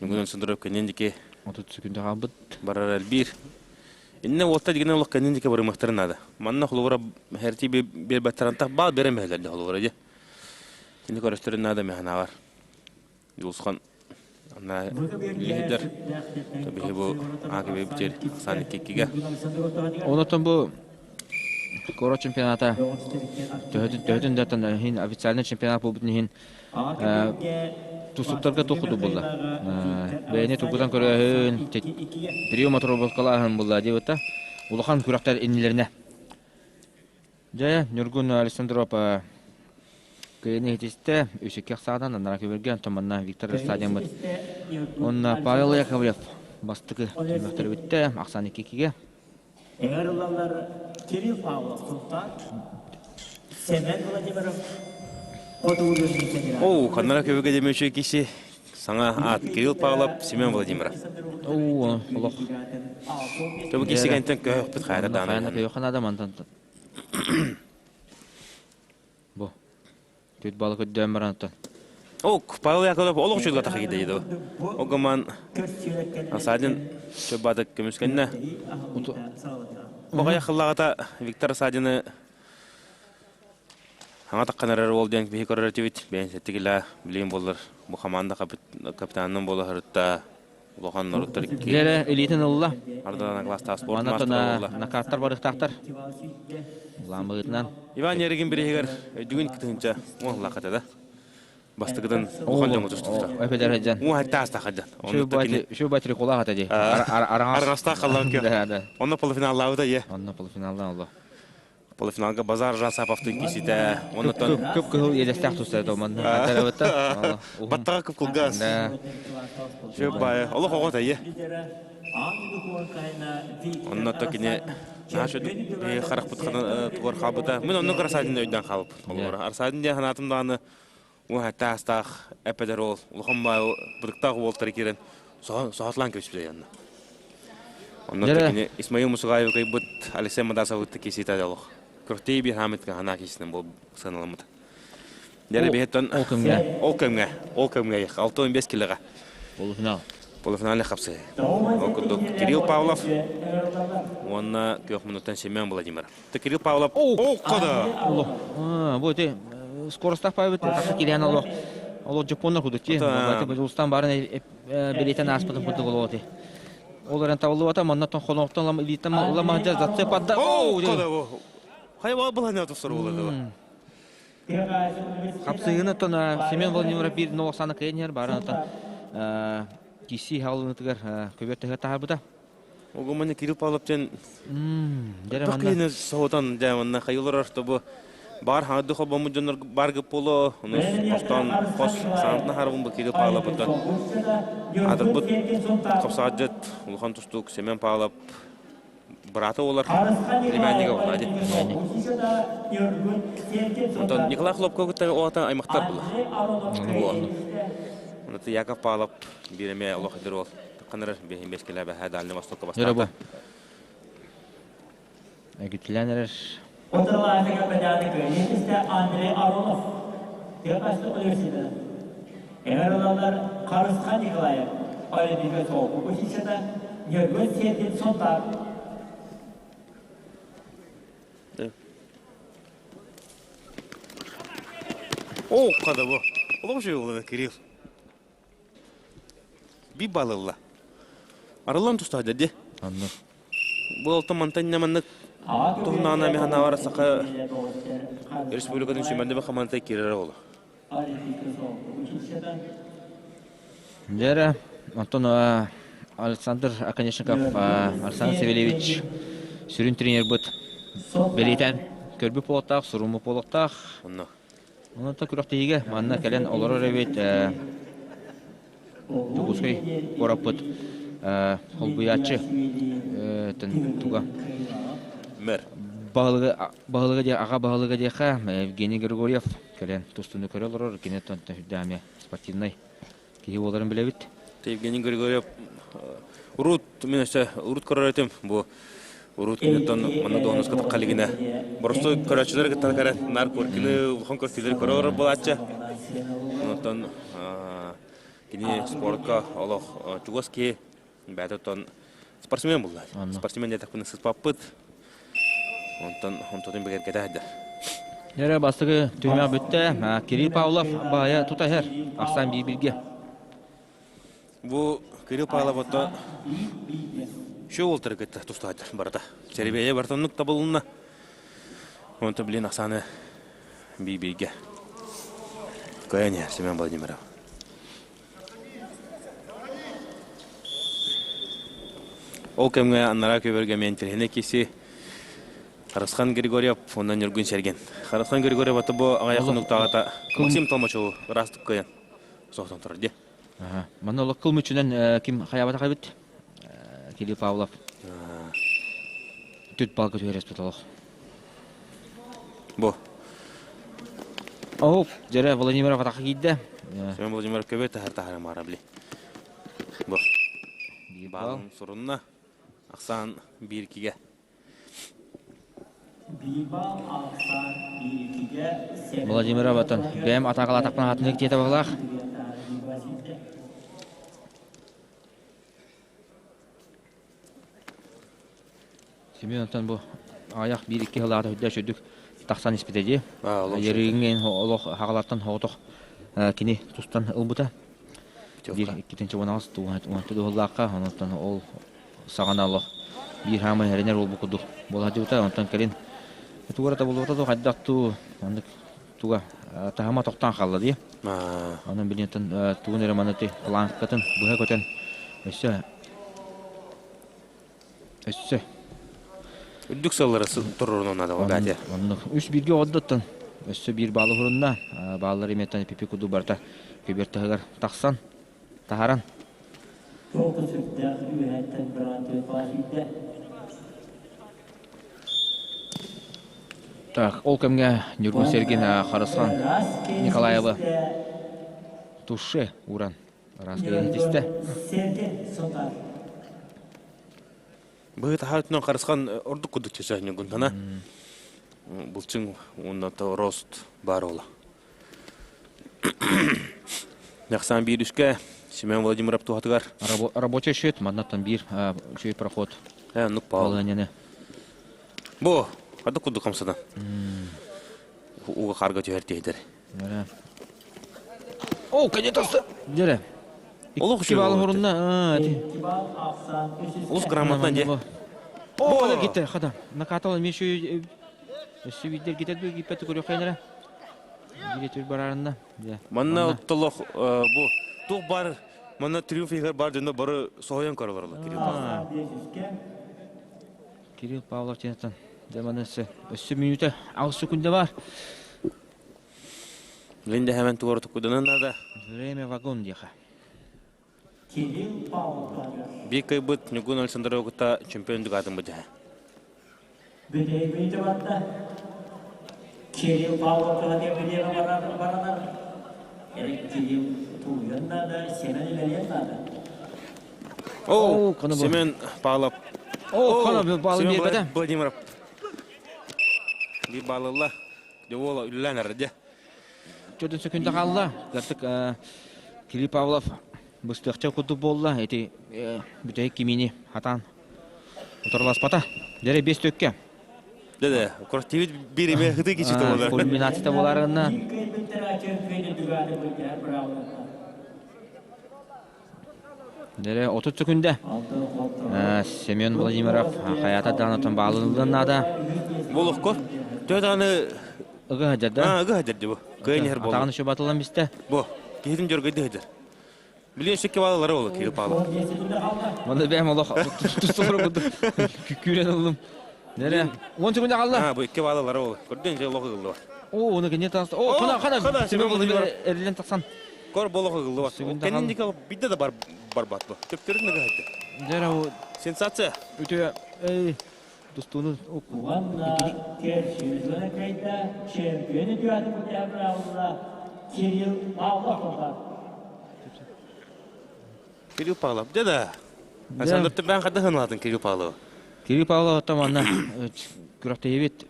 Бүгүн Сындыров кэннин диэки 30 секунда хаалбыт. Барар элбиир. Инне уолта дигинэ олох кэннин диэки барымахтарын наада. Манна холобура херти биэрбэттэрантах баал берем эһэлэрде холобура дьэ. Кини көрөстөрүн наада механаабар. Дьулусхан анна лиһидер биһи бу аакыбы бүтер сан иккиге. Онотон бу куорат чемпионата төһөтүн датан иһин официальный чемпионат буолбутун иһин тустуктарга туох курдук буолла. Бэйэни тургутан көрөөһүн, прием отработкалааһын буолла диэбитэ. Улахан күрэхтэр иннилэринэ. Дьэ, Ньургун Александров кыайыны иһитистэ, үс икки ахсаанан анараа көбүргэ, онтон манна Виктор Рассадиаммыт уонна Павел Яковлев бастакы түһүмэхтэрэ бүттэ, ахсаан икки иккигэ. Ыҥырыллаллар Кирилл Павлов Султан, Семен Владимиров Оу, ханнара көбүгэ демечү киси саҥа аат Кирилл Павлов, Семен Владимиров. Оу, олох. Төбө киси кэнтэн көһөхпүт хайата даана. Хайата ханада мантан. Бу. Түт балы көддөөн баран Ок, Павел Яковлев олох үчүгэй тахы киде ди. Огоман Асадин чөббатык көмүскэннэ. Баҕайа хыллаҕата Виктор Асадины хаҥа таххан эрэр уол диэн биһи көрөр этибит. Бэйэн сэттигилэ билигин буоллар бу команда капитанынан буола сырытта. Улахан норуттар икки. Дьэрэ илиитин ылла. Ардана класстаах спорт Манна маастара буолла. накаттар барыахтаахтар. Улааммытынан. Иван Еригин бириһигэр өйдүгүн кытыһынча уон да. Бастакытын улахан дьоҥҥо тустубута. Эпедер хаджан. Уон хатта аста хаджан. Şu батри кулаах ата ди. Араңастаах халлаан кө. Онно полуфиналлаабыта е. Онно полуфиналлаан оло. Полуфиналга Базар Жасаповтын киситэ. Оннотон Көп кыһыл иэдэстээх туста томан. Атарабыта. Баттаға көп кылгас. Шөп бай. Олох оҕо тайы. Онно то кини наша харахпыт тугар хаалбыта. Мин онно Арсадин өйдөн хаалбыт. Олор Арсадин диэн санаатым даҕаны уһатта астаах эпедер ол улахан бай бырыктаах уолтары киирэн соһотлаан кэбиспитэ янна. Онно кини Исмаил Мусугаев кыйбыт Алексей Мадасовы кисита олох. Крутей бир хамит хана кисинен бол сыаналаммыт. Дьэ биһиттэн Ол кэмҥэ. Ол кэмҥэ, ол кэмҥэ 65 килоҕа. Полуфинал. Полуфинале хапсыы. Ол курдук Кирилл Павлов уонна күөх муннуктан Семен Владимиров. Кирилл Павлов о кода. Бу ити скоростах паабыт тахса кириэн олох олох жоппоннор кудук ти. Улустан барын билетен ааспытын курдук олоти. Ол эрэн табыллыбата маннаттан хонохтон лам илииттэн ламаһдьа зацеп адда. О кода. Хайа баланы тусар болду. Хапсыгын оттон Семен Владимиров биир нолосаны кыйын барын оттон киси хаалынытыгар көбөр төһө таһарбыта. Огоманы Кирилл Павлов ден Токыны соһутан дьэ манна хайылар чтобы бар хаҥды хобоммут дьоннор бар гыпполо ону хостон хос саантна харабын бу Кирилл Павлов оттон адырбыт хапсаҕадьыт улахан тустуук Семен Павлов быраата буолар племяннига буолла ди. Онтон Николай Хлопков кытта оҕата аймахтар була. Онон Яков Павлов биир эмиэ олох эдэр уол Ханар биһин бескеле бэһэ Дальний Востокка бастаата. Эгитилэн эрэр. Андрей Аронов университета. Эралалар Карысхан Николаев Олимпийка соғу училищета Нөргөн Сергин Сонтар. О, қада бу. Олох şey Кирилл. Би балылла. Арыллан туста деді. Анны. Бу алтын мантан няманнык туһунаана механавара саха республикатын сүмәнде хамантай кирер олу. Дәрі, Антон Александр Оконешников, Александр Савельевич сүрүн тренер быт. Белитен көрбү полоттаах, суруму полоттаах. Онно. Онон та күрэхтэһиигэ манна кэлэн олорор эбит Дьокуускай куораппыт холбуйааччы туга Мэр. Баһылыга баһылыга диэ аҕа баһылыга диэхэ Евгений Григорьев кэлэн тустууну көрө олорор кини сүрдээх спортивнай киһи буоларын билэбит. Евгений Григорьев урут мин өссө урут көрөр этим бу урут киниттэн манна дуоһунаска тахха илигинэ боростуой көрөөччүлэр кытта кэлэн наар Коркины улахан көрсүүлэри көрө олорор буолааччы. Онтон кини спортка олох чугас киһи бэйэтэ оттон спортсмен булла. Спортсмен диэтэхпинэ сыспаппыт. Онтон онтотун бигэргэтэ сылдьар. Нөрө бастакы түһүмэх бүттэ. Кирилл Павлов баайа тута иһэр. Ахсаан биир-бииргэ. Бу Кирилл Павлов ото şu уолтары кытта тустааччы барыта. Серебее бартоннук табылынна. Онто блин Оксана би-бииргэ. Кыайан Семен Владимиров. Ол кэмҥэ анараа көбөргө миэнтириһинэ киси Харысхан Григорьев уонна Ньургун Сэргэн. Харысхан Григорьев аты бу аҕыйах хонуктааҕыта Максим Толмачеву ыраастык кыайан соһутан турар дии. Манна олох кыл мүчүнэн ким хайаабатах эбит? Кирилл Павлов. Түт балга түһэрэспит олох. Бу. Оп, дьэрэ Владимиров атаха киирдэ. Семен Владимиров көбө таһар таһара маара били. Бу. Баалын сурунна. Ахсаан 1-2-ге. Владимиров атын бэйэм атаакалаатахпына хатынык диэтэ баҕалаах. Семен онтон бу аҕыйах биир-икки сыллааҕыта үрдэ сүрдүк тахсан испитэ дии. Ерыгыҥ олох хаҕалартан соҕотох кини тустан ылбыта. Биир иккитинчи уонаҕас туһуллаахха, онтон ол саҕана олох биир хаамай эрэнэр уолбу курдук буола сылдьыбыта. Онтон кэлин тугу табыллыбата дуу, хайдах дуу, оннук туга таһыма тохтоон хаалла дии. Онон билигин тугун эрэ маны планкатын быһа көтөн өссө өссө Үрдүк сыллары туруорунан наада баатя. Оннук үс бииргэ оҕоддоттон өссө биир баалы уһурунна. Бааллар иметтан пипи курдук барыта көбүөр таһыгар тахсан таһаран. Тоҕус сүрдээх үөһэттэн быраатыы хаһыйда. Так, ол кэмҥэ Ньургун Сергин Харысхан Николаевы туше ууран ыраас тистэ. Быһы таһаа өттүнэн Харысхан ордук курдук чече Ньургунтана. Булчуң уонна рост баар ола. Яхсан биир үскэ Семен Владимиров туһатыгар. Рабочий счет, маннаттан биир үчүгэй проход. Э, нук Балыанньаны. Бу, хадык курдук хамсадан. Уга харга түһэр тиһдер. О, конечно, Дere. Олох Икки баалы хорунна. Олус грамотно де. О, гите, хада. Накатал мешү өссө биирдер гитер гиппет көрүөххэ Биир түр барарынна. Манна толох бу тух бар манна триумф игер бар дьоно бары соһуйан көрөлөр Кирилл Павлов. Кирилл Павлов тенеттен дьэ манна өссө өссө мүнүүтэ аҕыс секунда бар. Линда хэмэн тугар тукуданан надо. Время вагон диэхэ. Кирилл Павлов. Биир кыйбыт Ньургун Александровы кытта чемпион дугаатын быдьаһа. Бүтэйбит барда. Кирилл Павлов билиэҕэ баранар. Кирилл тууйан наада, Семен үлэлиэн наада. О, Семен Павлов. О, Кона баалы биэрбэтэ. Владимиров. Би баалылла. Дьэ үллэн эрдэ. Чөтүн сөкүндэ хаалла. Гартык Кирилл Павлов быстыахча курдук буолла. Ити бүтэһик кимини хатаан утарыласпата. Дьэрэ биэс төккө. Дэ-дэ, куртивит биир эме хыты кичи болар. Кульминацията боларына. Дэрэ 30 секунда. Семен Владимиров хаята даанатан баалынылдан наада. Болохко. Төданы Ыгы хадьарда. Ыгы хадьарды бу. Кыйын хер болду. Атағын үші батылан бисте. Бу. Кихитин жөргөйдү хадьар. Билен шекке балалары болу Кирилл Павлов. Манда бэм олох тустулар курдук күрен ыллым. Нере? 10 секунда қалды. А, бу икки балалары болу. Көрдүн же олох ыллы. О, оны кене тас. О, кана кана Семен Владимир эрилен тақсан. Кор болох ыллы. Кенин дика бидде да бар барбат бу. Төптөрүн ыгы хадьар. Жара о Сенсация. Өтө эй тустууну Уонна Керчи кайда чемпионы Кирилл Павлов. Кирилл Павлов. Дэ да. Александр Түбән қада хынлатын Кирилл Павлов. Кирилл Павлов оттон манна күрэхтэһиибит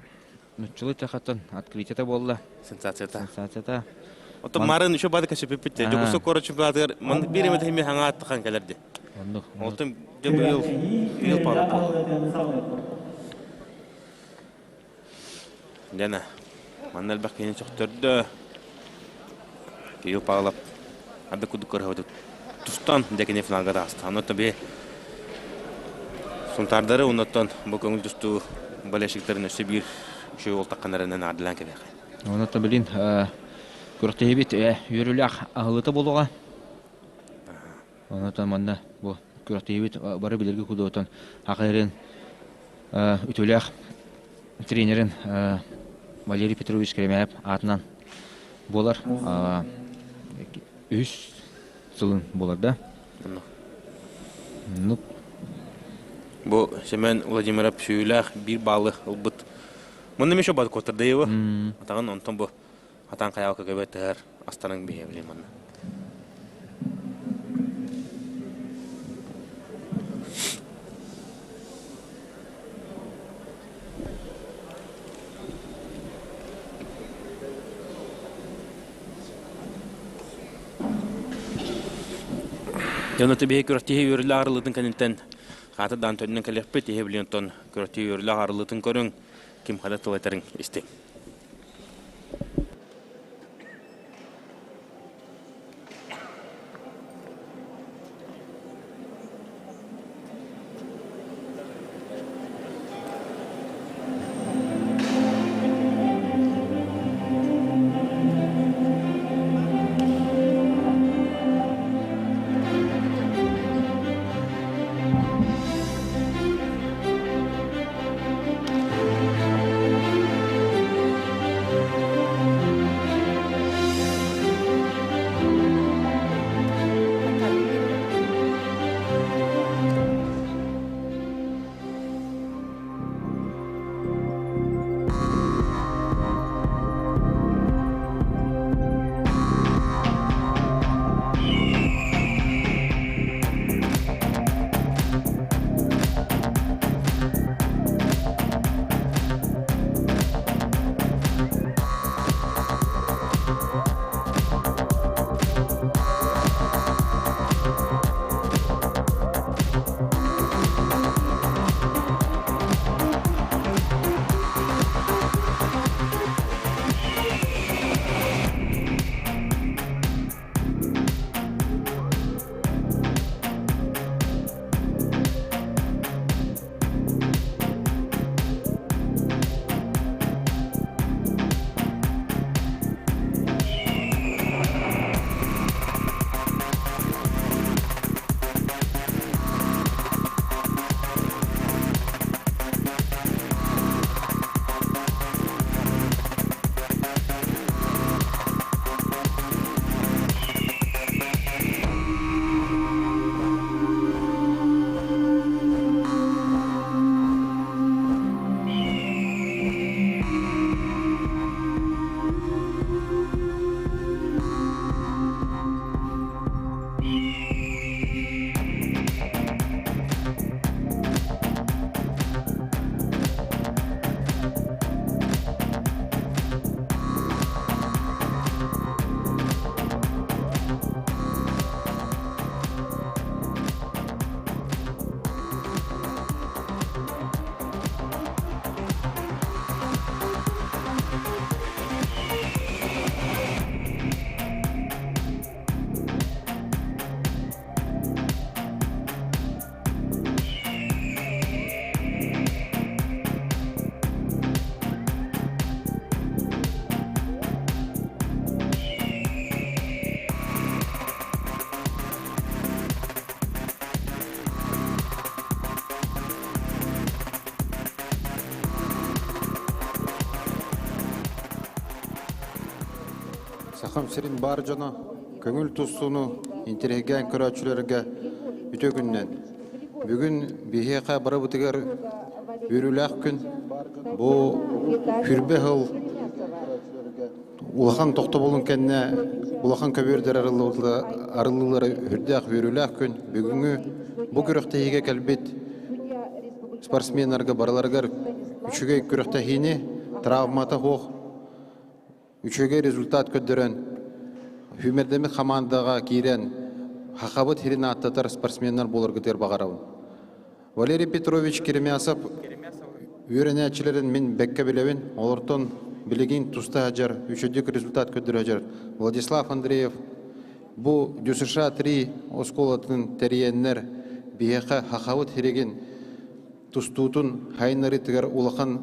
нуччалыы тахаттан открытиета буолла. Сенсацията. Сенсацията. Оттон марын еще бады кәшепеппит. Жогусу кора чемпионатыгар ман бир эме тахими хаңа аттахан кэлэрди. Оннук. Оттон дьэ быйыл Кирилл Павлов. Дена. Манна элбэх киһини сөхтөрдө. Кирилл Павлов ады кудук көрөбүт тустан декини финалга тааста. Онно би Сунтардары оннотон бу көңүл тустуу болельщиктерин өссө биир үчүгэй ол тахханарынан аадылаан кэбиэхэ. Онно билин күрэхтэһиибит үөрүүлээх аһылыта буолуоҕа. Онно манна бу күрэхтэһиибит бары билэргэ кудуотан акырын үтүөлээх тренерин Валерий Петрович Кремяев аатынан буолар. Үһүс сылын буолар да. Ну. Бу Семен Владимиров сүүүлээх биир баалы ылбыт. Мунна еще бат куоттардаева. Атаҕын онтон бу атаан хайаҕа көбө тыһар астарын биһэ билим манна. Дьоно биһи күрэхтиһи үөрүлэ арылытын кэнниттэн хаатырдаан төннөн кэлиэхпит иһи билин оттон күрэхтиһи үөрүлэ арылытын көрүҥ ким хада тыл этэрин истиҥ. Сахам сирин баар дьоно көҥүл тустууну интэриэһиргээн көрөөччүлэргэ үтүө күнүнэн! Бүгүн биһиэхэ барыбытыгар үөрүүлээх күн. Бу Хүрбэ сыл улахан тохтобулун кэннэ улахан көбүөрдэр арыллыылара үрдээх үөрүүлээх күн. Бүгүҥҥү бу күрэхтэһиигэ кэлбит спортсменнарга барыларыгар үчүгэй күрэхтэһиини травмата суох Үчүгэй результат көрдөрөн, сүүмэрдэммит хамаандаҕа киирэн, Хахабыт сирин ааттатар спортсменнар буоларгытыгар баҕарабын. Валерий Петрович Керемясов үөрэнээччилэрин мин бэккэ билэбин, олортон билигин туста сылдьар, үчүгэй результат көрдөрө сылдьар Владислав Андреев бу ДЮСШ-3 оскуолатын тэрийэннэр биһиэхэ Хахабыт сиригин тустуутун хайыннарыытыгар улахан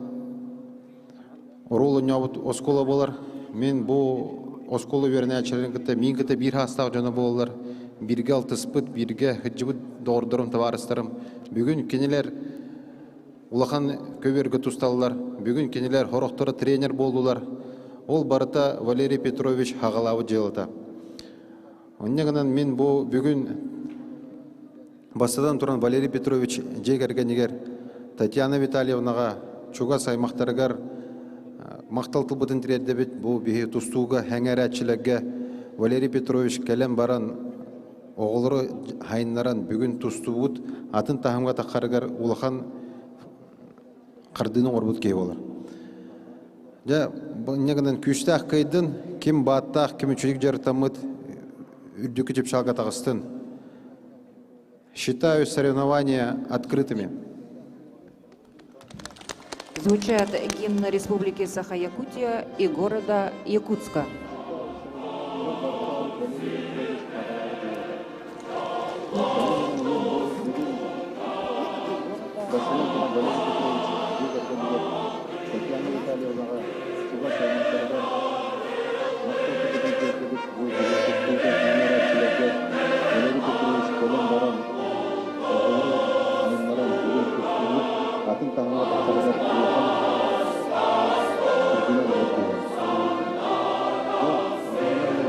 Оруол оонньообут оскуола буолар. Мин бу оскуола үөрэнээччилэрин кытта миин кытта биир саастаах дьоно буолаллар. Бииргэ алтыспыт, бииргэ сылдьыбыт доҕордорум, табаарыстарым. Бүгүн кинилэр улахан көбүөргэ тусталлар. Бүгүн кинилэр сорохторо тренер буоллулар. Ол барыта Валерий Петрович хаҕалаабыт дьыалата. Онньа гынан мин бу бүгүн. Бастатан туран Валерий Петрович дьиэ кэргэнигэр Татьяна Витальевнаҕа чугас аймахтарыгар махтал тылбытын тириэрдэбит. Бу биһи тустууга эҥэрээччилэргэ Валерий Петрович кэлэн баран оҕолору хайыннаран бүгүн тустуубут атын таһымҥа таххарыгар улахан хардыыны оҥорбут киһи буолар. Дьэ, инньэ гынан күүстээх кыайдын, ким бааттаах, ким үчүгэй дьарыктаммыт үрдүкү чыпчаалга таҕыстын. Считаю соревнования открытыми. Звучат гимны Республики Саха-Якутия и города Якутска. Атын таһымҥа тахсарыгар улахан үрдүнэн олордулар.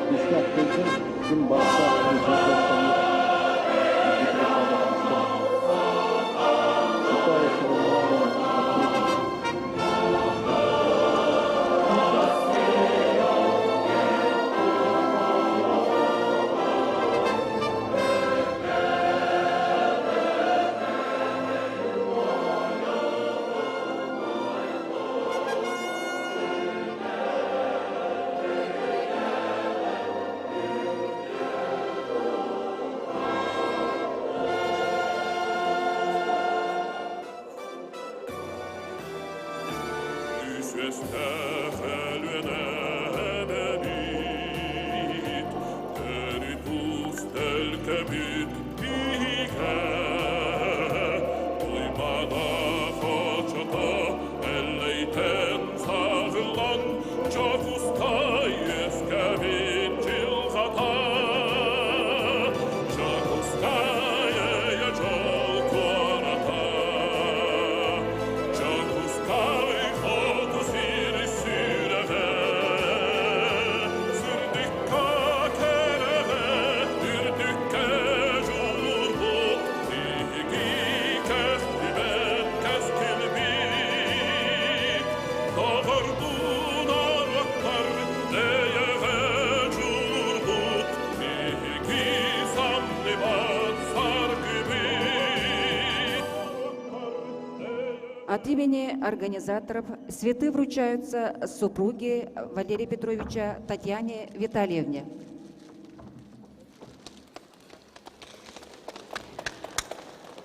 Күүстээх кэлдин, ким барса От имени организаторов цветы вручаются супруге Валерия Петровича Татьяне Витальевне.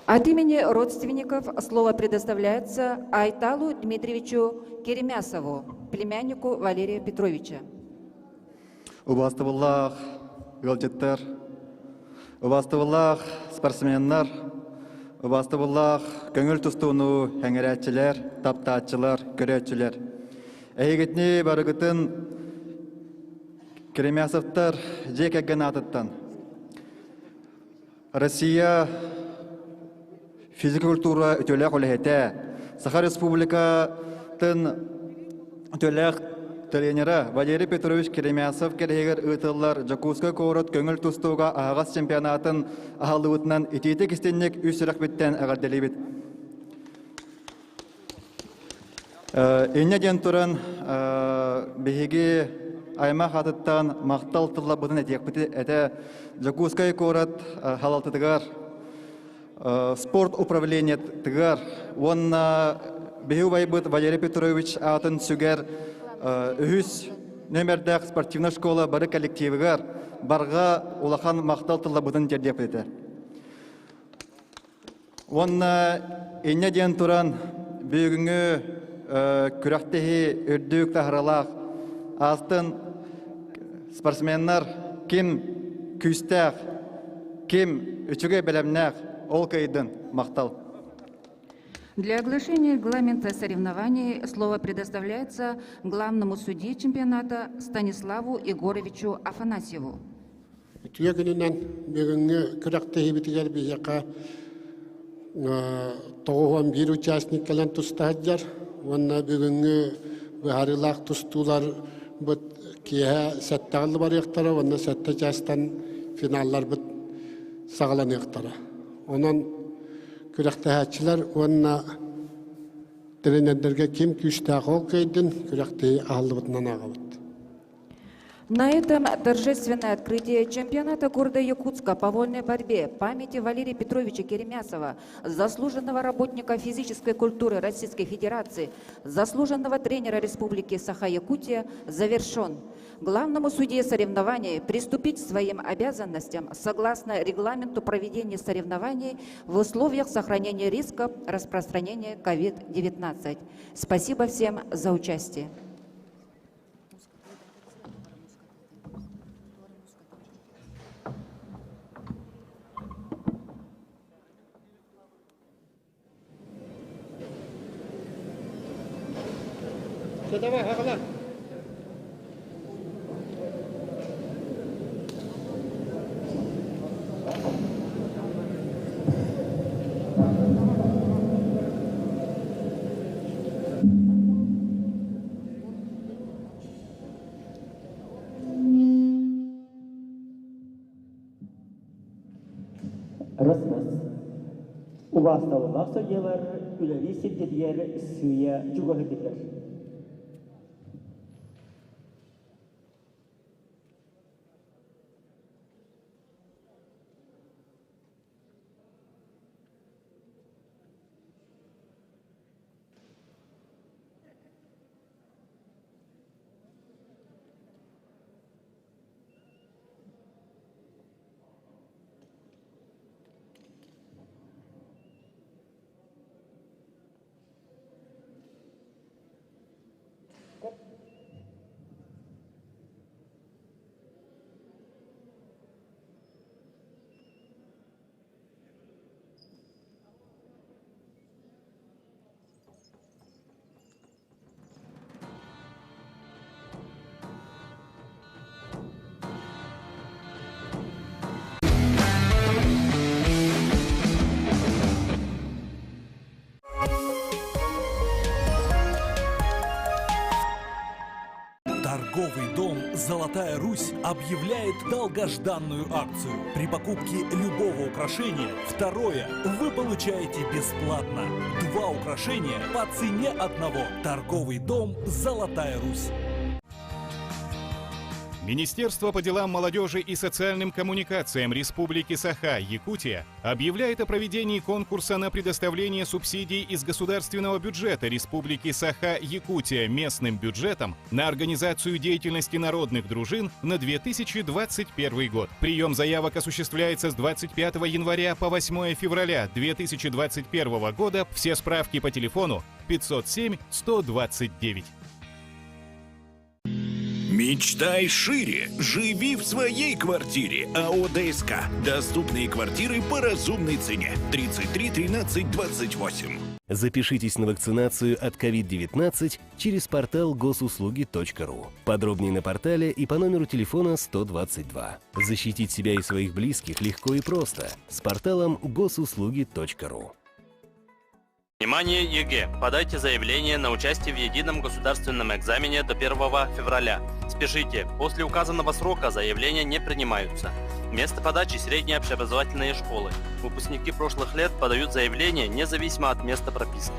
От имени родственников слово предоставляется Айталу Дмитриевичу Керемясову, племяннику Валерия Петровича. Убаастабыллаах ыалдьыттар, убаастабыллаах спортсменнар, убаастабыллаах көҥүл тустууну эҥэрээччилэр, таптааччылар, көрөөччүлэр. Эһигитини барыгытын Керемясовтар дьиэ кэргэн аатыттан Россия физкультура үтүөлээх үлэһитэ, Саха Республикатын үтүөлээх тренера Валерий Петрович Керемясов кэриһигэр ыытыллар Дьокуускай куорат көҥүл тустууга аһаҕас чемпионатын аһаллыбытынан итиитик истинник үс сүрэхпиттэн эҕэрдэлиибит. Инньэ диэн туран биһиги аймах атыттан махтал тылларбытын этиэхпит этэ Дьокуускай куорат халалтытыгар спорт управлениетыгар уонна биһи убайбыт Валерий Петрович аатын сүгэр үһүс нөмердээх спортивная школа бары коллективыгар барҕа улахан махтал тылларбытын тиэрдиэхпит этэ. Уонна инньэ диэн туран бүгүҥҥү күрэхтэһии үрдүк таһаралаах аастын спортсменнар ким күүстээх, ким үчүгэй бэлэмнээх ол кыайдын махтал. Для оглашения регламента соревнований слово предоставляется главному судье чемпионата Станиславу Егоровичу Афанасьеву. Үтүө күнүнэн бүгүҥҥү күрэхтэһиибитигэр биһиэхэ 91 участник кэлэн туста сылдьар уонна бүгүҥҥү быһаарыылаах тустууларбыт киэһэ сэттэҕэ барыахтара уонна сэттэ чаастан финалларбыт саҕаланыахтара. Онон күрэхтэһээччилэр уонна тренердэргэ ким күүстээх ол кыайдын күрэхтэһии аһыллыбытынан ааҕабыт. На этом торжественное открытие чемпионата города Якутска по вольной борьбе памяти Валерия Петровича Керемясова, заслуженного работника физической культуры Российской Федерации, заслуженного тренера Республики Саха-Якутия, завершен. Главному судье соревнований приступить к своим обязанностям согласно регламенту проведения соревнований в условиях сохранения риска распространения COVID-19. Спасибо всем за участие. Давай, аҕалар. Росмос. Убаастабыллаах судьялар үлэлии сирдэтигэр сыыйа чугаһырдылар. Торговый дом «Золотая Русь» объявляет долгожданную акцию. При покупке любого украшения второе вы получаете бесплатно. Два украшения по цене одного. Торговый дом «Золотая Русь». Министерство по делам молодежи и социальным коммуникациям Республики Саха, Якутия, объявляет о проведении конкурса на предоставление субсидий из государственного бюджета Республики Саха, Якутия местным бюджетам на организацию деятельности народных дружин на 2021 год. Прием заявок осуществляется с 25 января по 8 февраля 2021 года. Все справки по телефону 507 129. Мечтай шире. Живи в своей квартире. АО ДСК. Доступные квартиры по разумной цене. 33 13 28. Запишитесь на вакцинацию от COVID-19 через портал госуслуги.ру. Подробнее на портале и по номеру телефона 122. Защитить себя и своих близких легко и просто с порталом госуслуги.ру. Внимание, ЕГЭ! Подайте заявление на участие в едином государственном экзамене до 1 февраля. Спешите, после указанного срока заявления не принимаются. Место подачи – средние общеобразовательные школы. Выпускники прошлых лет подают заявление независимо от места прописки.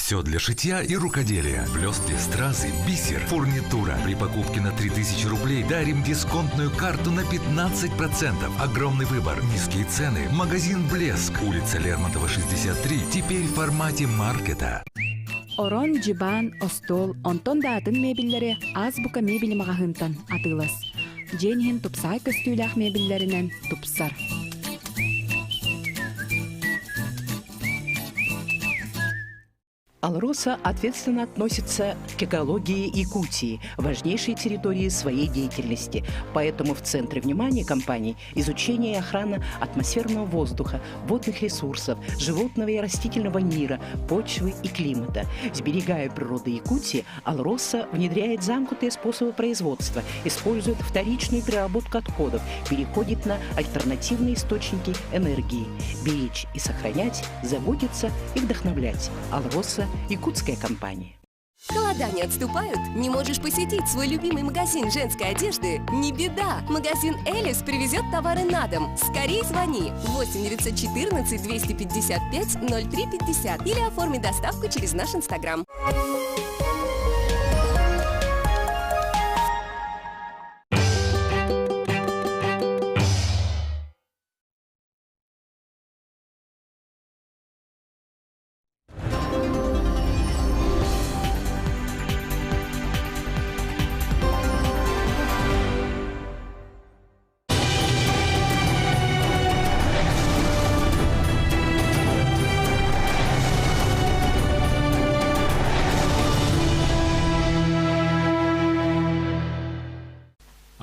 Все для шитья и рукоделия. Блестки, стразы, бисер, фурнитура. При покупке на 3000 рублей дарим дисконтную карту на 15%. Огромный выбор, низкие цены. Магазин «Блеск». Улица Лермонтова, 63. Теперь в формате маркета. Орон, дьыбаан, остуол, онтон да атын мебеллэри Азбука мебели маҕаһыынтан атыылас. Дьиэҥ иһин тупсаҕай көстүүлээх мебеллэринэн тупсар. Алроса ответственно относится к экологии Якутии, важнейшей территории своей деятельности. Поэтому в центре внимания компании изучение и охрана атмосферного воздуха, водных ресурсов, животного и растительного мира, почвы и климата. Сберегая природу Якутии, Алроса внедряет замкнутые способы производства, использует вторичную переработку отходов, переходит на альтернативные источники энергии. Беречь и сохранять, заботиться и вдохновлять. Алроса – якутская компания. Холода не отступают? Не можешь посетить свой любимый магазин женской одежды? Не беда! Магазин «Элис» привезет товары на дом. Скорей звони 8 914 255 03 50 или оформи доставку через наш инстаграм.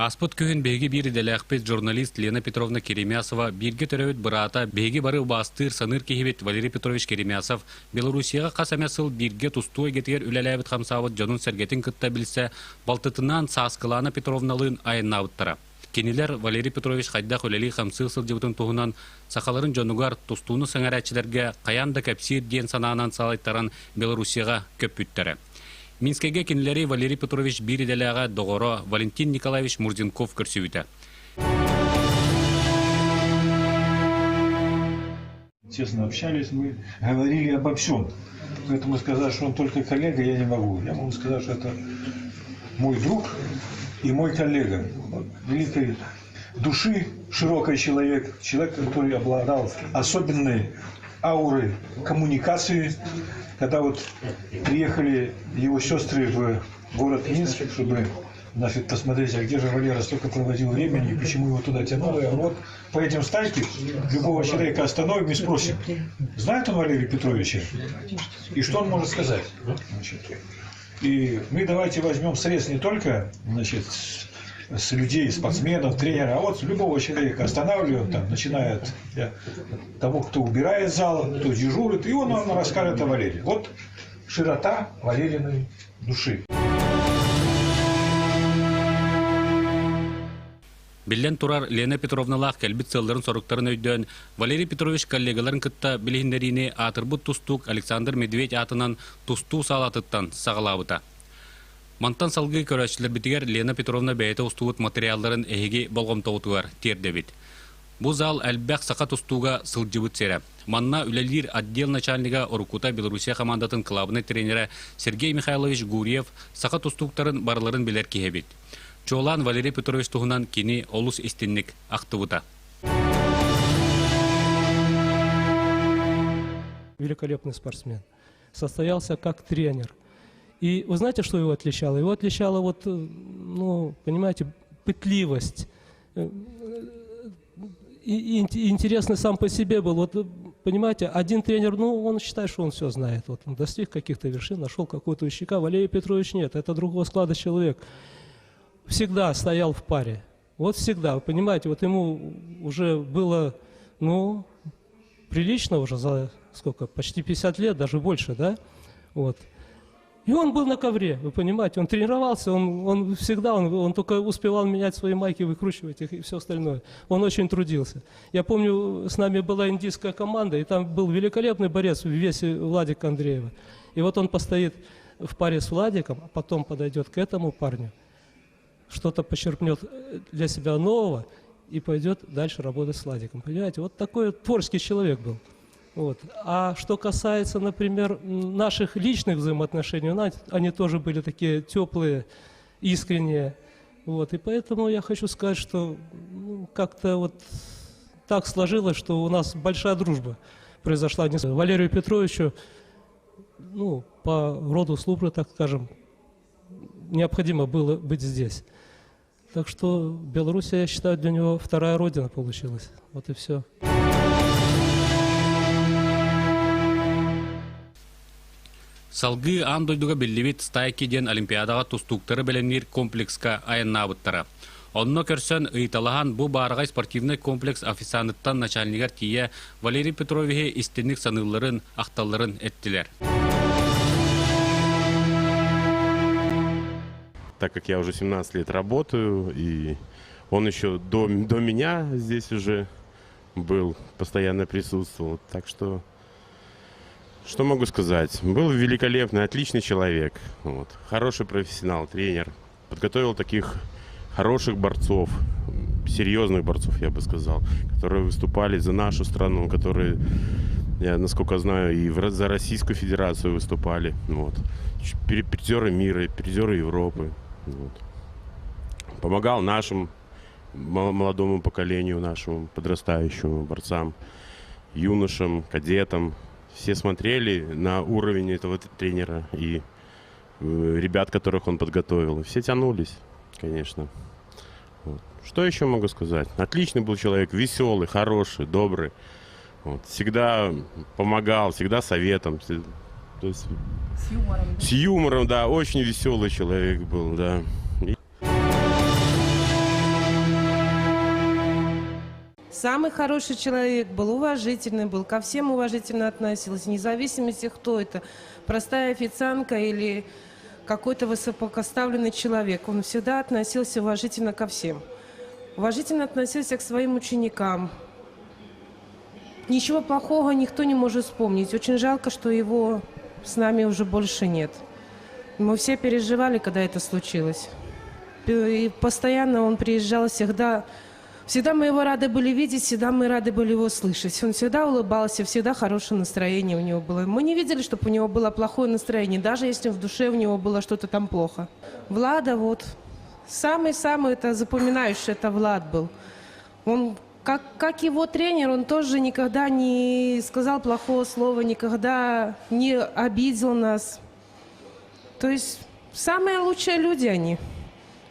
Ааспыт күһүн биһиги биир идэлээхпит журналист Лена Петровна Керемясова бииргэ төрөөбүт быраата, биһиги бары убаастыыр, саныыр киһибит Валерий Петрович Керемясов Белоруссияҕа хас эмэ сыл бииргэ тустуу эйгэтигэр үлэлээбит-хамсаабыт дьонун-сэргэтин кытта билсэ, балтытынаан Сааскылаана Петровналыын айаннаабыттара. Кинилэр Валерий Петрович хайдах үлэлии-хамсыы сылдьыбытын туһунан сахаларын дьонугар, тустууну сэҥээрээччилэргэ хайаан да кэпсиир диэн санаанан салайтаран Белоруссияҕа көппүттэрэ. Минскэйгэ кинилэри Валерий Петрович биир идэлээҕэ доҕоро Валентин Николаевич Мурзенков көрсүбүтэ. Тесно общались, мы говорили обо всем. Поэтому сказать, что он только коллега, я не могу. Я могу сказать, что это мой друг и мой коллега. Великой души, широкий человек, человек, который обладал особенной аурой коммуникации. Когда вот приехали его сестры в город Минск, чтобы значит, посмотреть, а где же Валера столько проводил времени, и почему его туда тянуло. Я говорю, вот поедем в Стайки, любого человека остановим и спросим, знает он Валерия Петровича? И что он может сказать? Значит, и мы давайте возьмем срез не только значит, с людей, спортсменов, тренера, а вот любого человека останавливаем, там, начиная от того, кто убирает зал, кто дежурит, и он вам расскажет о Валерии. Вот широта Валериной души. Биллэн турар, Лена Петровналаах кэлбит сыалларын-соруктарын өйдөөн, Валерий Петрович коллегаларын кытта билиһиннэриини аатырбыт тустуук Александр Медведь аатынан тустуу саалатыттан саҕалаабыта. Мантан салгыы көрөөччүлэрбитигэр Лена Петровна бэйэтэ устубут матырыйаалларын эһиги болҕомтоҕутугар тиэрдэбит. Бу зал элбэх саха тустууга сылдьыбыт сирэ. Манна үлэлиир отдел начальнига уруккута Белоруссия хамаандатын кылаабынай тренерэ Сергей Михайлович Гурьев саха тустууктарын барыларын билэр киһи эбит. Чуолаан Валерий Петрович туһунан кини олус истинник ахтыбыта. Великолепный спортсмен. Состоялся как тренер. И вы знаете, что его отличало? Его отличала вот, ну, понимаете, пытливость. И интересный сам по себе был. Вот, понимаете, один тренер, ну, он считает, что он все знает. Вот он достиг каких-то вершин, нашел какого-то ученика. Валерий Петрович нет, это другого склада человек. Всегда стоял в паре. Вот всегда, вы понимаете, вот ему уже было, ну, прилично уже за сколько, почти 50 лет, даже больше, да? Вот. И он был на ковре, вы понимаете, он тренировался, он, он всегда, он, он только успевал менять свои майки, выкручивать их и все остальное. Он очень трудился. Я помню, с нами была индийская команда, и там был великолепный борец в весе Владик Андреева. И вот он постоит в паре с Владиком, а потом подойдет к этому парню, что-то почерпнет для себя нового и пойдет дальше работать с Владиком. Понимаете, вот такой вот творческий человек был. Вот. А что касается, например, наших личных взаимоотношений, они тоже были такие теплые, искренние. Вот. И поэтому я хочу сказать, что ну, как-то вот так сложилось, что у нас большая дружба произошла. Валерию Петровичу, ну, по роду службы, так скажем, необходимо было быть здесь. Так что Белоруссия, я считаю, для него вторая родина получилась. Вот и все. Салгыы аан дойдуга биллибит Стайки диэн Олимпиадаҕа тустууктары бэлэмниир комплекска айаннаабыттара. Онно көрсөн ыйыталаһан бу баараҕай спортивнай комплекс официаныттан начальнигар тиийэ Валерий Петровиһы истинник саныылларын, ахталларын эттилэр. Так как я уже 17 лет работаю, и он еще до, до меня здесь уже был, постоянно присутствовал. Так что Что могу сказать? Был великолепный, отличный человек. Вот. Хороший профессионал, тренер. Подготовил таких хороших борцов, серьезных борцов, я бы сказал, которые выступали за нашу страну, которые, я насколько знаю, и за Российскую Федерацию выступали. Вот. Призеры мира, призеры Европы. Вот. Помогал нашим молодому поколению, нашему подрастающему борцам, юношам, кадетам. Все смотрели на уровень этого тренера и ребят, которых он подготовил. И все тянулись, конечно. Вот. Что еще могу сказать? Отличный был человек, веселый, хороший, добрый. Вот. Всегда помогал, всегда советом. То есть с юмором. С юмором, да. Очень веселый человек был, да. Самый хороший человек был, уважительный был, ко всем уважительно относился, вне зависимости, кто это, простая официантка или какой-то высокопоставленный человек. Он всегда относился уважительно ко всем. Уважительно относился к своим ученикам. Ничего плохого никто не может вспомнить. Очень жалко, что его с нами уже больше нет. Мы все переживали, когда это случилось. И постоянно он приезжал всегда... Всегда мы его рады были видеть, всегда мы рады были его слышать. Он всегда улыбался, всегда хорошее настроение у него было. Мы не видели, чтобы у него было плохое настроение, даже если в душе у него было что-то там плохо. Влада вот, самый-самый это запоминающий, это Влад был. Он, как его тренер, он тоже никогда не сказал плохого слова, никогда не обидел нас. То есть самые лучшие люди они.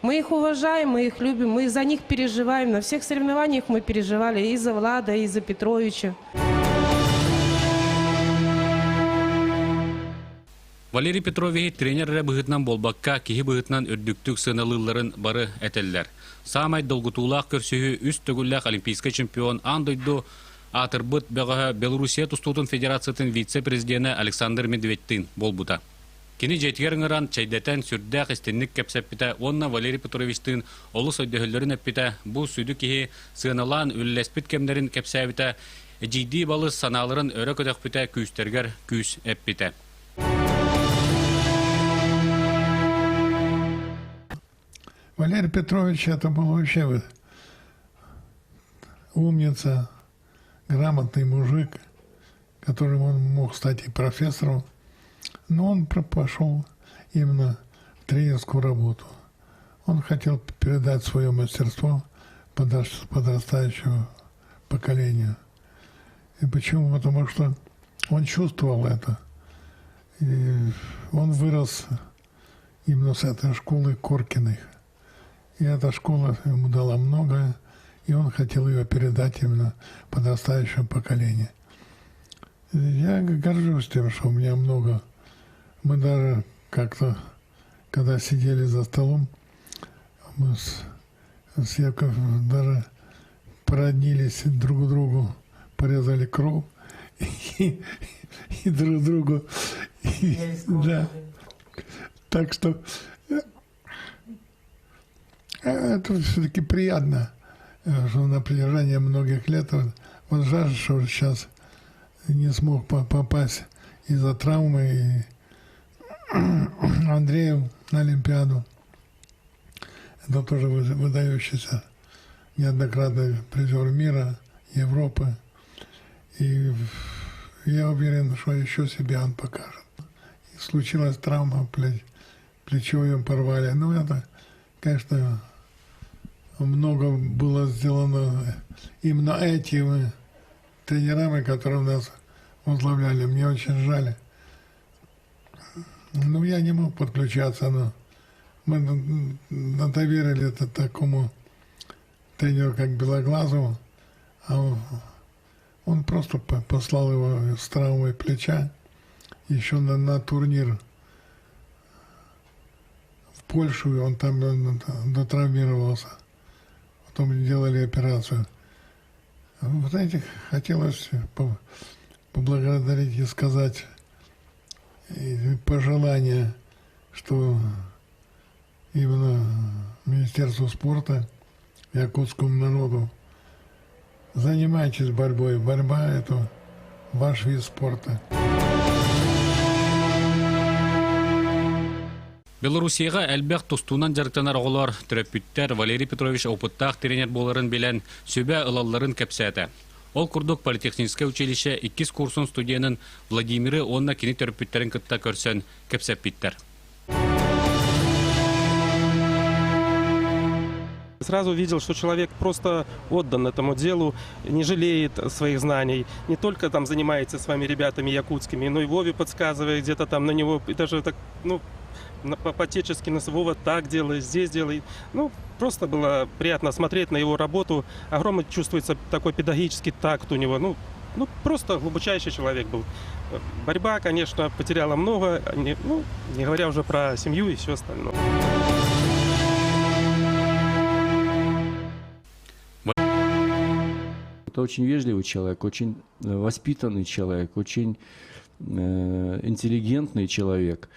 Мы их уважаем, мы их любим, мы за них переживаем. На всех соревнованиях мы переживали и за Влада, и за Петровича. Валерий Петрович тренер быһыытынан буолбакка киһи быһыытынан үрдүктүк сыаналыылларын бары этэллэр. Саамай долгутуулаах көрсүһүү үс төгүллээх олимпийскай чемпион аан дойду аатырбыт бөҕөһө Белоруссия тустуутун федерациятын вице-президенэ Александр Медведтыын буолбута. Кини дьиэтигэр ыҥыран, чэйдэтэн, сүрдээх истинник кэпсэппитэ уонна Валерий Петровичтыын олус өйдөһөллөрүн эппитэ, бу сүдү киһи сыаналаан үллэспит кэмнэрин кэпсээбитэ, эдьиийдии балыс санааларын өрө көтөхпүтэ күүстэригэр күүс эппитэ. Валерий Петрович это был вообще умница, грамотный мужик, которым он мог стать и профессором. Но он пошел именно в тренерскую работу. Он хотел передать свое мастерство подрастающему поколению. И почему? Потому что он чувствовал это. И он вырос именно с этой школы Коркиных. И эта школа ему дала многое, и он хотел ее передать именно подрастающему поколению. Я горжусь тем, что у меня много. Мы даже как-то, когда сидели за столом, мы с Яковом даже породнились друг другу, порезали кровь и друг другу. Да. Так что это все-таки приятно, что на протяжении многих лет, вот жаль, что сейчас не смог попасть из-за травмы и Андрею на Олимпиаду. Это тоже выдающийся неоднократный призер мира, Европы. И я уверен, что еще себя он покажет. И случилась травма, плечо ему порвали. Ну, это, конечно, много было сделано именно этими тренерами, которые нас возглавляли. Мне очень жаль. Ну, я не мог подключаться, но мы доверили это такому тренеру, как Белоглазову, а он просто послал его с травмой плеча еще на турнир в Польшу, и он там дотравмировался. Потом делали операцию. Вы знаете, хотелось поблагодарить и сказать пожелание, что именно Министерству спорта, якутскому народу, занимайтесь борьбой. Борьба – это ваш вид спорта. Белоруссияҕа элбэх тустуунан дьарыктанар оҕолор, төрөппүттэр Валерий Петрович опыттаах тренер буоларын билэн, сүбэ ылалларын кэпсээтэ. Ол курдук политехническай училище иккис курсун студенын Владимиры уонна кини төрөппүттэрин кытта көрсөн кэпсэппиттэр. Сразу увидел, что человек просто отдан этому делу, не жалеет своих знаний, не только там занимается с вами ребятами якутскими, но и Вове подсказывает где-то там на него, и даже так, ну, по-отечески нас Вова так делай, здесь делай. Ну, просто было приятно смотреть на его работу. Огромный чувствуется такой педагогический такт у него. Ну, ну просто глубочайший человек был. Борьба, конечно, потеряла много, не, ну, не говоря уже про семью и все остальное. Это очень вежливый человек, очень воспитанный человек, очень интеллигентный человек.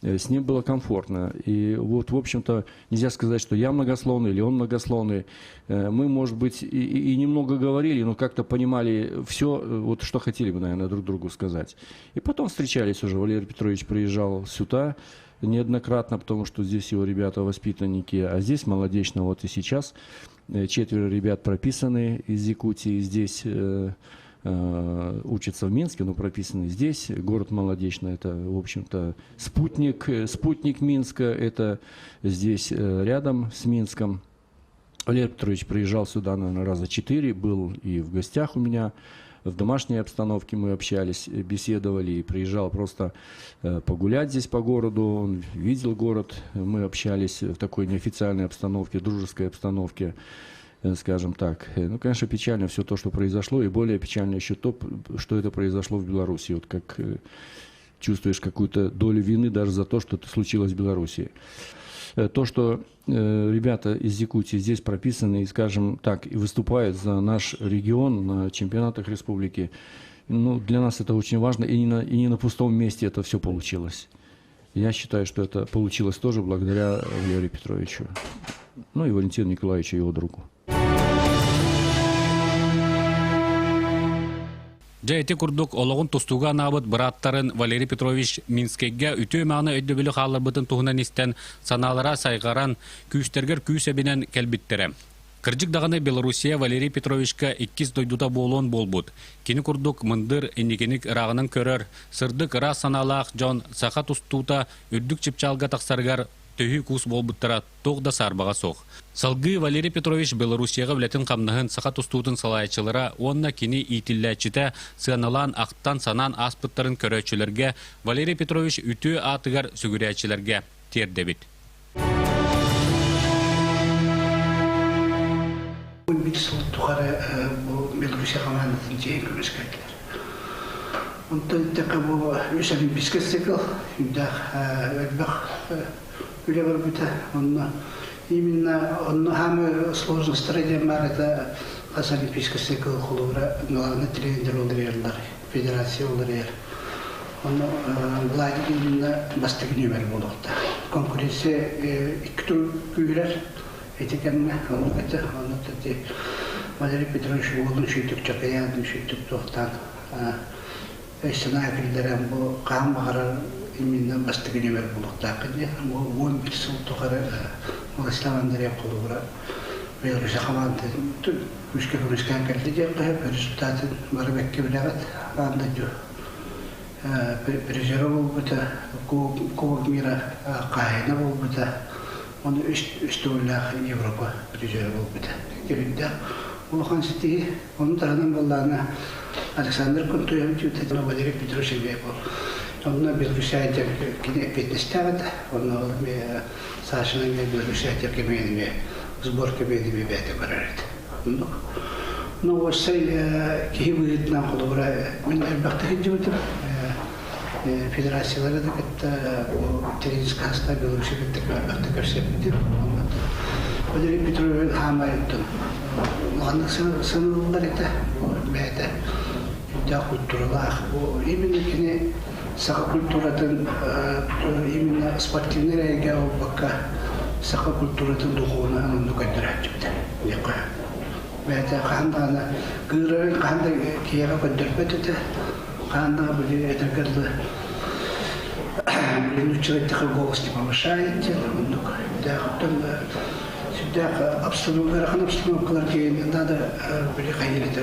С ним было комфортно. И вот, в общем-то, нельзя сказать, что я многословный или он многословный. Мы, может быть, и немного говорили, но как-то понимали все, вот, что хотели бы, наверное, друг другу сказать. И потом встречались уже. Валерий Петрович приезжал сюда неоднократно, потому что здесь его ребята-воспитанники, а здесь молодечно, вот и сейчас четверо ребят прописаны из Якутии, здесь учатся в Минске, но прописаны здесь. Город Молодечно – это, в общем-то, спутник, спутник Минска, это здесь рядом с Минском. Валерий Петрович приезжал сюда, наверное, раза 4, был и в гостях у меня, в домашней обстановке мы общались, беседовали, и приезжал просто погулять здесь по городу, он видел город, мы общались в такой неофициальной обстановке, дружеской обстановке, скажем так. Ну, конечно, печально все то, что произошло, и более печально еще то, что это произошло в Беларуси. Вот как чувствуешь какую-то долю вины даже за то, что это случилось в Беларуси. То, что ребята из Якутии здесь прописаны и, скажем так, и выступают за наш регион на чемпионатах республики, ну, для нас это очень важно, и не на пустом месте это все получилось. Я считаю, что это получилось тоже благодаря Валерию Петровичу, ну и Валентину Николаевичу, его другу. Дьэ ити курдук олоҕун тустууга анаабыт бырааттарын Валерий Петрович Минскэйгэ үтүө мааны өйдөбүлү хаалларбытын туһунан истэн, санаалара сайҕаран, күүстэргэр күүс эбинэн кэлбиттэрэ. Кырдьык даҕаны Белоруссия Валерий Петровичка иккис дойдута буолуон буолбут. Кини курдук мындыр, инникиник ырааҕынан көрөр, сырдык ыраас санаалаах дьон саха тустуута үрдүк чыпчаалга тахсарыгар төһүү куус буолбуттара туох да саарбаҕа суох. Салгыы Валерий Петрович Белоруссияҕа үлэтин-хамнаһын саха тустуутун салайааччылара уонна кини иитиллээччитэ сыаналаан ахтан-санаан ааспыттарын көрөөччүлэргэ Валерий Петрович үтүө аатыгар сүгүрээччилэргэ тиэрдэбит. Биир сыл тухары бу Белоруссия хамаандатын дьиэ көмүскээтилэр. Онтон эттэххэ бу үс олимпийскай цикл, үрдээх элбэх үлэ барбыта. Онно именно онно хаамы сложностара диэн баар это хас олимпийский цикл холобура главный тренер олорерлар, федерация олорер. Онно Владик именно бастакы нүөмэр буолуохтаах. Конкуренция икки тыл күүрэр ити кэмҥэ оннук этэ. Онно Валерий Петрович уолун сүүтүк чакайаан, сүүтүк туохтаан өй-санаа киллэрэн бу хаан баҕарар именно бастакы нүөмэр буолуохтаах диэн. Бу 11 сыл тухары Владислав Андреев холобура Беларусь хамаандатын күүскэ көмүскээн кэллэ диэххэ результатын бары бэккэ билэҕит. Аан дойду призера буолбута, Кубок мира хаһаайына буолбута, уонна үс төгүллээх Европа призера буолбута. Кэбирдээх улахан ситиһии. Ону таһынан буоллаҕына Александр Кунтуевич Валерий Петрович Ильев онно Белгусяй кини эппиэтинэстээх этэ. Онно Сашина эмиэ Белгусяй кэмигэр сбор кэмигэр бэйэтэ көрөр этэ. Оннук. Ну, уопсай киһи быһыытынан холобура мин элбэхтик сылдьыбытым. Федерациялары да кытта тренерскэй састав Беларуси кытта элбэхтик көрсөппүтүм. Валерий Петрович хаамайыттан улаханнык сыаналыыллар этэ. Бэйэтэ үрдээх культуралаах. Бу именно кини саха культуратын именно спортивный эйгэ буолбакка саха культуратын духовунан оннук көрдөрөөччүбүтэ. Бэйэтэ хаһан даҕаны кыырарын хаһан да киһиэхэ көрдөрбөт этэ. Хаһан даҕаны били этэргэ дылы Нууччалыы эттэххэ голос не повышает диэн оннук сүрдээх оттон сүрдээх обстановка ыарахан обстановкалар надо били хайыыр этэ.